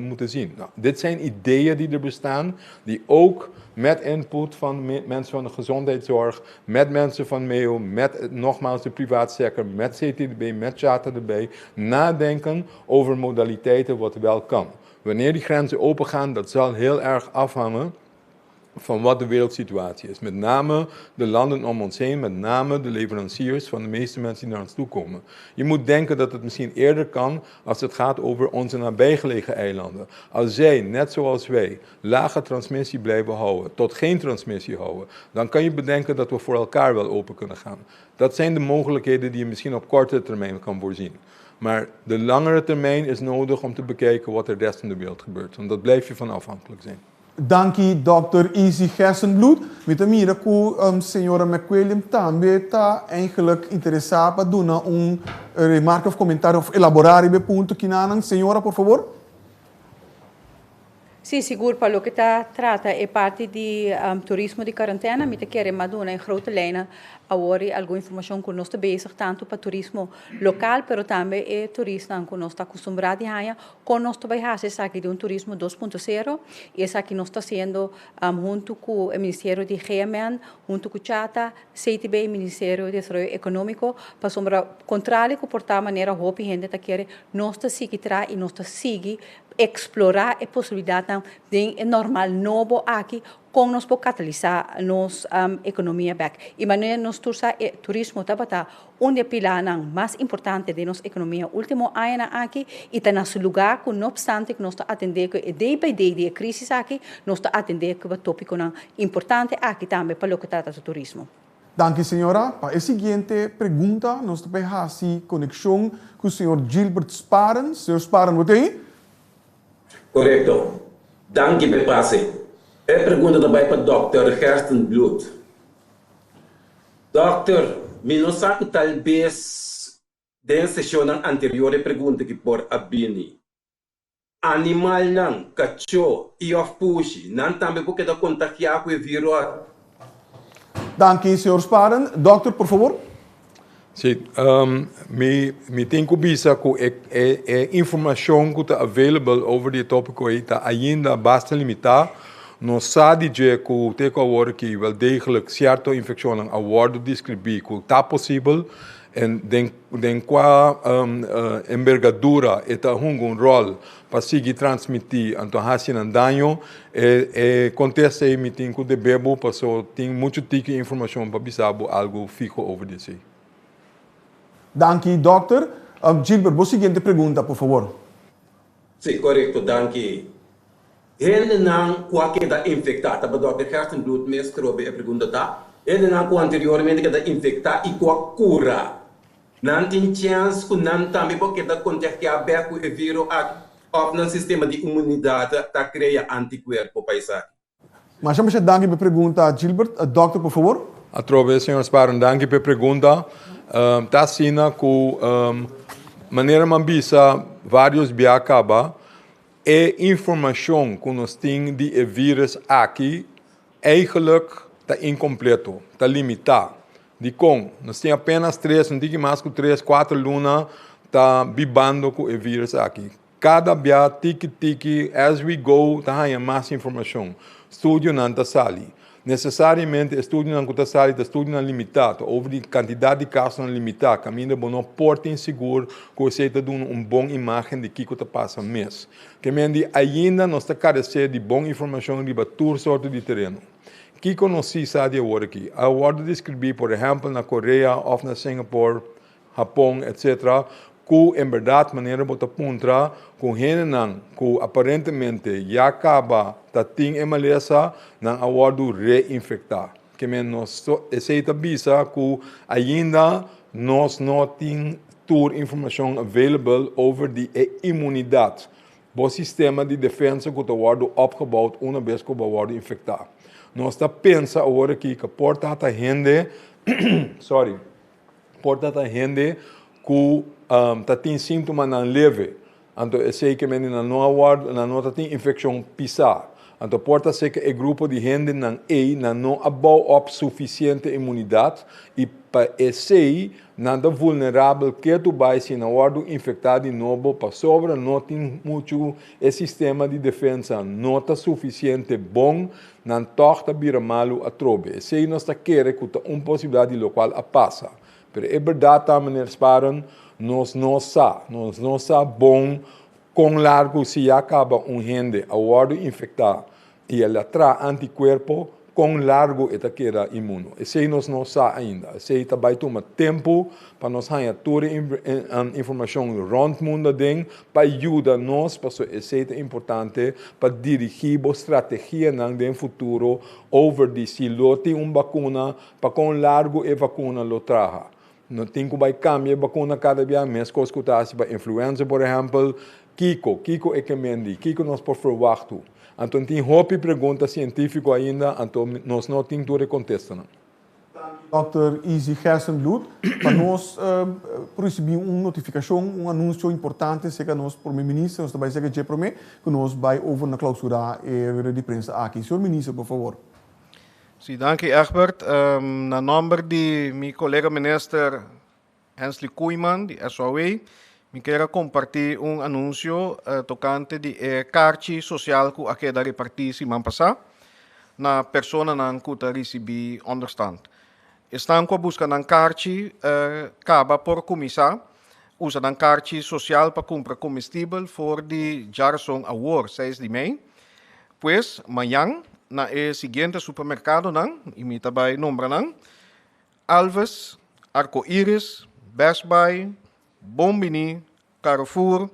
moeten zien? Nou, dit zijn ideeën die er bestaan, die ook met input van mensen van de gezondheidszorg, met mensen van MEO, met nogmaals de private sector, met CTDB, met CHATA erbij, nadenken over modaliteiten wat wel kan. Wanneer die grenzen open gaan, dat zal heel erg afhangen van wat de wereldsituatie is. Met name de landen om ons heen, met name de leveranciers van de meeste mensen die naar ons toe komen. Je moet denken dat het misschien eerder kan als het gaat over onze nabijgelegen eilanden. Als zij, net zoals wij, lage transmissie blijven houden, tot geen transmissie houden, dan kan je bedenken dat we voor elkaar wel open kunnen gaan. Dat zijn de mogelijkheden die je misschien op korte termijn kan voorzien. Maar de langere termijn is nodig om te bekijken wat er de rest van de wereld gebeurt. Want dat blijf je van afhankelijk zijn. Danki Dòkter Izzy Gerstenbluth. Mi ta mira ku señora McWilliam tambe ta eigenlijk interesá pa duna un remarke of komentario of elaborá riba e punto kinanan. Señora, por fabor. Sí, sigur pa loke ta trata e parti di turismo di karantena, mi ta kere mas duna en grote lijnen awor i algun informashon ku nos ta bezig tantu pa turismo lokal pero tambe e turistanan ku nos ta akustumbrá di haña. Kon nos ta bai hasi esaki di un turismo 2.0 i esaki nos ta hasiendo huntu ku e ministerio di GMN, huntu ku CHATA, CTB i Ministerio di Desaroyo Ekonómiko, pasobra kontrali ku por ta manera hopi hende ta kere, nos ta sigui traha i nos ta sigui eksplorá e posibilidatnan den e normal nobo aki Kon nos por katalisá nos ekonomia bèk? I manera nos tur sa e turismo tabata un di e pilanan mas importante den nos ekonomia último añanan aki i ta na su lugá ku no opstante ku nos ta atendé ku e day by day di e krísis aki, nos ta atendé ku e tópikonan importante aki tambe pa loke trata di turismo. Danki señora. Pa e siguiente pregunta nos ta bay haci conexion cu señor Gilbert Sparen. Señor Sparen, bo ta ey? Korekto. Danki p'e pase. E pregunta ta bai pa Dòkter Gerstenbluth. Dòkter, mi no sa ku tal bes den seshonnan anterior e pregunta ki por a bini. Animalnan, kachó i òf pushi, nan tambe por keda kontagiá ku e vírus? Danki, señor Sparen. Dòkter, por fabor. Sí, mi mi tin ku bisa ku e e e informashon ku ta available over di e tópiko ei ta ainda basta limitá. Nos sa di dje ku te ku awor aki wel degelijk sierto infekshonnan a wòrdu deskribí ku ta posibel en den den kua embergadura e ta hunga un ròl pa sigui transmití anto hasi nan daño. E e kontesta ei mi tin ku debe bo paso tin muchu tiki informashon pa bisa bo algu fiho over di esei. Danki dòkter. Gilbert, bo siguiente pregunta por fabor. Sí, korekto, danki. Hendenan ku a keda infektá, ta pa dòkter Gerstenbluth mes trobe e pregunta ta, hendenan ku anteriormente keda infektá i ku a kura, Nan tin chèns ku nan tambe por keda kontagiá bèk ku e viro aki òf nan sistema di imunidat ta krea antikuerpo pa esaki? Masha masha danki pa e pregunta Gilbert. Dòkter por fabor. Atrobe señor Sparen danki pa e pregunta. Ta asina ku manera mi a bisa varios bia kaba e informashon ku nos tin di e virus aki. Eigenlijk ta inkompleto, ta limitá. Dikon? Nos tin apenas tres, un tiki mas ku tres, kuater luna ta bibando ku e virus aki. Kada bia tiki tiki, as we go, ta haña mas informashon. Studionan ta sali. Nesesariamente e studionan ku ta sali ta studionan limitá, ta over di kantidat di kasonan limitá, kaminda bo no por tin sigur ku esei ta duna un bon imágen di kiko ta pasa mes. Ke men di ainda nos ta karesé di bon informashon riba tur sorto di tereno. Kiko nos si sa di awor aki? A wòrdu deskribí, por ehèmpel, na Korea òf na Singapore, Hapon, etc. Ku en bèrdat manera bo ta puntra ku hendenan ku aparentemente ya kaba ta tin e malesa, nan a wòrdu reinfektá. Ke men nos esei ta bisa ku ainda nos no tin tur informashon available over di e imunidat, bo sistema di defensa ku ta wòrdu opgebouwd una bes ku bo a wòrdu infektá. Nos ta pensa awor aki ku por ta ta hende, sorry, Por ta ta hende ku ta tin síntomanan leve, anto esei ke mende nan no a wòrdu, nan no ta tin infekshon pisá. Anto por ta seka e grupo di hendenan ei nan no a bou òp sufisiente imunidat i pa esei nan ta vulnerabel ketu bai si nan wòrdu infektá di nobo pasobra no tin muchu e sistema di defensa no ta sufisiente bon Nan tòg ta bira malu atrobe. Esei nos ta kere ku ta un posibilidat di lokual a pasa. Pero e bèrdat ta, meneer Sparen, nos no sa. Nos no sa bon kon largu si ya kaba un hende a wòrdu infektá i el a traha antikuerpo, kon largu e ta keda inmuno. Esei nos no sa ainda. Esei ta bai tuma tempu pa nos haña tur e informashon rònt mundu aden pa yuda nos, pasobra esei ta importante pa dirigí bo strategianan den futuro over di si lo tin un bakuna, pa kon largu e bakuna lo traha. No tin ku bai kambia e bakuna kada bia, meskos ku ta hasi pa influenza por ehèmpel. Kiko? Kiko e ke mendi? Kiko nos por ferwachtu? Anto tin hopi pregunta sientífiko ainda, anto nos no tin tur e kontestanan. Dòkter Izzy Gerstenbluth, pa nos por risibí un notifikashon, un anunsio importante serka nos Prome Minister, nos ta bai serka dje prome ku nos bai over na klausurá e rueda di prensa aki. Señor Minister, por favor. Sí, danki Egbert. Na nòmber di mi kolega Minister Hensley Koeiman di SOAW, mi kier a kompartí un anunsio tokante di e karchi sosial ku a keda repartí siman pasá na personanan ku ta risibí ònderstand. Esnan ku a buska nan karchi kaba por kuminsá usa nan karchi sosial pa kumpra komestibel for di djarason awor, seis di mei. Pues, mañan na e siguiente supermerkadonan, i mi ta bai nombra nan, Alves, Arco Iris, Best Buy, Bon Bini, Carrefour,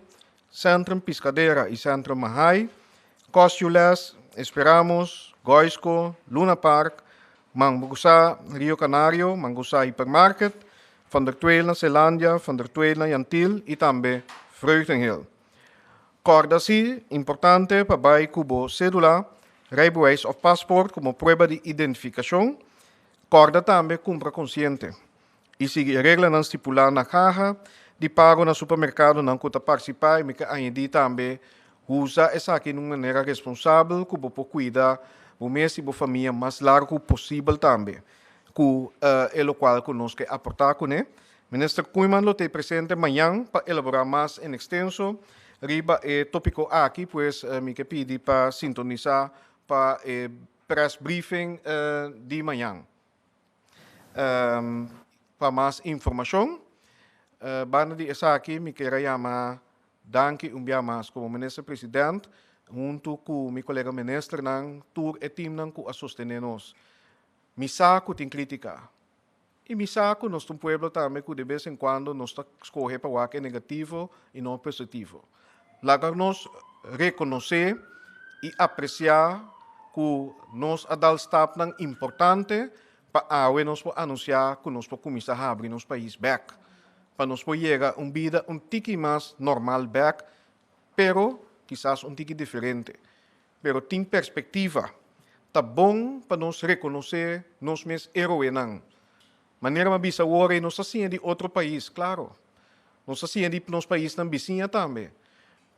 Centrum Piscadera y Centrum Mahaai, Cost-U-Less, Esperamos, Goisco, Luna Park, Mangusa Rio Canario, Mangusa Hypermarket, Van der Tweel na Zeelandia, Van der Tweel na Jan Thiel y tambe Vreugdenhil. Kòrda si, importante pa bai ku bo sédula, rijbewijs òf pasport komo prueba di identifikashon. Kòrda tambe kumpra konsiente i sigui e reglanan stipulá na kaha di pago na supermerkadonan ku ta partisipá i mi ke añadí tambe usa esaki na un manera responsabel ku bo por kuida bo mes i bo famia mas largu posibel tambe ku e lokual ku nos ke aportá kuné. Minister Koeiman lo ta presente mañan pa elaborá mas en ekstenso riba e tópiko aki, pues mi ke pidi pa sintonisá pa e press briefing di mañan. Pa mas informashon, banda di esaki mi kier a yama danki un bia mas komo Minister President huntu ku mi kolega ministernan, tur e teamnan ku a sostené nos. Mi sa ku tin krítika. I mi sa ku nos ta un pueblo tambe ku de bes en kuando nos ta skohe pa wak e negativo i no e positivo. Laga nos rekonosé i apresiá ku nos a dal stapnan importante pa awe nos por anunsiá ku nos por kuminsá habri nos pais bèk, pa nos por yega un bida un tiki mas normal bèk, pero kisas un tiki diferente. Pero tin perspektiva. Ta bon pa nos rekonosé nos mes héroenan. Manera mi a bisa awor ei, nos ta siña di otro pais, klaro. Nos ta siña di nos paisnan bisiña tambe.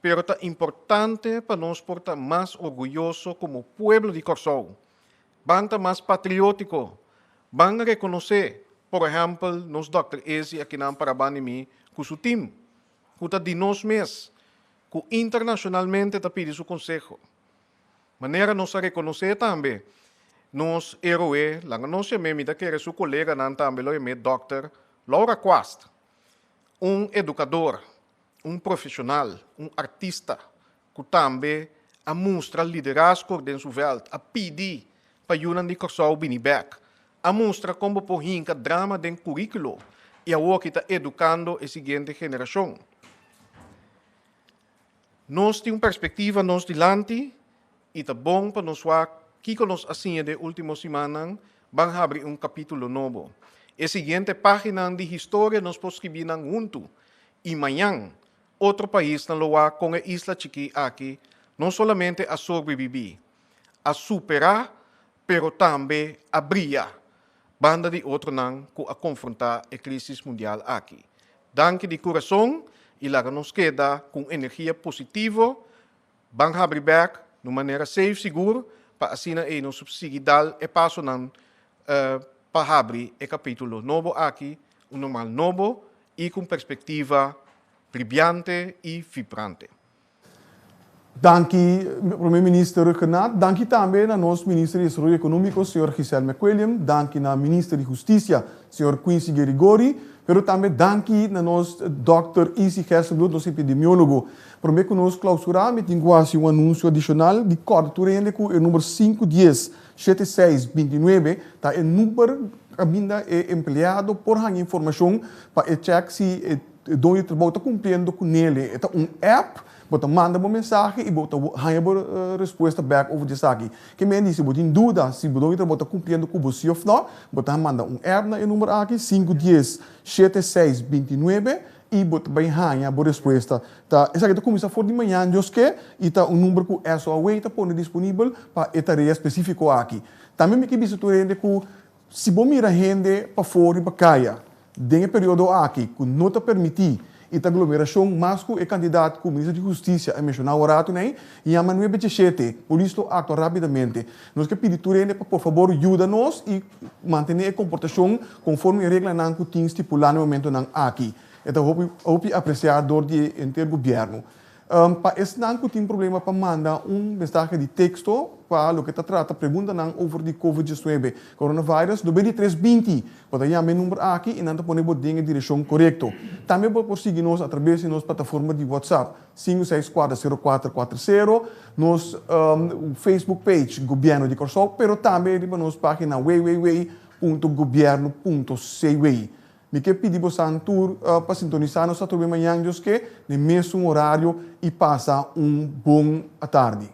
Pero ta importante pa nos por ta mas orguyoso komo pueblo di Kòrsou. Ban ta mas patriótiko. Ban rekonosé, por ehèmpel, nos dòkter Ezi akinan para banda di mi ku su tim, ku ta di nos mes, ku internashonalmente ta pidi su konseho. Manera nos a rekonosé tambe nos héroe, laga nos yam'é, mi ta kere su koleganan tambe lo yam'é dòkter Laura Quast, un edukador, un profeshonal, un artista ku tambe a mustra liderazgo den su vèlt, a pidi pa yunan di Kòrsou bini bèk, a mustra kon bo por hinka drama den kuríkulo i awoki ta edukando e siguiente generashon. Nos tin un perspektiva nos dilanti i ta bon pa nos wak kiko nos a siña den último simannan, ban habri un kapítulo nobo. E siguiente páginanan di historia nos por skibí nan huntu i mañan otro paisnan lo wak kon e isla chikí aki no solamente a sorbrebibí, a superá pero tambe a bria banda di otronan ku a konfrontá e krísis mundial aki. Danki di kurason i laga nos keda ku un energia positivo. Ban habri bèk na un manera safe, sigur, pa asina ei nos sigui dal e pasonan pa habri e kapítulo nobo aki, un normal nobo i ku un perspektiva bribiante i vibrante. Danki Prome Minister Rhuggenaath, danki tambe na nos Minister di Desaroyo Economico señor Giselle McWilliam, danki na Minister di Husticia señor Quincy Gerigori, pero tambe danki na nos Dòkter Izzy Gerstenbluth, nos epidemiologo. Prome cu nos clausura mi tin cu haci un anuncio adicional di corda tur hende cu e number sinku dies shete seis binti nuebe ta e number caminda e empleado por haña informacion pa e check si e doño di trabou ta cumpliendo cu nele. E ta un app, bo ta manda bo mensahe y bo ta haña bo respuesta bek over di esaki. Ke men di si bo tin duda si bo doño di trabou ta cumpliendo cu bo si of no, bo ta manda un app na e number aki, sinku dies shete seis 29, y bo ta bay haña bo respuesta. Ta esaki ta cuminsa for di mañan Dios ke y ta un number cu SOAW ta pone disponibel pa e tarea specifico aki. Tambe mi ke bisa tur hende cu Si bo mira hende pafó riba kaya den e periodo aki ku no ta permití i ta aglomerashon mas ku e kandidat ku Minister di Hustisia a menshoná un ratu nei, yama nuebe djeshete, polis lo aktua rápidamente. Nos ke pidi tur hende pa por fabor yuda nos i mantené e komportashon konforme e reglanan ku tin stipulá na e momentonan aki. E ta hopi hopi apresiá dor di e henter gobièrnu. Pa esnan ku tin problema pa manda un mensahe di teksto pa loke ta trata preguntanan over di Covid 19, coronavirus, no bedi tres 20. Bo ta yama e number aki i nan ta pone bo den e direkshon korekto. Tambe bo por sigui nos atrabes di nos plataforma di WhatsApp, sinku seis kuater sero kuater kuater sero, nos Facebook page Gobièrnu di Kòrsou, pero tambe riba nos página www punto gobièrnu punto cw. Mi ke pidi bosan tur pa sintonisá nos atrobe mañan Dios ke, den mesun orario i pasa un bon atardi.